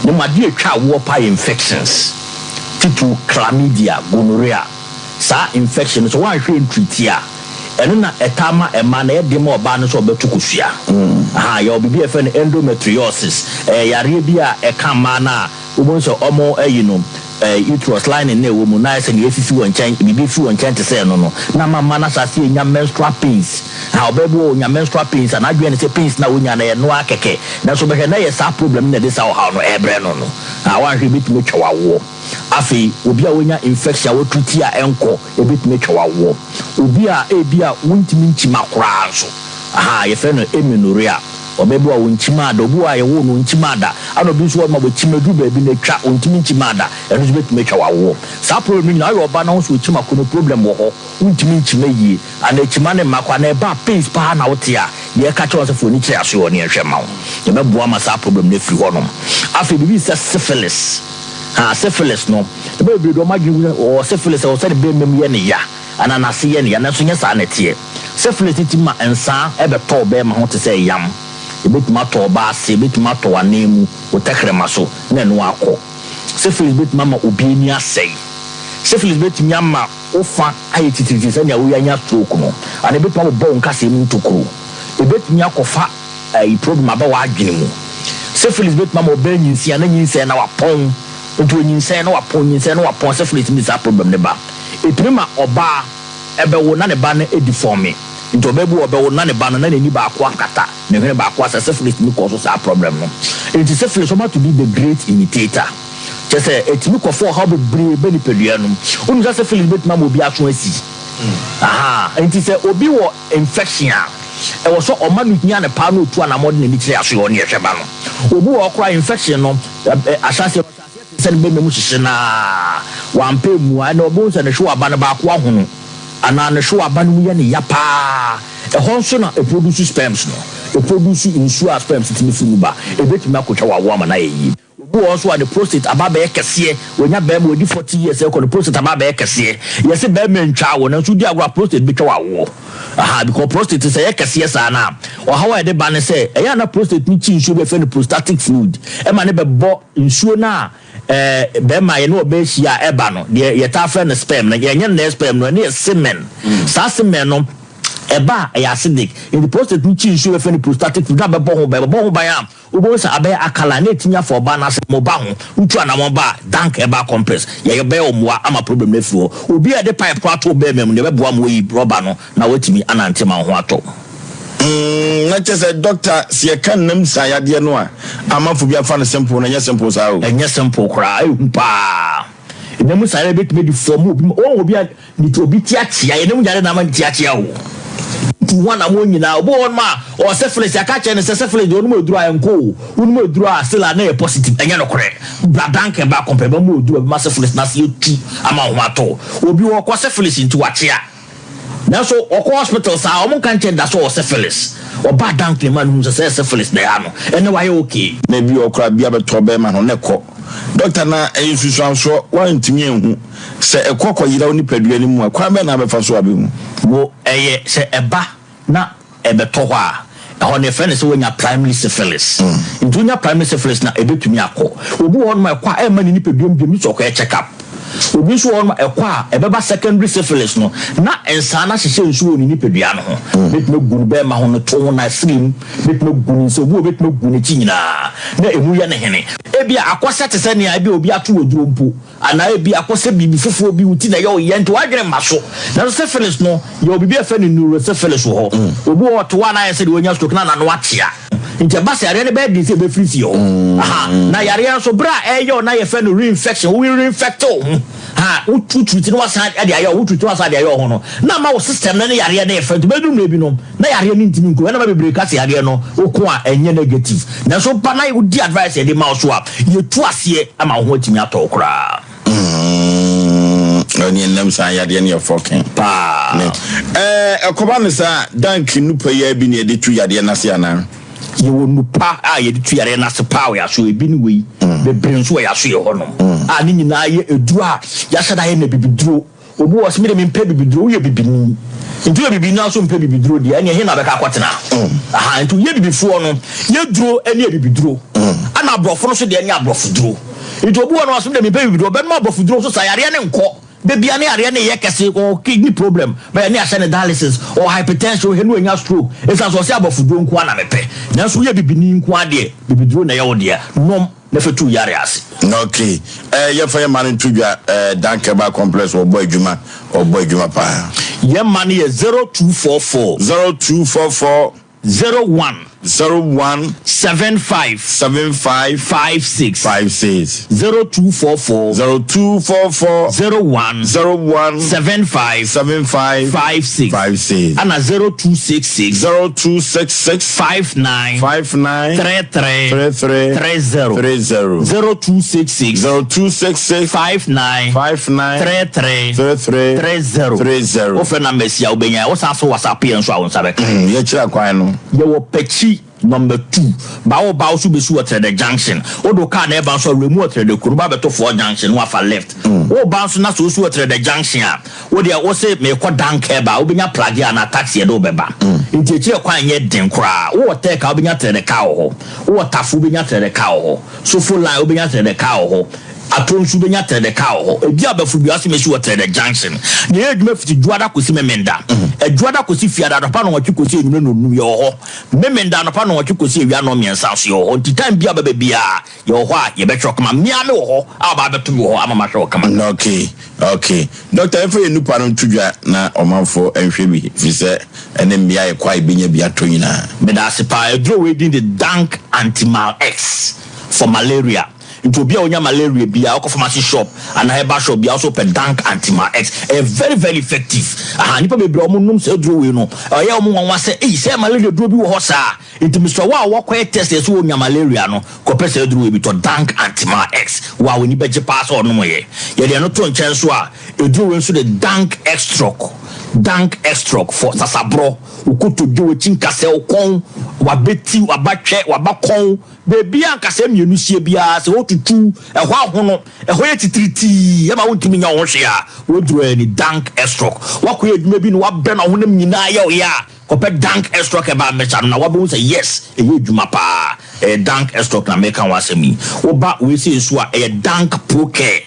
Na mmom adeɛ a ɛtwa awoɔ paa yɛ infections, titiriw chlamydia, gonorrhea. Saa infection no sɛ woanhwɛ antreati a, ɛno na ɛtaa ma mmaa no, ɛyɛ den ma ɔbaa no sɛ ɔbɛto kosua. Ahaa, yɛwɔ biribi a yɛfrɛ no endometriosis. Ɛyɛ yareɛ bi a ɛka mmaa no a wobɛhu sɛ wɔn ayi no, uterus lining no a ɛwɔ mu no ayɛ sɛ nea afifi wɔ nkyɛn, biribi afi wɔ nkyɛn te sɛ ɛno no, na ama mmaa no ahyɛ aseɛ anya menstrual pains. Ahaa, ɔbaa bi wɔ hɔ ɔnya menstrual pains a, n'adwene ne sɛ pains no a ɔnya no ɛyɛ ɛno ara kɛkɛ. Nanso wobɛhwɛ na ɛyɛ saa problem no na ɛde saa ɔhaw no ɛrebrɛ no no. Ahaa, woanhwɛ a ɛbɛtumi atwa wo awoɔ. Afei, obi a wanya infection a wɔatreati a ɛnkɔ, ebetumi atwa wo awoɔ. Obi a ebia wontumi nkyima koraa nso, ahaa, yɛfrɛ no amenorrhea. Ɔbaa bi wɔ hɔ a ɔnkyima da, obi wɔ hɔ a yɛwoo no ɔnkyima da, ɛna obi nso wɔ hɔ nom a wakyima aduru baabi no atwa, ɔntumi nkyima da, ɛno nso bɛtumi atwa wo awoɔ. Saa problem no nyinaa, woyɛ ɔbaa na wo nso wokyima ko no, problem wɔ hɔ, wontumi nkyima yie, anaa akyima no mma koraa, anaa ɛba a pains paa na wote a, yɛka kyerɛ wo sɛ fa w'ani kyerɛ asoɛ hɔ na yɛnhwɛ mma wo. Yɛbɛboa ma saa problem no afiri hɔnom. Afei biribi te sɛ syphilis. Ha, syphilis no, nnipa bebree de wɔn adwene gu sɛ ɔwɔ syphilis a ɛwɔ sɛ ne bɛrima mu yɛ ne ya anaa n'ase yɛ ne ya, nanso nyɛ saa na ɛteɛ. Syphilis no tumi ma nsaa bɛtɔ ɔbarima ho te sɛ yam. Ebetumi atɔ ɔbaa ase, ebetumi atɔ w'anan mu, wo tɛkrɛma so, na ɛno akɔ. Syphilis betumi ama obi ani asɛe. Syphilis betumi ama wo fa ayɛ titiritii sɛnea woyɛ anya stroke no, anaa ebetumi abobɔ wo nkasɛɛ mu ntokuro. Ebetumi akɔfa ayi problem aba w'adwene mu. Syphilis betumi ama ɔbaa anyinsen a na nyinsɛn na wapɔn. Nti onyinsɛn na wapɔn, nyinsɛn na wapɔn, syphilis tumi de saa problem no ba. Etumi ma ɔbaa ɛbɛwo na ne ba no adifɔme. Nti ɔbaa bi wɔ hɔ ɔbɛwo na ne ba no na n'ani baako akata, ne hwene baako asɛ, syphilis tumi kɔ so saa problem no. Nti syphilis wɔma to be the great imitator. Kyerɛ sɛ ɛtumi kɔfa ɔhaw bebree ba nipadua no mu. Wonim sɛ syphilis bɛtumi ama obi aso asi? Ahaa, nti sɛ obi wɔ infection a, ɛwɔ sɛ ɔma no hia no paa na ɔtu anamɔ de n'ani kyerɛ asoɛ hɔ ne ɛhwɛ ba no. Obi wɔ hɔ koraa infection no ahyɛaseɛ no ɔhyɛ aseɛ te sɛ ne bɛma mu hyehye no ara, wampɛ mmua, ɛnna ɔbɛhu sɛ ne hwewa aba no baako ahono anaa ne hwewa aba no mu yɛ no ya paa. Ɛhɔ nso na ɛproduce sperms no, ɛproduce nsuo a sperms tumi firi mu ba. Ɛbɛtumi akɔtwa w'awoɔ ama no ayɛ yie. Obi wɔ hɔ nso a ne prostate aba abɛyɛ kɛseɛ, wanya barima wadi 40 years rekɔ ne prostate aba abɛyɛ kɛseɛ. Yɛse barima ntwa awoɔ nanso wodi agorɔ a prostate bɛtwa wo awoɔ. Ahaa because prostate sɛ ɛyɛ kɛseɛ saa no a, ɔhaw a ɛde ba ne sɛ ɛyɛ a na prostate no kyi nsuo bi a yɛfrɛ no prostatic fluid ɛma no bɛbɔ nsuo no a ɛɛ barima yɛne ɔbaa hyia a ɛba no, deɛ yɛtaa frɛ no sperm no, ɛnyɛ nnɛɛ sperm no, ɛno yɛ semen. Saa semen no ɛba a ɛyɛ acidic, nti prostate no kyi nsuo a yɛfrɛ no prostatic fluid na abɛbɔ ho ban, ɛbɛbɔ ho ban a Wobɛhu sɛ abɛyɛ alkaline na ɛtumi afa ɔbaa no ase ma ɔba ho. Wotu anamɔn ba a, dank herbal compress, yɛyɛ bɛyɛ wo mmoa ama problem no afiri hɔ. Obi a yɛde pipe koraa to wo bɛɛma mu no, yɛbɛboa ma woayi rɔba no na woatumi anante ma wo ho atɔ wo. Mm, na kyerɛ sɛ doctor, sɛ yɛka nnam saa yadeɛ no a, amanfo bi afa no simple no, ɛnyɛ simple saa o. Ɛnyɛ simple koraa, ɛyɛ hu paa. Nnam saa yadeɛ bɛtumi adi fam obi ma, wɔn obi a Ne ti obi ti akyea yɛne mu yare na ama ne ti akyea o. Tu ho anammɔn nyinaa. Obi wɔ hɔnom a ɔwɔ syphilis yɛaka akyerɛ no sɛ syphilis deɛ wonom aduro a ɛnkɔ o. Wonom aduro a still a na ɛyɛ positive. Ɛnyɛ nokorɛ. Bra Duncan ba kɔmpɛ bɛma wo aduro a ɛbɛma syphilis no ase atu ama wo ho atɔ wo. Obi wɔ hɔ kɔ syphilis nti wakyea. Nanso ɔkɔ hospital saa wɔn nka nkyerɛ no da sɛ ɔwɔ syphilis. Ɔbaa Duncan maa no huu sɛ sɛ syphilis na ɛha no. Ɛnnɛ wayɛ okay. Na ebi wɔ hɔ koraa bi abɛtɔ bɛrima ho na ɛkɔ. Dɔkta, na ɛyɛ nsunsuansoɔ woantumi anhu. Sɛ ɛkɔ kɔyera wo nipadua no mu a, kwan bɛn na wobɛfa so abɛhu? Wo, ɛyɛ sɛ ɛba na ɛbɛtɔ hɔ a, ɛhɔ no yɛfrɛ no sɛ woanya primary syphilis. Nti wonya primary syphilis no a, ɛbɛtumi akɔ. Obi wɔ hɔnom a ɛkɔ a ɛmma ne nipadua mu biom, gye sɛ ɔkɔyɛ check up. Obi nso wɔ hɔnom a ɛkɔ a ɛbɛba secondary syphilis no, na nsaa no ahyehyɛ nsuo wɔ ne nipadua no ho. Bɛtumi agu ne bɛrima ho, ne to ho, n'asene mu, bɛtumi agu ne nsa, obi wɔ hɔ bɛtumi agu n'akyi nyinaa, na ɛmu yɛ no hene. Ebia akɔsɛ te sɛ nea ebia obi ato aduro mpo. Anaa ebia akɔsɛ biribi foforɔ bi wo ti na ɛyɛ wo ya nti w'adwene mma so. Nanso syphilis no, yɛwɔ biribi a yɛfrɛ no neurosyphilis wɔ hɔ. Obi wɔ hɔ ɔte hɔ a na ayɛ sɛ deɛ wanya stroke na n'ano akyea. Nti ɛba sɛ yareɛ no bɛyɛ den sɛ ɛbɛfiri fie hɔ. Aha, na yareɛ nso berɛ a ɛreyɛ wo na yɛfrɛ no reinfection, wo reinfect wo ho. Ha, wo treat na wasan de ayɛ wo ho, wo treat na wasan de ayɛ wo ho no, na ama wo system no ne yareɛ no refɛ. Nti bɛduru mmerɛ bi no, na yareɛ no ntumi nko. Ɛna ma bebree ka sɛ yareɛ no woko a ɛnyɛ negative. Nanso woba na wodi advice a yɛde ma wo so a, yɛtu aseɛ ama wo ho atumi atɔ wo koraa. Mm, ɛne ɛnam saa yadeɛ no yɛ fɔkin. Paa. Ne, ɛɛ, ɛkɔba no saa, dank nupa yi ara bi na yɛde tu yadeɛ no ase anaa? Yɛwɔ nupa a yɛde tu yareɛ no ase paa wɔ yɛn aso, ebi ne wei, bebree nso wɔ yɛn aso yɛ hɔnom a ne nyinaa yɛ aduro a yɛahyɛ da ayɛ no abibiduro. Obi wɔ hɔ ɔse me de mempɛ bibiduro, woyɛ bibini nti woyɛ bibini na nso mpɛ bibiduro deɛ ɛneɛ he na wobɛka akɔtena? Aha nti yɛ bibifoɔ no yɛ duro ne abibiduro ɛna aborɔfo no nso deɛ ne aborɔfoduro. Nti obi wɔ hɔ no ɔse me de mempɛ bibiduro, ɔbɛnom aborɔfoduro nso saa yareɛ no nkɔ. Da bia ne yareɛ no yɛ kɛse, ɔwɔ kidney problem, bɛyɛ ne ahyɛ no dialysis, ɔwɔ hypertension, ɔhwɛ ne wanya stroke, ɛsiane sɛ ɔse abɔfoduro nko ara na mepɛ. Nanso woyɛ bibini nko ara deɛ, bibiduro na ɛyɛ wo dea, nom na fa tu wo yareɛ ase. Ok, eh, yɛmfa yɛn mma no nto dwa, eh, Dankeba Complex, wɔbɔ adwuma, wɔbɔ adwuma paa. Yɛn mma no yɛ 0244. 0244. 01. 01. 75. 75. 56. 56. 0244. 0244. 01. 01. 75. 75. 56. 56. Ɛna 0266. 0266. 59. 59. 33. 33. 30. 30. 0266. 0266. 59. 59. 33. 33. 30. 30. Wofrɛ numbers yi a wobɛnya. Wosan so WhatsApp yɛn nso a wo nsa bɛka. Yɛkyerɛ kwan no. Yɛwɔ Pɛkyi. Number 2, ba wo ba wo so bɛsi wɔ Trɛdɛ junction. Wode wo car na ɛba nso a, wura mu wɔ Trɛdɛ kuro no, ba bɛto Four junction na wafa left. Wo ba nso na sɛ wosi wɔ Trɛdɛ junction a, wo deɛ wo se merekɔ Dankɛ ba a, wobɛnya Plage anaa taxi ɛde wo bɛba. Nti akyire kwan nyɛ den koraa. Wowɔ Tɛk a, wobɛnya Trɛdɛ car wɔ hɔ. Wowɔ Tafo wobɛnya Trɛdɛ car wɔ hɔ. Sofo line wobɛnya Trɛdɛ car wɔ hɔ. Ato nso wobɛnya Trɛdɛ car wɔ hɔ. Ebi a bɛforo biara so mɛsi wɔ Trɛdɛ junction. Na yɛyɛ adwuma fiti Dwoada kɔsi Memenda. Ɛdwoada kɔsi Fiada anɔpa nnɔnwɔtwe kɔsi anwummerɛ nnɔnnum yɛwɔ hɔ. Memenda anɔpa nnɔnwɔtwe kɔsi awia nnɔnmiɛnsa nso yɛwɔ hɔ. Nti time biara a wobɛba biara yɛwɔ hɔ a yɛbɛhwɛ wo kama. Me ara mewɔ hɔ a wɔba abɛto me wɔ hɔ ama mahwɛ wo kama. Okay, okay. Doctor, yɛmfa yɛn nupa no nto dwa na ɔmanfoɔ nhwɛ bi, firi sɛ ɛne mmea a yɛkɔ a yɛbɛnya bi atɔ nyinaa. Meda ase paa. Aduro wei din de Dank Antimal X for malaria. Nti obi a onya malaria biara ɔkɔ pharmacy shop anaa herbal shop biara ɔsɛ ɔpɛ Dank Antimal X. Ɛyɛ very very effective. Aha, nnipa bebree a wɔnom saa aduro wei no, ɛyɛ wɔn nwanwa sɛ ei sɛ malaria duro bi wɔ hɔ saa. Nti mesrɛ wo a wɔkɔyɛ test yɛ sɛ wonya malaria no, kɔpɛ saa aduro wei bi tɔ, Dank Antimal X. Wo a w'ani bɛgye paa sɛ ɔnom yɛ. Yɛde ɛno to nkyɛn nso a, aduro wei nso de Dank Extrock, Dank Extrock for sasaborɔ, wo kotodwe, w'akyi nkasɛɛ, wo kɔn, w'abati, w'abatwɛ, w'abakɔn, Baabi a nkasɛɛ mmienu hyia biara, sɛ wotutu ɛhɔ ahono, ɛhɔ yɛ titiritii, ɛma wontumi nyɛ wo ho hwee a, woduru ani. Dank Estrock. Woakɔyɛ adwuma bi na woabrɛ na wo honam nyinaa yɛ wo ya a, kɔpɛ Dank Estrock herbal mixture no na woabɛhu sɛ yes, ɛyɛ adwuma paa. Ɛyɛ Dank Estrock na mereka ho asɛm yi. Woba wei sei nso a, ɛyɛ Dank Procare.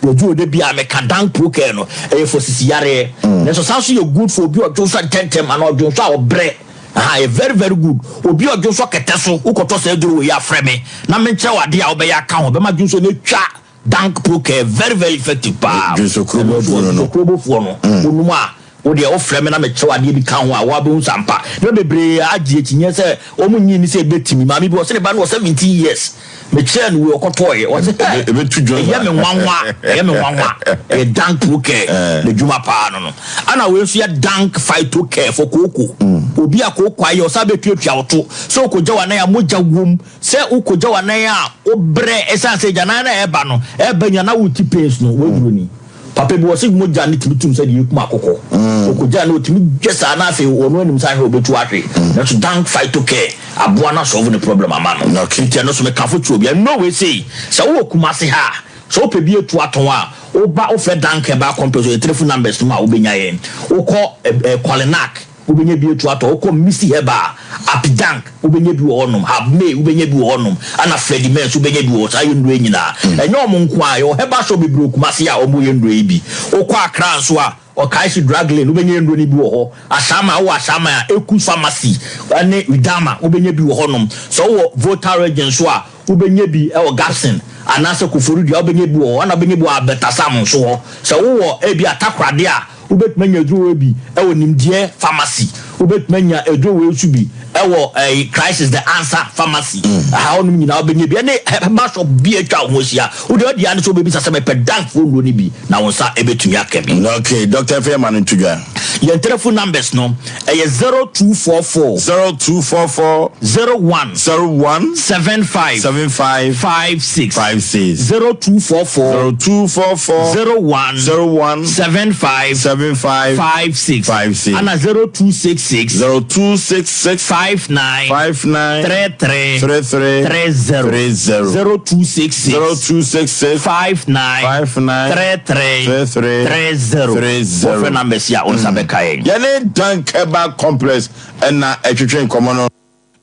Wɔduru da bi a meka Dank Procare no, ɛyɛ for sisi yareɛ. Nanso san nso yɛ good for obi a ɔdwonsɔ ntɛntɛm anaa ɔdwonsɔ a ɔbrɛ. Aha ɛyɛ very very good. Obi a ɔdwonsɔ kɛtɛ so, wokɔtɔ saa aduro wei a frɛ me na menkyerɛ wo adeɛ a wobɛyɛ aka ho, ɛbɛma dwonsɔ no atwa. Dank Procare very very effective paa. Dwonsɔ kurobofoɔ no no. Dwonsɔ kurobofoɔ no, wonom a, wo deɛ wofrɛ me na mekyerɛ wo adeɛ bi ka ho a, woabɛhu sɛ ampa. Nnipa bebree agye akyinnyeɛ sɛ wɔn nnye nni sɛ ɛbɛtumi. Maame bi ɔse ne ba no wɔ 17 years. Mekyerɛɛ no wei ɔkɔtɔeɛ. Ɔse hɛ, ɛyɛ me nwanwa, ɛyɛ me nwanwa. Ɛyɛ Dank Procare n'adwuma paa no no. Ɛna wei nso yɛ Dank Phyto Care for kooko. Obi a kooko ayɛ ɔsan bɛtuatua wo to. Sɛ wokɔgya w'anan a mogya wom, sɛ wokɔgya w'anan a wobrɛ ɛsiane sɛ agyanan no a ɛba no, ɛba nyinaa na wote pains no, w'aduro ni. Papa bi wɔse mogya no tumi tum sɛdeɛ yɛkum akokɔ. Ɔkɔgyaa no ɔtumi dwɛ saa na afei ɔno anim sɛ ahwɛ ɔbɛtu ahwe. Nanso Dank Phyto Care aboa no asɔlve ne problem ama no. Nti ɛno nso mekafo kyerɛ obiara. Nnuro wei sei sɛ wowɔ Kumasi ha a, sɛ wopɛ bi atu atɔn a, woba wofrɛ Dank Herbal Complex wɔ yɛn telephone numbers no mu a wobɛnya yɛn. Wokɔ Kɔlenak Wobɛnya bi atu atɔ. Wokɔ Misty Herbal, Apidank, wobɛnya bi wɔ hɔnom, Habmay, wobɛnya bi wɔ hɔnom, ɛna Freddie Mens, wobɛnya bi wɔ hɔ. Saa yɛ nnuro yi nyinaa. Ɛnyɛ wɔn nko ara, yɛwɔ herbal shop bebree wɔ Kumasi a wɔyɛ nnuro yi bi. Wokɔ Accra nso a, Okaishie Drug Lane, wobɛnya nnuro no bi wɔ hɔ. Ashaiman, wowɔ Ashaiman a, Ekus Pharmacy ne Widama, wobɛnya bi wɔ hɔnom. Sɛ wowɔ Volta Region nso a, wobɛnya bi wɔ Gapson anaasɛ Koforidua, wobɛnya bi wɔ hɔ, ɛna wobɛnya bi wɔ Albertasam nso hɔ. Sɛ wowɔ ebia Takoradi a, Wobɛtumi anya aduro wei bi wɔ Nimdeɛ Pharmacy. Wobɛtumi anya aduro wei nso bi wɔ ɛyi Crisis The Answer Pharmacy. Aha hɔnom nyinaa wobɛnya bi. Ɛne herbal shop bi a atwa wo ho ahyia. Wo deɛ ɔdeɛ ara ne sɛ wobɛbisa sɛ mepɛ Dankfoɔ nnuro no bi na wo nsa bɛtumi aka bi. Okay, Doctor Efe yɛ ma no nto dwa. Yɛn telephone numbers no ɛyɛ 0244. 0244. 01. 01. 75. 75. 56. 56. 0244. 0244. 01. 01. 75. 75. 56. 56. Ana 0266. 0266. 59. 59. 33. 33. 30. 30. 0266. 0266. 59. 59. 33. 33. 30. 30. Wɔfrɛ numbers yi a wo nsa bɛka yɛn. Yɛne Dank Herbal Complex na ɛtwetwe nkɔmmɔ no.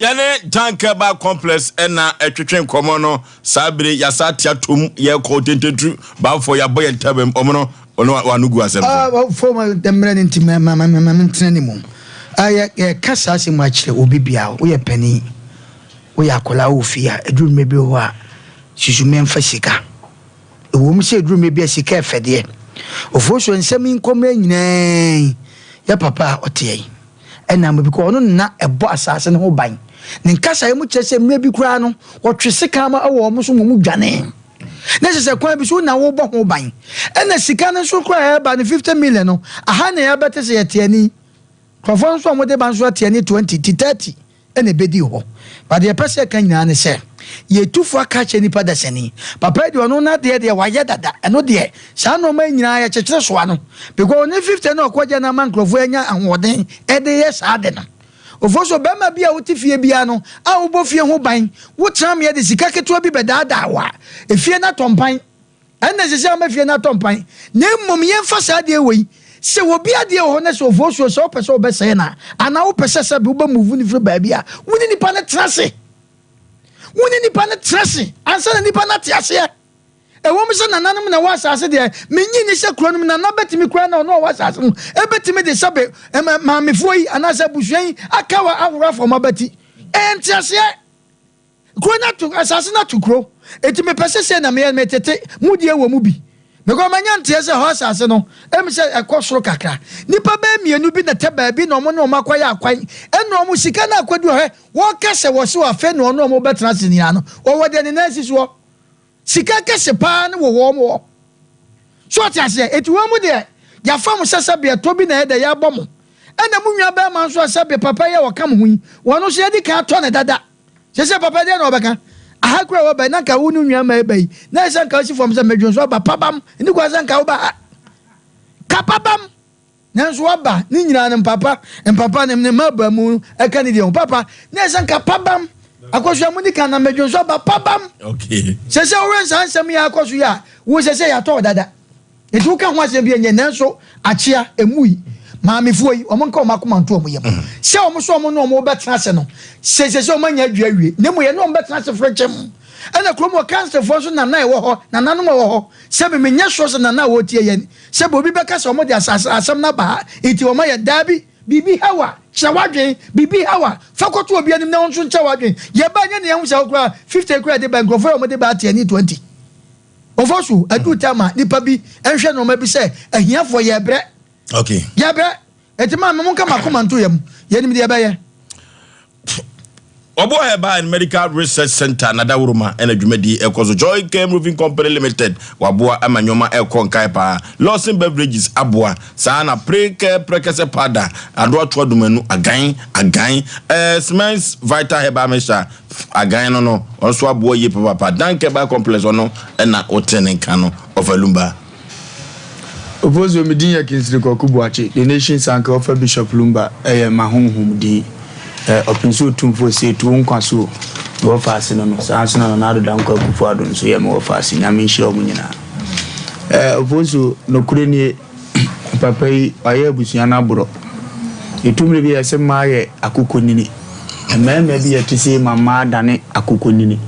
Yɛne Dank Herbal Complex na ɛtwetwe nkɔmmɔ no. Saa bere yɛasa ate atom, yɛkɔ tententu, baafo yɛabɔ yɛn ntabam, ɔmo no, ɔno wano gu asɛm so. Fom mmerɛ no nti ma ma ma mentena ne mu. Yɛka saa asɛm akyerɛ obi biara, woyɛ panin, woyɛ akwadaa wɔ fie a, ɛduru mmerɛ bi wɔ hɔ a, susu mɛmfa sika. Ɛwom sɛ ɛduru mmerɛ bi a sika yɛ fɛ deɛ, Ofosuo nsɛm yi nkɔmmrɛ nyinaa yi, yɛ papa a ɔteɛ yi ɛnam because ɔno na ɛbɔ asase no ho ban. Ne nkasaeɛ mu kyerɛ sɛ mmerɛ bi koraa no, wɔtwe sekan ma ɛwɔ wɔn so ma wɔn dwane. Na ɛsɛ sɛ kwan bi so na wobɔ ho ban. Ɛna sika no nso koraa ɛreba no 50 million no, aha na yɛabɛte sɛ yɛte ani. Nkurɔfoɔ nso a wɔde ba nso ate ani 20 ti 30. na ebedii hɔ. But deɛ yɛpɛ sɛ yɛka nyinaa ne sɛ, yɛtu fo aka akyerɛ nipa dasani. Papa yi deɛ ɔno n'adeɛ deɛ wayɛ dada, ɛno deɛ saa nnoɔma yi nyinaa yɛkyekyere soa no. Because ɔne 50 na ɔkɔgye no ama nkurɔfoɔ anya ahoɔden de yɛ saa ade no. Ofosuo, barima bi a wote fie biara no a wobɔ fie ho ban, wotena meɛ de sika ketewa bi bɛdaadaa wo a, efie no atɔ mpan. Ɛnna ɛsɛ sɛ ama fie no atɔ mpan. Na mmom yɛmfa saa adeɛ wei, sɛ obi adeɛ wɔ hɔ na sɛ ofosuo sɛ wopɛ sɛ wobɛsɛe no a, anaa wopɛ sɛ sɛbe wobɛ move no firi baabi a, wo ne nipa no tena ase. Wo ne nipa no tena ase ansa na nipa no ate aseɛ. Ɛwom sɛ nananom na ɛwɔ asase deɛ, mennye nni sɛ kuro no mu nana bɛtumi koraa na ɔno a ɔwɔ asase no bɛtumi de sɛbe maamefoɔ yi anaasɛ abusua yi akawa ahorow afa wɔn abati. Ɛyɛ nteaseɛ. Kuro no ato, asase no ato kuro. Enti mepɛ sɛ sei na meyɛ, metete mo deɛ wɔ mu bi. Because manya nteɛ sɛ hɔ asase no, ɛm sɛ ɛkɔ soro kakra. Nnipa bɛyɛ mmienu bi na ɛtɛ baabi na wɔn ne wɔn akɔyɛ akwan. Ɛna wɔn sika no akɔdu hɔ, hwɛ, wɔka sɛ wɔse afei na wɔne wɔn bɛtena ase nyinaa no, wɔwɔ deɛ ne nan si soɔ. Sika kɛse paa no wɔ wɔn hɔ. So ɔte aseɛ? Eti wɔn mu deɛ, yɛafa mo sɛ sɛbeɛ tɔ bi na ɛyɛ dɛ yɛabɔ mo. Ɛna mo nua bɛrima nso a sɛbeɛ papa yi a ɔka mo ho yi, wɔn nso yɛadi kan atɔ no dada. Seesei papa yi deɛ na ɔbɛka? Aha koraa a wɔba yi, na nka wo ne wo nua mmaa yi ba yi, na ɛsɛ sɛ nka wosi fam sɛ medwo nso aba pabam. Ɛnni kwan sɛ nka woba ha. Ka pabam! Nanso waba ne nyinaa no mpapa mpapa ne ne mma aba mu ɛka ne deɛ ho papa na ɛsɛ nka pabam akɔso a mudi kan na mɛdwo nso aba pabam sɛ sɛ wowɛ nsaa nsɛm yi akɔ so yi a wo sɛ sɛ yɛatɔ wo dada nti woka ho asɛm bi ɛnyɛ nanso akyea ɛmu yi maamefoɔ yi wɔn nka wɔn akoma nto wɔn yam sɛ wɔn so wɔn ne wɔn bɛtena ase no sɛ sɛ sɛ wɔn anya adua awie na mmom yɛne wɔn bɛtena ase frekyɛm ɛna kurom wɔ kansefoɔ nso nana ɛwɔ hɔ nananom ɛwɔ hɔ sɛ memenyɛ soɔ sɛ nana a wɔtie yɛn Sɛ obi bɛka sɛ wɔde asase asɛm no aba ha nti wɔma yɛn, daabi, biribi haw a, kyerɛ w'adwene, biribi haw a, fa kɔto obi anim na ɔno nso nkyerɛ w'adwene. Yɛba nyɛ nea yɛahu sɛ wo koraa 50 koraa de ba nkurɔfoɔ a wɔde ba ate ani 20. Wɔfa so aduru time a nipa bi nhwɛ nneɛma bi sɛ ahiafoɔ yɛbrɛ. Okay. Yɛbrɛ. Eti maame monka mo akoma nto yam. Yɛnim deɛ yɛbɛyɛ. Ɔboa Herbal and Medical Research Centre Nadaworoma na dwumadi ɛkɔ so. Joy Chem Roofing Company Limited waboa ama nneɛma ɛkɔ nkae paa. Lawson Beverages aboa. Saa na Prekɛ Prɛkɛsɛ Powder, Adoatoa Dumanu, Agan, Agan, eh, Smens Vital Herbal Mixture, Agan no no, ɔno nso aboa yie papaapa. Dank Herbal Complex ɔno na wote ne nka no, Ɔfa Lumba. Oposuo, me din yɛ Kingsley Kwaku Boakye, The Nation's Anchor Ɔfa Bishop Lumba yɛ m'ahonhom din. Ɔpinso Otumfoɔ Osei Tu Wo Nkwa So Me wɔfaase no no, saa nso na Nana Addo Dankwa Akufo Addo nso yɛ me wɔfaase. Nyame nhyira wɔn nyinaa. Oposuo, nokorɛ nie, papa yi wayɛ abusua no aborɔ. Ɛtu mmerɛ bi a yɛse mmaa yɛ akokɔnini. Mmarima bi a ɛte sei ma mmaa dane akokɔnini.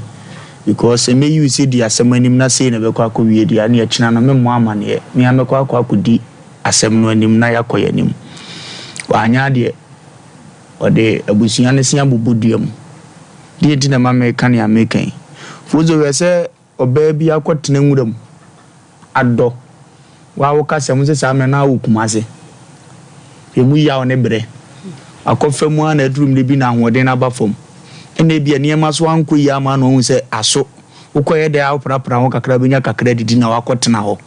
Because sɛ mɛyi wo sɛ di asɛm anim na sei na ɛbɛkɔ akɔwie deɛ a, ɛneɛ kyena no memmɔ amaneɛ. Me ara mɛkɔ akɔ akɔdi asɛm no anim na yɛakɔ yɛn anim. Wanyɛ adeɛ. Ɔde abusua no se abobɔ dua mu. Deɛ nti na ɛma meka nea meka yi? Fozo hwɛ sɛ ɔbaa bi akɔtena nwura mu adɔ. Wo a woka sɛ mo se saa mmerɛ no na wɔ Kumase. Emu yaw ne brɛ. Akɔfa mu ara na aduru mmerɛ bi na ahoɔden no aba fam. Ɛna ebia nneɛma so ankɔ yie ama na wahu sɛ aso. Wokɔyɛ dɛn ara woprapra ho kakra bɛnya kakra adidi na wakɔtena hɔ.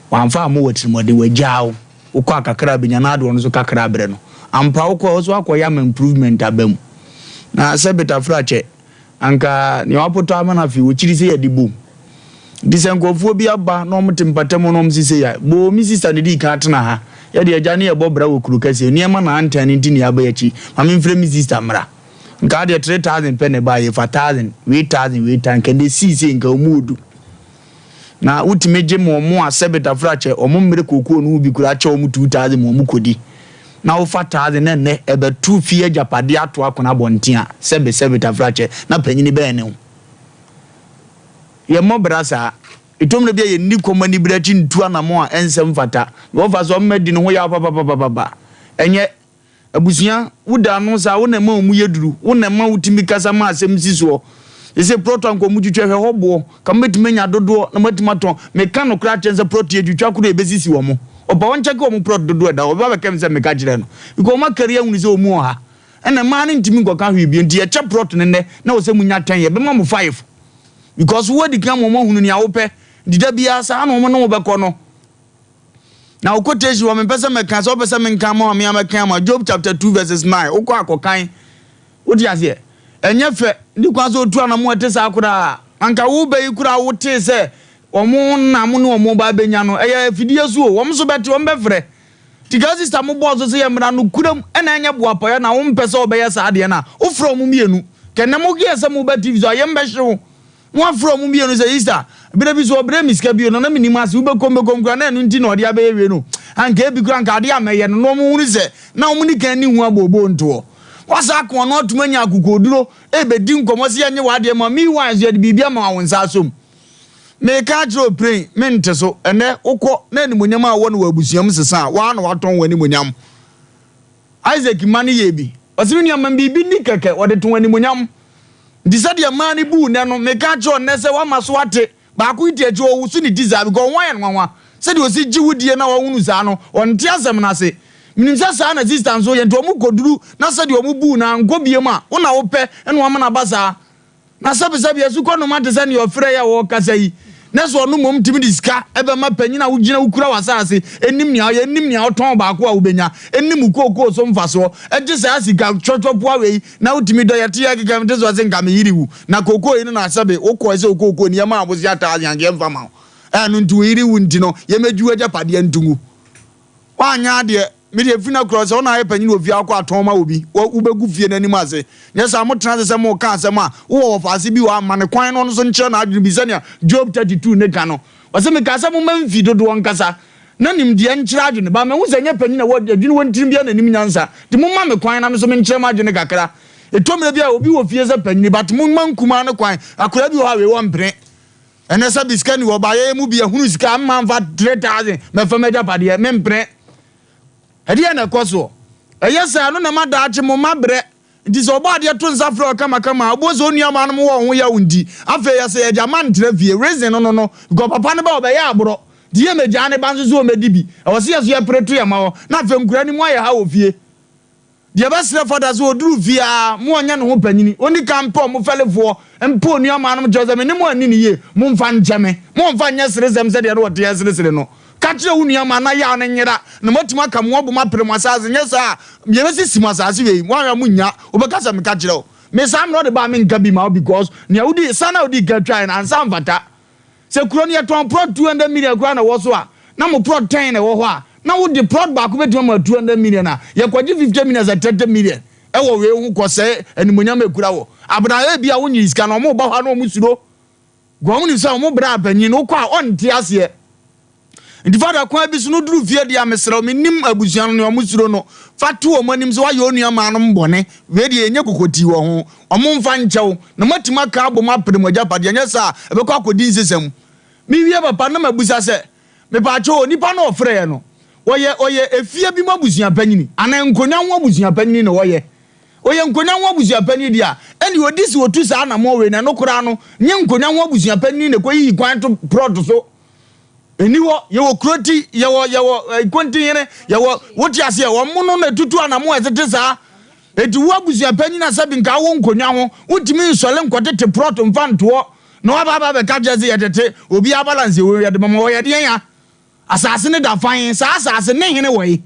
Wamfa ammɔ wo atirimuɔden, wagyaa wo. Wokɔ a kakra bɛnya na ade ɔno nso kakra abrɛ no. Ampa wokɔ a wo nso woakɔyɛ ama improvement aba mu. Na sɛ Betafrakyɛ Anka nea wɔapotɔ ama no afei wɔkyiri sɛ yɛde bom. Nti sɛ nkurɔfoɔ bi aba na wɔte mpata mu na wɔse sei a, boo me sista na ɛdii kan atena ha. Yɛdeɛ agya ne yɛbɔ bra wɔ kuro kɛseɛ nneɛma na antan no nti na yɛaba yɛakyi. Ma memfrɛ me sista mmra. Nka adeɛ 3000 pɛ na ɛbaeɛ, yɛfa 1000, wei 1000, wei 1000, nka ɛnɛ sii sei nka wɔn wɔ du. Na wotumi gye ma wɔn a sɛbe tafrakyɛ wɔn mmere kookoo no ho bi koraa kyɛ wɔn 2000 ma wɔn kɔdi. Na wofa 1000 na ɛnnɛ ɛbɛto fie agyapadeɛ ato akono abɔnten a, sɛbe sɛbe tafrakyɛ na panyini bɛn ne wo. Yɛmmɔ bra saa. Ɛtɔ mmerɛ bi a yɛnni kɔm anibere akyi ntu anamɔn a ɛnsɛ mfata. Wɔfa so ɔmma di ne ho yaw papapapapa. Ɛnyɛ. Abusua, woda ano saa, wo na ɛma wɔn yɛ duru, wo na ɛma wotumi kasa ma asɛm si soɔ. Seesei prɔto a nka wɔtwitwa, hwɛ hɔ boɔ, nka mobɛtumi anya dodoɔ na moatumi atɔn. Meka nokorɛ akyerɛ no sɛ prɔto yɛtwitwa koro a ɛbɛsisi wɔn. Ɔpa wɔnkyɛke wɔn prɔto dodoɔ a ɛda hɔ, ɔbɛba abɛka me sɛ meka kyerɛɛ no. Because wɔn akari ahunu sɛ wɔn wɔ ha. Ɛna mmaa no ntumi nkɔka hwee bio, nti yɛkyɛ prɔto no nnɛ na wɔ sɛ monya ten, yɛbɛma mo five. Because woadi kan ama wɔn ahunu nea wopɛ, nti da biara saa na wɔn ne wo bɛkɔ no. Na wo quotation wɔ mempɛ sɛ mɛka sɛ wopɛ sɛ menka ama wa mea mɛka ama Job chapter 2 verses 9 wokɔ akɔkan wote aseɛ ɛnyɛ fɛ ne kwan sɛ otu anamo ɛte saa koraa anka wo bɛ yi koraa wotee sɛ wɔn nam ne wɔn ba bɛnya no ɛyɛ afidie so o wɔn nso bɛte wɔn bɛfrɛ. Nti girl sister mo bɔɔ so sɛ yɛ mmra nokorɛm ɛna ɛnyɛ boapayɔ na wo mpɛ sɛ ɔbɛyɛ saa adeɛ no a, wo frɛ ɔmo mmienu. Kɛ nnɛ mo yɛ sɛ mo ba TV so a yɛm bɛhye wo. Na wafrɛ ɔmo mmienu sɛ Easter berɛ bi so ɔbrɛ me sika bio no na mennim ase wobɛkɔm bɛkɔm koraa na ɛno nti na ɔde abɛyɛ wei no anka ebi koraa anka adeɛ a mɛyɛ no na ɔmo hunu sɛ na ɔmo ne kan nni ho abooboo ntoɔ. Wasa ako ano atum anya akokoɔduro ɛrebɛdi nkɔmmɔ sɛ yɛnnye w'adeɛ ma meanwhile nso yɛde biribi ama wo nsa asom. Meka akyerɛ wo pren mente so ɛnɛ wokɔ na animuonyam a wowɔ no wɔ abusua mu sesa a woaa na woatɔn w'animuonyam. Isaac mma no yɛɛ bi. Ɔse, Me nua, ma me biribi nni kɛkɛ. Wɔde too animuonyam. Nti sɛdeɛ mmaa no buu nnɛ no, meka akyerɛ wo nnɛ sɛ woama so ate. Baako yi te akyire, ɔwoso ne ti saa because ho ayɛ no nwanwa. Sɛdeɛ ɔsi gye wo die na wahunu saa no, ɔnte asɛm no ase. Menim sɛ saa na sister nso yɛ, nti wɔn kɔduru na sɛdeɛ wɔn buu no ankɔ biom a, wo na wopɛ na wama no aba saa. Na sɛbesɛbe asukɔ noma te sɛ nea ɔfrɛe a ɔrekasa yi, na sɛ ɔno mmom tumi de sika bɛma panyin a wogyina wokura w'asase, nnim nea ɔyɛ, nnim nea ɔtɔn baako a wobenya, nnim wo kookoo so mfasoɔ, gye saa sika twɔtwɔpoa wei na wotumi dɔ yɛte yɛ keka te sɛ ɔse nka me yere wu na kookoo yi no na sɛbe wokɔe sɛ wo kookoo ni yɛmaa bosea thousand anka yɛmfa ma wo ɛno nti wo yere wu nti no yɛmɛgye w'agyapadeɛ nto ngu. Woanyɛ adeɛ. Me deɛ fi na korɔ sɛ wo na ayɛ panyin wɔ fie akɔ atɔn ma obi wo wobɛgu fie no anim ase. Nyɛ saa motena ase sɛ moreka asɛm a wowɔ wɔfaase bi wɔ hɔ a ma no kwan na ɔno nso nkyerɛ n'adwene bi sɛnea Job 32 no ka no. Ɔse mekaa sɛ momma mfi dodoɔ nkasa na nimdeɛ nkyerɛ adwene but mahu sɛ ɛnyɛ panyin a ɛwɔ adwene wɔ ne tirim biara na nim nyansa nti momma me kwan na me nso menkyerɛ m'adwene kakra. Ɛtɔ mmerɛ bi a obi wɔ fie sɛ panyini but momma nkumaa no kwan. Akwadaa bi wɔ hɔ a wei ɔmpene. Ɛnɛ sɛ bi sika ni hɔ ba yɛyɛ mu bi ahunu sika mma nfa 3000 mɛfa m'agyapadeɛ mempene. Ɛdeɛn na ɛkɔ soɔ? Ɛyɛ saa ɛno na ɛma daakye mo mma brɛ. Nti sɛ ɔbɔ adeɛ to nsa frɛ wo kamakama a wobɛhu sɛ wo nuammaa nom wɔ wo ho yaw nti afei yɛsɛ yɛgya ma ntra fie reason no no no because papa no ba ɔbɛyɛ aborɔ nti yɛmmɛgyaa ne ba nso sɛ ɔmmɛdi bi ɛwɔ sɛ yɛso yɛpere to yɛn mma hɔ na afei nkura no mu ayɛ ha wɔ fie. Deɛ ɛbɛsrɛ fata sɛ ɔduru fie ara mo ɔnyɛ ne ho panyini, ɔnni kan mpɛ ɔmo fɛlefoɔ, mpɛ onuamaa nom, kyerɛ sɛ me ne mo anni no yie, momfa nkyɛ me, momfa nyɛ seresɛm sɛdeɛ na ɔteɛ seresere no. Ka kyerɛ wo nuamaa na yaw no nyera, na moatumi aka mo abom apere mo asaase, nyɛ saa a, yɛbɛsisi mo asaase wei, woanhwɛ a monnya, wobɛka sɛ meka kyerɛ wo. Me saa mmerɛ ɔde ba a menka bi ma wo because nea wodii, san a wodii kan twaeɛ no ansa amfata. Sɛ kuro no yɛtɔn prɔt 200 million koraa na ɛwɔ so a, na mo prɔt 10 na ɛwɔ hɔ a, na wode prɔt baako bɛtumi ama 200 million a, yɛkɔgye 50 million sɛ 30 million ɛwɔ wei ho kɔsɛe animuonyam a ɛkura wɔ. Abena ebia wonyee sika no, wɔn ba hɔ a na wɔn suro. Wɔn nim sɛ wɔn bra panyin no wokɔ a ɔnte aseɛ. Nti fada kwan bi so no duru fie deɛ a mesrɛ wo mennim abusua no nea ɔmo suro no fa to ɔmo anim sɛ woayɛ onua maa nom bɔne wei deɛ yɛnyɛ kokotii wɔ ho ɔmo mfa nkyɛ wo na moatumi aka abom apere mo agyapadeɛ nyɛ saa a ɛbɛkɔ akɔdi nsesa mu. Mewie papa na mabusa sɛ mepaakyɛw onipa no ɔfrɛɛ no ɔyɛ ɔyɛ efie bi mu abusua panyini anaa nkonwa ho abusua panyini na ɔyɛ ɔyɛ nkonwa ho abusua panyin deɛ a ɛne ɔdi si ɔtu saa anamɔ wei na ɛno koraa no nye nkonwa ho abusua panyin na ɛkɔyiyi kwan to prɔt so. Ɛni hɔ, yɛwɔ kuro ti, yɛwɔ yɛwɔ eh, nkontihene, yɛwɔ wote aseɛ, wɔn mo no na ɛtutu anamo a ɛtete saa. Eti wo abusua panyin a sɛbi nka wo nkonnwa ho, wontumi nsɔle nkɔtete prɔt mfa ntoɔ na waba aba bɛka kyerɛ sɛ yɛtete obiara balance wɔ yɛde mama wɔ yɛdeɛn ya. Asase no da fan, saa asase ne hene wɔ yi.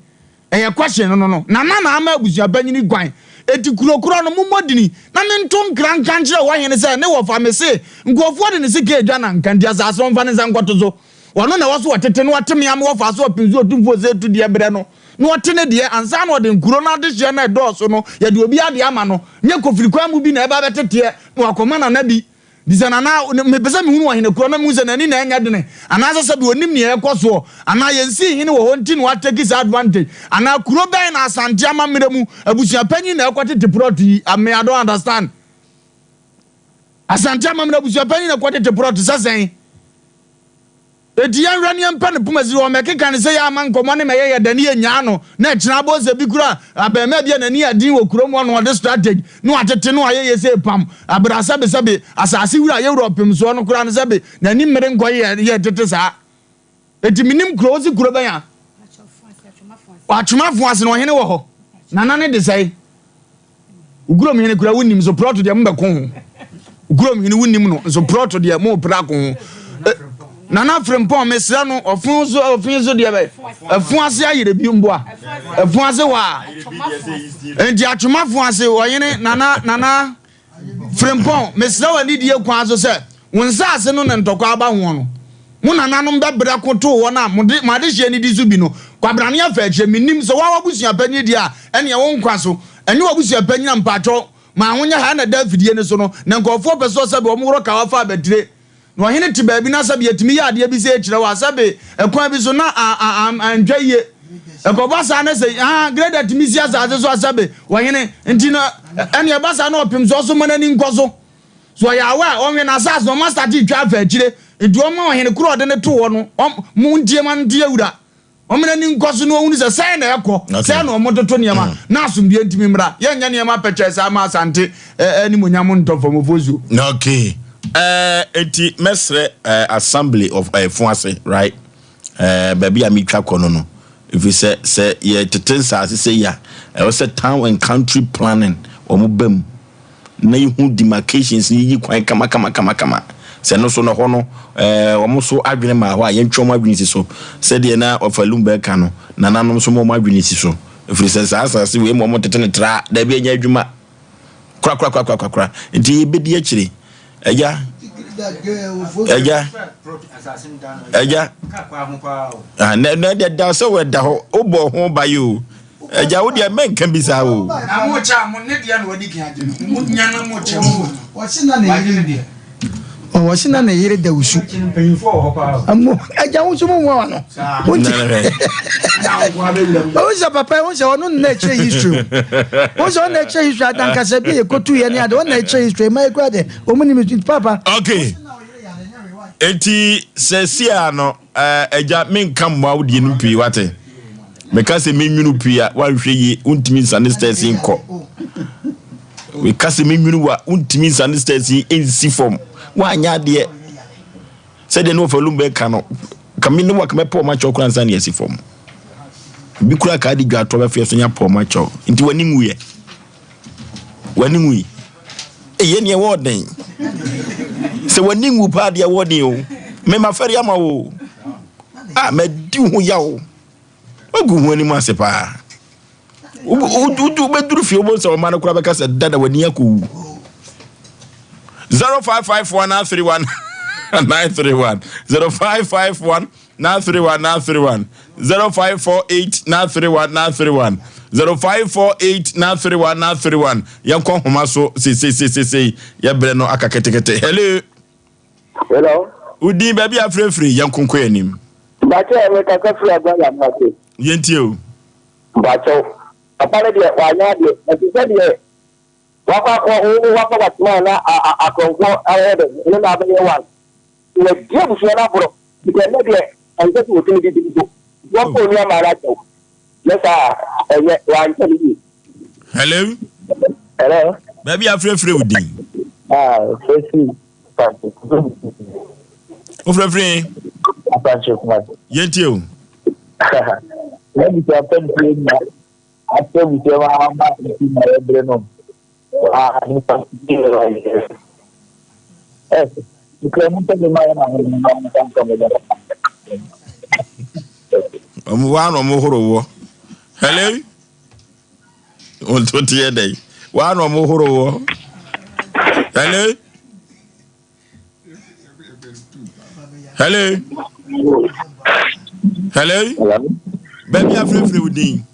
Ɛyɛ question no no no. Nana na ama abusua panyini kwan. Eti kuro korɔ no mommɔ dini na mento nkra nka nkyerɛ hɔ hene sɛ ne wɔfa me se nkurɔfoɔ de ne sika edwa na nka nti asase no ɔmfa ne nsa nkɔto so. Ɔno na ɛwɔ so ɔtete na ɔte me a me wɔfa so ɔpem so otumfoɔ sɛ etu deɛ brɛ no na ɔte ne deɛ ansa na ɔde nkuro no adehyeɛ no a ɛdɔɔso no yɛde obi adeɛ ama no nyɛ kofiri kwan mu bi na ɛba bɛteteɛ na wakɔma nana bi. Bisa no anaa mepɛ sɛ mehunu ɔhene korɔ na mehu sɛ n'ani na ɛnyɛ dene anaasɛ sɛbe ɔnim nea ɛrekɔ soɔ anaa yɛnsii hene wɔ hɔ nti na watake saa advantage anaa kuro bɛn na Asante amammerɛ mu abusua panyin na ɛkɔtete prɔt yi me I don't understand Asante amammerɛ abusua panyin na ɛkɔtete prɔt sɛ sɛn? Enti yɛnhwɛ ne yɛmpɛ no poma siri, ɔmmɛkeka no sɛ yɛ ama nkɔmmɔ ne mɛyɛ yɛ dɛ ne yɛnnyaa no na ɛkyena abɔ sɛ bi kura abarimaa bi a n'ani yɛ den wɔ kurom hɔ na ɔde strategy na watete no ayɛ yɛ sɛ pam abra sɛbe sɛbe asase wura yɛ wura ɔpem soɔ no koraa no sɛbe n'ani mmere nkɔ yɛ yɛ tete saa. Enti menim kuro, wosi kuro bɛn a? Atwomafo ase na ɔhene wɔ hɔ. Nana ne de sɛe. Wo kurom hene kura wonim nso prɔto deɛ mobɛko ho. Wo kurom hene wonim no nso prɔto deɛ mopere ako ho. E, Nana Frimpong mesrɛ no ɔfo so ɔfe so deɛ bɛ ɛfo ase ayerɛ bi mboa ɛfo ase hɔ a nti atwomafo ase ɔhene Nana Nana Frimpong, mesrɛ wo anidie kwan so sɛ, wo nsaase no na ntɔkwa aba hoɔ no, mo nananom bɛbrɛ ko too wɔn a mode mo adehyeɛ no di so bi no. Kwabrane afa akyire, mennim, sɛ woa w'abusua panyin deɛ a, ɛneɛ wo nkwa so, ɛnyɛ w'abusua panyin a mpakyɛw ma ho nyɛ ha na ɛda afidie no so no, na nkurɔfoɔ pɛ sɛ sɛbe wɔn worɔ kawa fa abatire, na ɔhene te baabi na sɛbe yɛtumi yɛ adeɛ bi sɛ kyerɛ wo a, sɛbe ɛkwan bi so na a a a antwa yie, ɛkɔba saa na sɛ ah grader tumi si asase so a sɛbe ɔhene nti no ɛneɛ ɛba saa na ɔpem so ɔso ma n'ani nkɔ so. So ɔyɛ aware a ɔnhwɛ n'asase no ɔma starte twa afa akyire nti ɔma ɔhene koro a ɔde no too hɔ no ɔm mo ntie ma no nte awura ɔma n'ani nkɔ so na ɔhunu sɛ sɛn na ɛkɔ sɛn na ɔmo toto nneɛma mm. na asomdue ntumi mmra yɛnyɛ nneɛma pɛkyɛɛ saa ma asante animonyam ntɔ fam ofosuo. Okay. Uh, enti mɛsrɛ uh, assembly of uh, ase right uh, baabi a metwa kɔ no no ɛfiri sɛ sɛ yɛtete nsaase sɛ yi a ɛwɔ sɛ town and country planning wɔn ba mu na yehu demarcations no yiyi kwan kamakamakamakama. Sɛ ɛno so no, ɛhɔ no, ɛɛ, wɔn nso adwene maa hɔ a, yɛntwe wɔn adwene si so. Sɛdeɛ na Ɔfa Lumba reka no, nananom nso ma wɔn adwene si so. Ɛfiri sɛ saa asase wei ma wɔtete no tra, daabi ɛnyɛ adwuma korakorakorakora. Nti yɛbɛdi akyire. Agya, agya, agya, ah, na na ɛda sɛ wɔda hɔ, wobɔ ho ba yi o. Agya wo deɛ mɛnka bi saa o. Na mo kyɛ a mo ne deɛ na wadi kan agye no mo nya na mo kyɛ mo Wɔsi na ne yere wɔsi na ne yere da wusu. Mo agya wo nso mo nwa no. Wonti. Wo sɛ papa wo sɛ ɔno na ɛkyerɛ history. Wo sɛ ɔno na ɛkyerɛ history adankasa bi yɛ kotu yɛ ne ade ɔno na ɛkyerɛ history ma ekura de ɔmo nim papa. Okay. Eti sɛ si a no Eh, agya, menka mmoa wo deɛ no pii, wate? Meka sɛ menwunu pii a, woanhwɛ yie, wontumi nsane stairs yi nkɔ. Meka sɛ menwunu wo a, wontumi nsane stairs yi nsi fam. Woanyɛ adeɛ. Sɛdeɛ ne wɔfa lum bɛka no, ka me ne wo a, ka mɛpɛ ɔma kyɛw koraa nsa ne asi fam. Bi koraa ka ade dwa atɔ bɛfeɛ so nya pɛ ɔma kyɛw. Nti w'ani nwuiɛ. W'ani nwui. Ɛyɛ neɛ ɛwɔ ɔden. Sɛ w'ani nwu paa deɛ ɛwɔ ɔden o. Mema fɛre ama wo. A madi ho yaw. Wagu ho anim ase paa. Wobɛduru fie wobɛhu sɛ ɔma no koraa bɛka sɛ dada w'ani akɔwu. 0551 931 931 0551 931 931 0548 931 931 0548 931 931 Yɛnkɔ nhoma so seiseiseisei yɛbrɛ no aka ketekete. Hello. Hello. Wo din baabi a afirafiri yɛnko nkɔ yɛn anim. Mpakyɛ mekasa firi Aguada Mate. Yɛntie o. Mpakyɛw papa no deɛ wanyɛ adeɛ na te sɛ deɛ wakɔ akɔ wo wakɔ watena na akorɔmfoɔ ayɛ dɛ ne na abɛyɛ one Wɔadi abusua no aborɔ, nti ɛnnɛ deɛ ɛnsɛ sɛ wɔtumi didi mpo. Nti wɔmfa onua mmaa no akyɛw. Nyɛ saa a, ɛnyɛ, wɔankyɛ no yie. Hello. Hello. Baabi a frɛfrɛ wo din. Ah, frɛfrɛ Asante. Wofrɛfrɛ? Asante Kumasi. Yɛntie o. Na abusua pɛntie na asɛ abusua ma ama nti na yɛbrɛ no. Ɔmo wa na ɔmo horo wɔ. Hello. Wɔn to teɛ dɛ. Wa na ɔmo horo wɔ. Hello. Hello. Hello. Baabi afirafira wo din.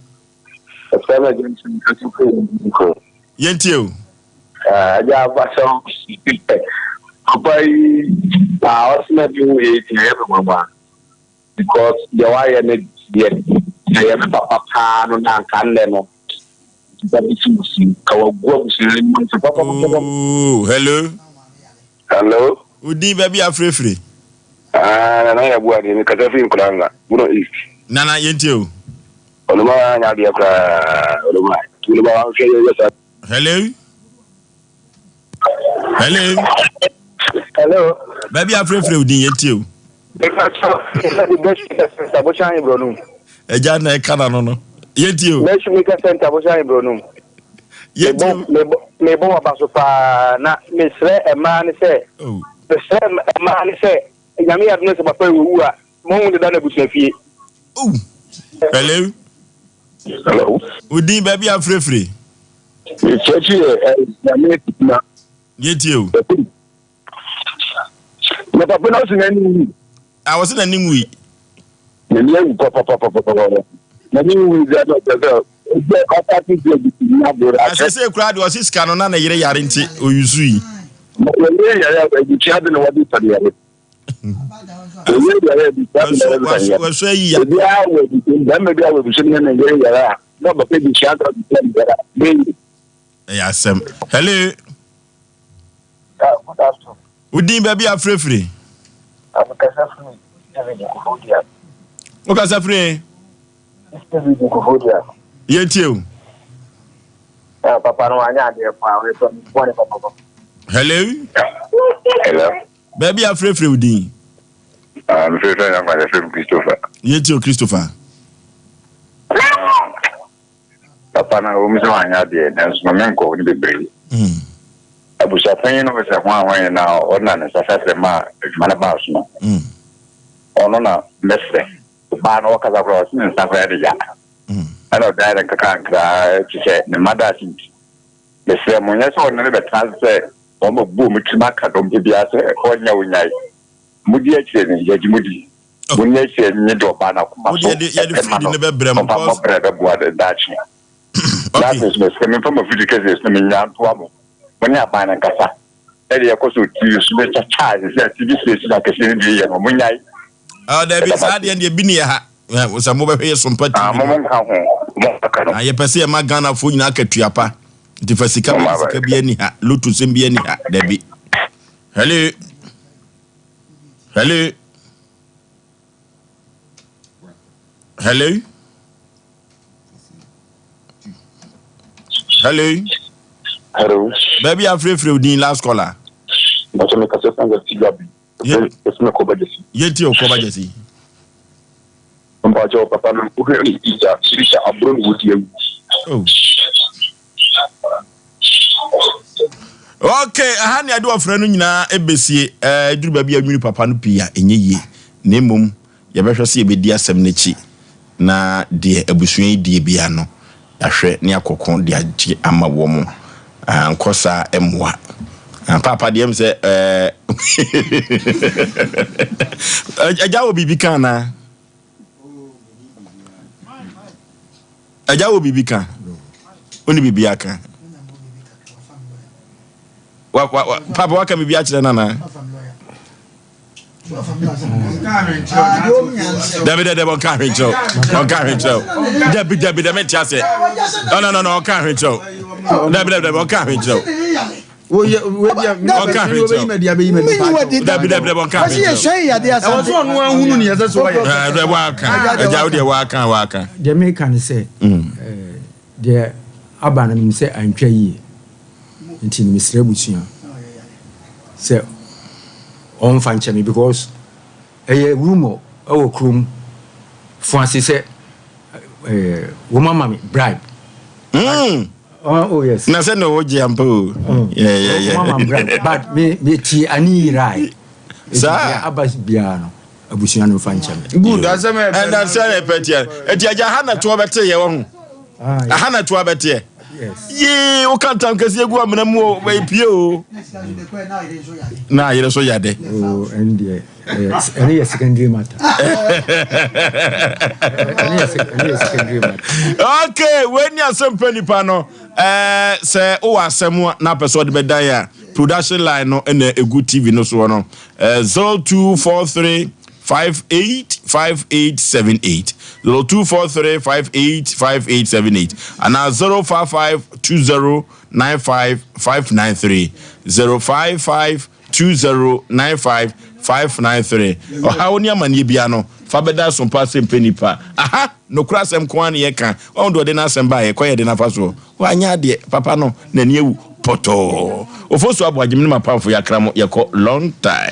Yɛntie o. Agya abasaw papa yi a ɔsena bi ho yɛ gyina yɛ me nwanwa because deɛ wayɛ no deɛ sɛ yɛ me papa paa no na anka nnɛ no ba bi si wusi ka wagu abusua no mu nti papa papa. Oh, hello. Hello. Odin baabi afirefire. Ah, nana yɛ bu adeɛ mi kasa fi nkuranga, Bono East. Nana yɛntie o. Oluma anya adeɛ koraa Oluma Oluma wanhwɛ yɛ yɛ saa. Hello. Hello. Hello. Baabi afrɛfrɛ wo din yɛntie o. Ɛgya na ɛka na no no. Yɛntie o. Best Maker Center Bosan Ibronum. Yɛntie o. Mebɔ waba so paa na mesrɛ mmaa ne sɛ oh. mesrɛ mmaa ne sɛ nyame yɛ adom sɛ papa yi wɔwu a Mo deda na abusua fie. Oh. Hello. Hello. Odin baabi afirefire. Kyerɛkyerɛ yɛ nyame na. Yɛ tie o. Na papa na ɔsi n'ani wu. A wɔsi n'ani wui. N'ani awu papapapapa. Na ne wu dɛ na ɔkyerɛ sɛ obi a ɔsate di abusua aboro akyɛ. Asese koraa deɛ ɔse sika no na ne yere yare nti oyusu yi. Na ne yere yare a abusua de na wɔde sɔ ne yare. Ne yere yare a abusua de na wɔde sɔ ne yare. Wɔsɔ ayi ya. Obiara wɔ abusua bɛrima bi a wɔ abusua ne ne yere yare a na ɔbɛpɛ abusua de ɔde sɔ ne yare a bɛyi. Ɛyɛ asɛm. Hello. Wodin baabi afirefire. Wokasa firi? Yɛntie o. Papa no wanyɛ adeɛ paa ɔyɛ bɔne papa. Hello. Hello. Baabi afirefire wo din. Ah, mefrɛfrɛ na nkwa yɛfrɛ me Christopher. Yɛntie o Christopher. Papa no ɛwom sɛ wanyɛ adeɛ nanso ma menkɔ no bebree. Abusuapanyin no sɛ ho ahwan na ɔna ne nsa srɛ ma adwuma no baa so no. Ɔno na mɛsrɛ. Ɔbaa no ɔkasa koraa ɔse ne nsa koraa de ya. Ɛna ɔdan ne nkakrankra te sɛ ne mma daakye nti. Mesrɛ mo nyɛ sɛ ɔne no bɛtena ase sɛ wɔn bɛbu wɔn tirim aka dɔm biara sɛ ɔnyɛ onyae. Modi akyire no yɛgye mo di. Monni akyire nye deɛ ɔbaa no akoma so ɛpɛ ma no ɔmfa mmɔ brɛ bɛboa no daakye. Na afei nso mesrɛ memfa mo afidie kɛseɛ so na mennya ntoa mo. Mo ne aban no nkasa. Ɛdeɛ ɛkɔ so TV so ne kyakya a sɛ TV station akɛseɛ no deɛ yɛ no monyae. Ah, dabi saa deɛ deɛ bi ne yɛ ha. Sɛ mobɛhwɛ yɛ sompa TV. Ah, mo mo nka ho. Mo nka no. Ah, yɛpɛ sɛ yɛma Ghanafoɔ nyinaa akatua pa. Nti fa sika bi sika bi ani ha. Loto sɛm bi ani ha. Dabi. Hello. Hello. Hello. Hello. Hello. Baabi afirefire odin last caller. Bàtà mi kasa fún ẹgbẹ́ tíjà bi. Ẹsẹ̀ mi kọ́ bá jẹ̀sí. Yé tí o kọ́ bá jẹ̀sí. Mpatsɛ papa no wohwɛ ne pizza pizza aburo na wodi awu. Oh. Okay, aha ne ade ɔfrɛ no nyinaa ɛbɛsie ɛduru baabi a nwini papa no pii a ɛnyɛ yie na mmom yɛbɛhwɛ sɛ yɛbɛdi asɛm no akyi na deɛ abusua yi die bia no yɛahwɛ ne akɔko de agye ama wɔ mo nkɔ saa mmoa paapa deɛ m sɛ agya wɔ biribi ka anaa Agya wɔ biribi ka? Wone biribi aka? Wa, wa, wa, papa waka biribi akyerɛ no anaa? Dabi dabi dabi ɔnka ahwe nkyerɛ wo. Ɔnka ahwe nkyerɛ wo. Dabi dabi dabi nte ase. No no no no ɔnka ahwe nkyerɛ wo. Dabi dabi dabi ɔnka ahwe nkyerɛ wo. Ɔnka ahwe nkyerɛ wo. Dabi dabi dabi ɔnka ahwe nkyerɛ wo. Ɛwɔ sɛ ɔno ahunu ne ɛsɛ sɛ ɔyɛ. Ɛɛ waka agya wo deɛ waka waka. Deɛ meka ne sɛ deɛ aba no menim sɛ antwa yie nti no mesrɛ abusua sɛ ɔmfa nkyɛ me because ɛyɛ rumor ɛwɔ kurom fo ase sɛ wɔn ama me bribe. Mm. Oh, oh yes. Na sɛ na ɔgye ampa o. Mm. Yeah, yeah, yeah. Wɔn ama me bribe but me me tie ani yirae. Saa. Aba biara no abusua no mfa nkyɛ me. Good asɛm ɛ. Ɛna sɛ ɛpɛ tiɛ. Eti agya ha na toɔ bɛte yɛ wɔ ho. Aha na toɔ bɛteɛ. Yee woka ntam kɛseɛ gu amena mu o bɛpie o. Na ayere so yade. Oh, ɛn deɛ ɛne yɛ secondary matter. Ɛne yɛ secondary matter. Okay, wei ni asɛm pɛ nipa no. Ɛɛ sɛ wowɔ asɛm a na apɛ sɛ ɔde bɛdan a production line no na egu TV no soɔ no. 0243 585878 0243 585878 anaa 055 2095593 055 2095593 Ɔhaw ne amaneɛ biara no fa bɛda asompa ase mpɛ nipa aha nokorɛ asɛm nko ara ne yɛka wahu deɛ ɔde n'asɛm baeɛ kwan yɛde no afa soɔ wanyɛ adeɛ papa no n'ani awu pɔtɔɔ Ofosu Aboagye me ne m'apamfo yɛakra mo yɛkɔ long time.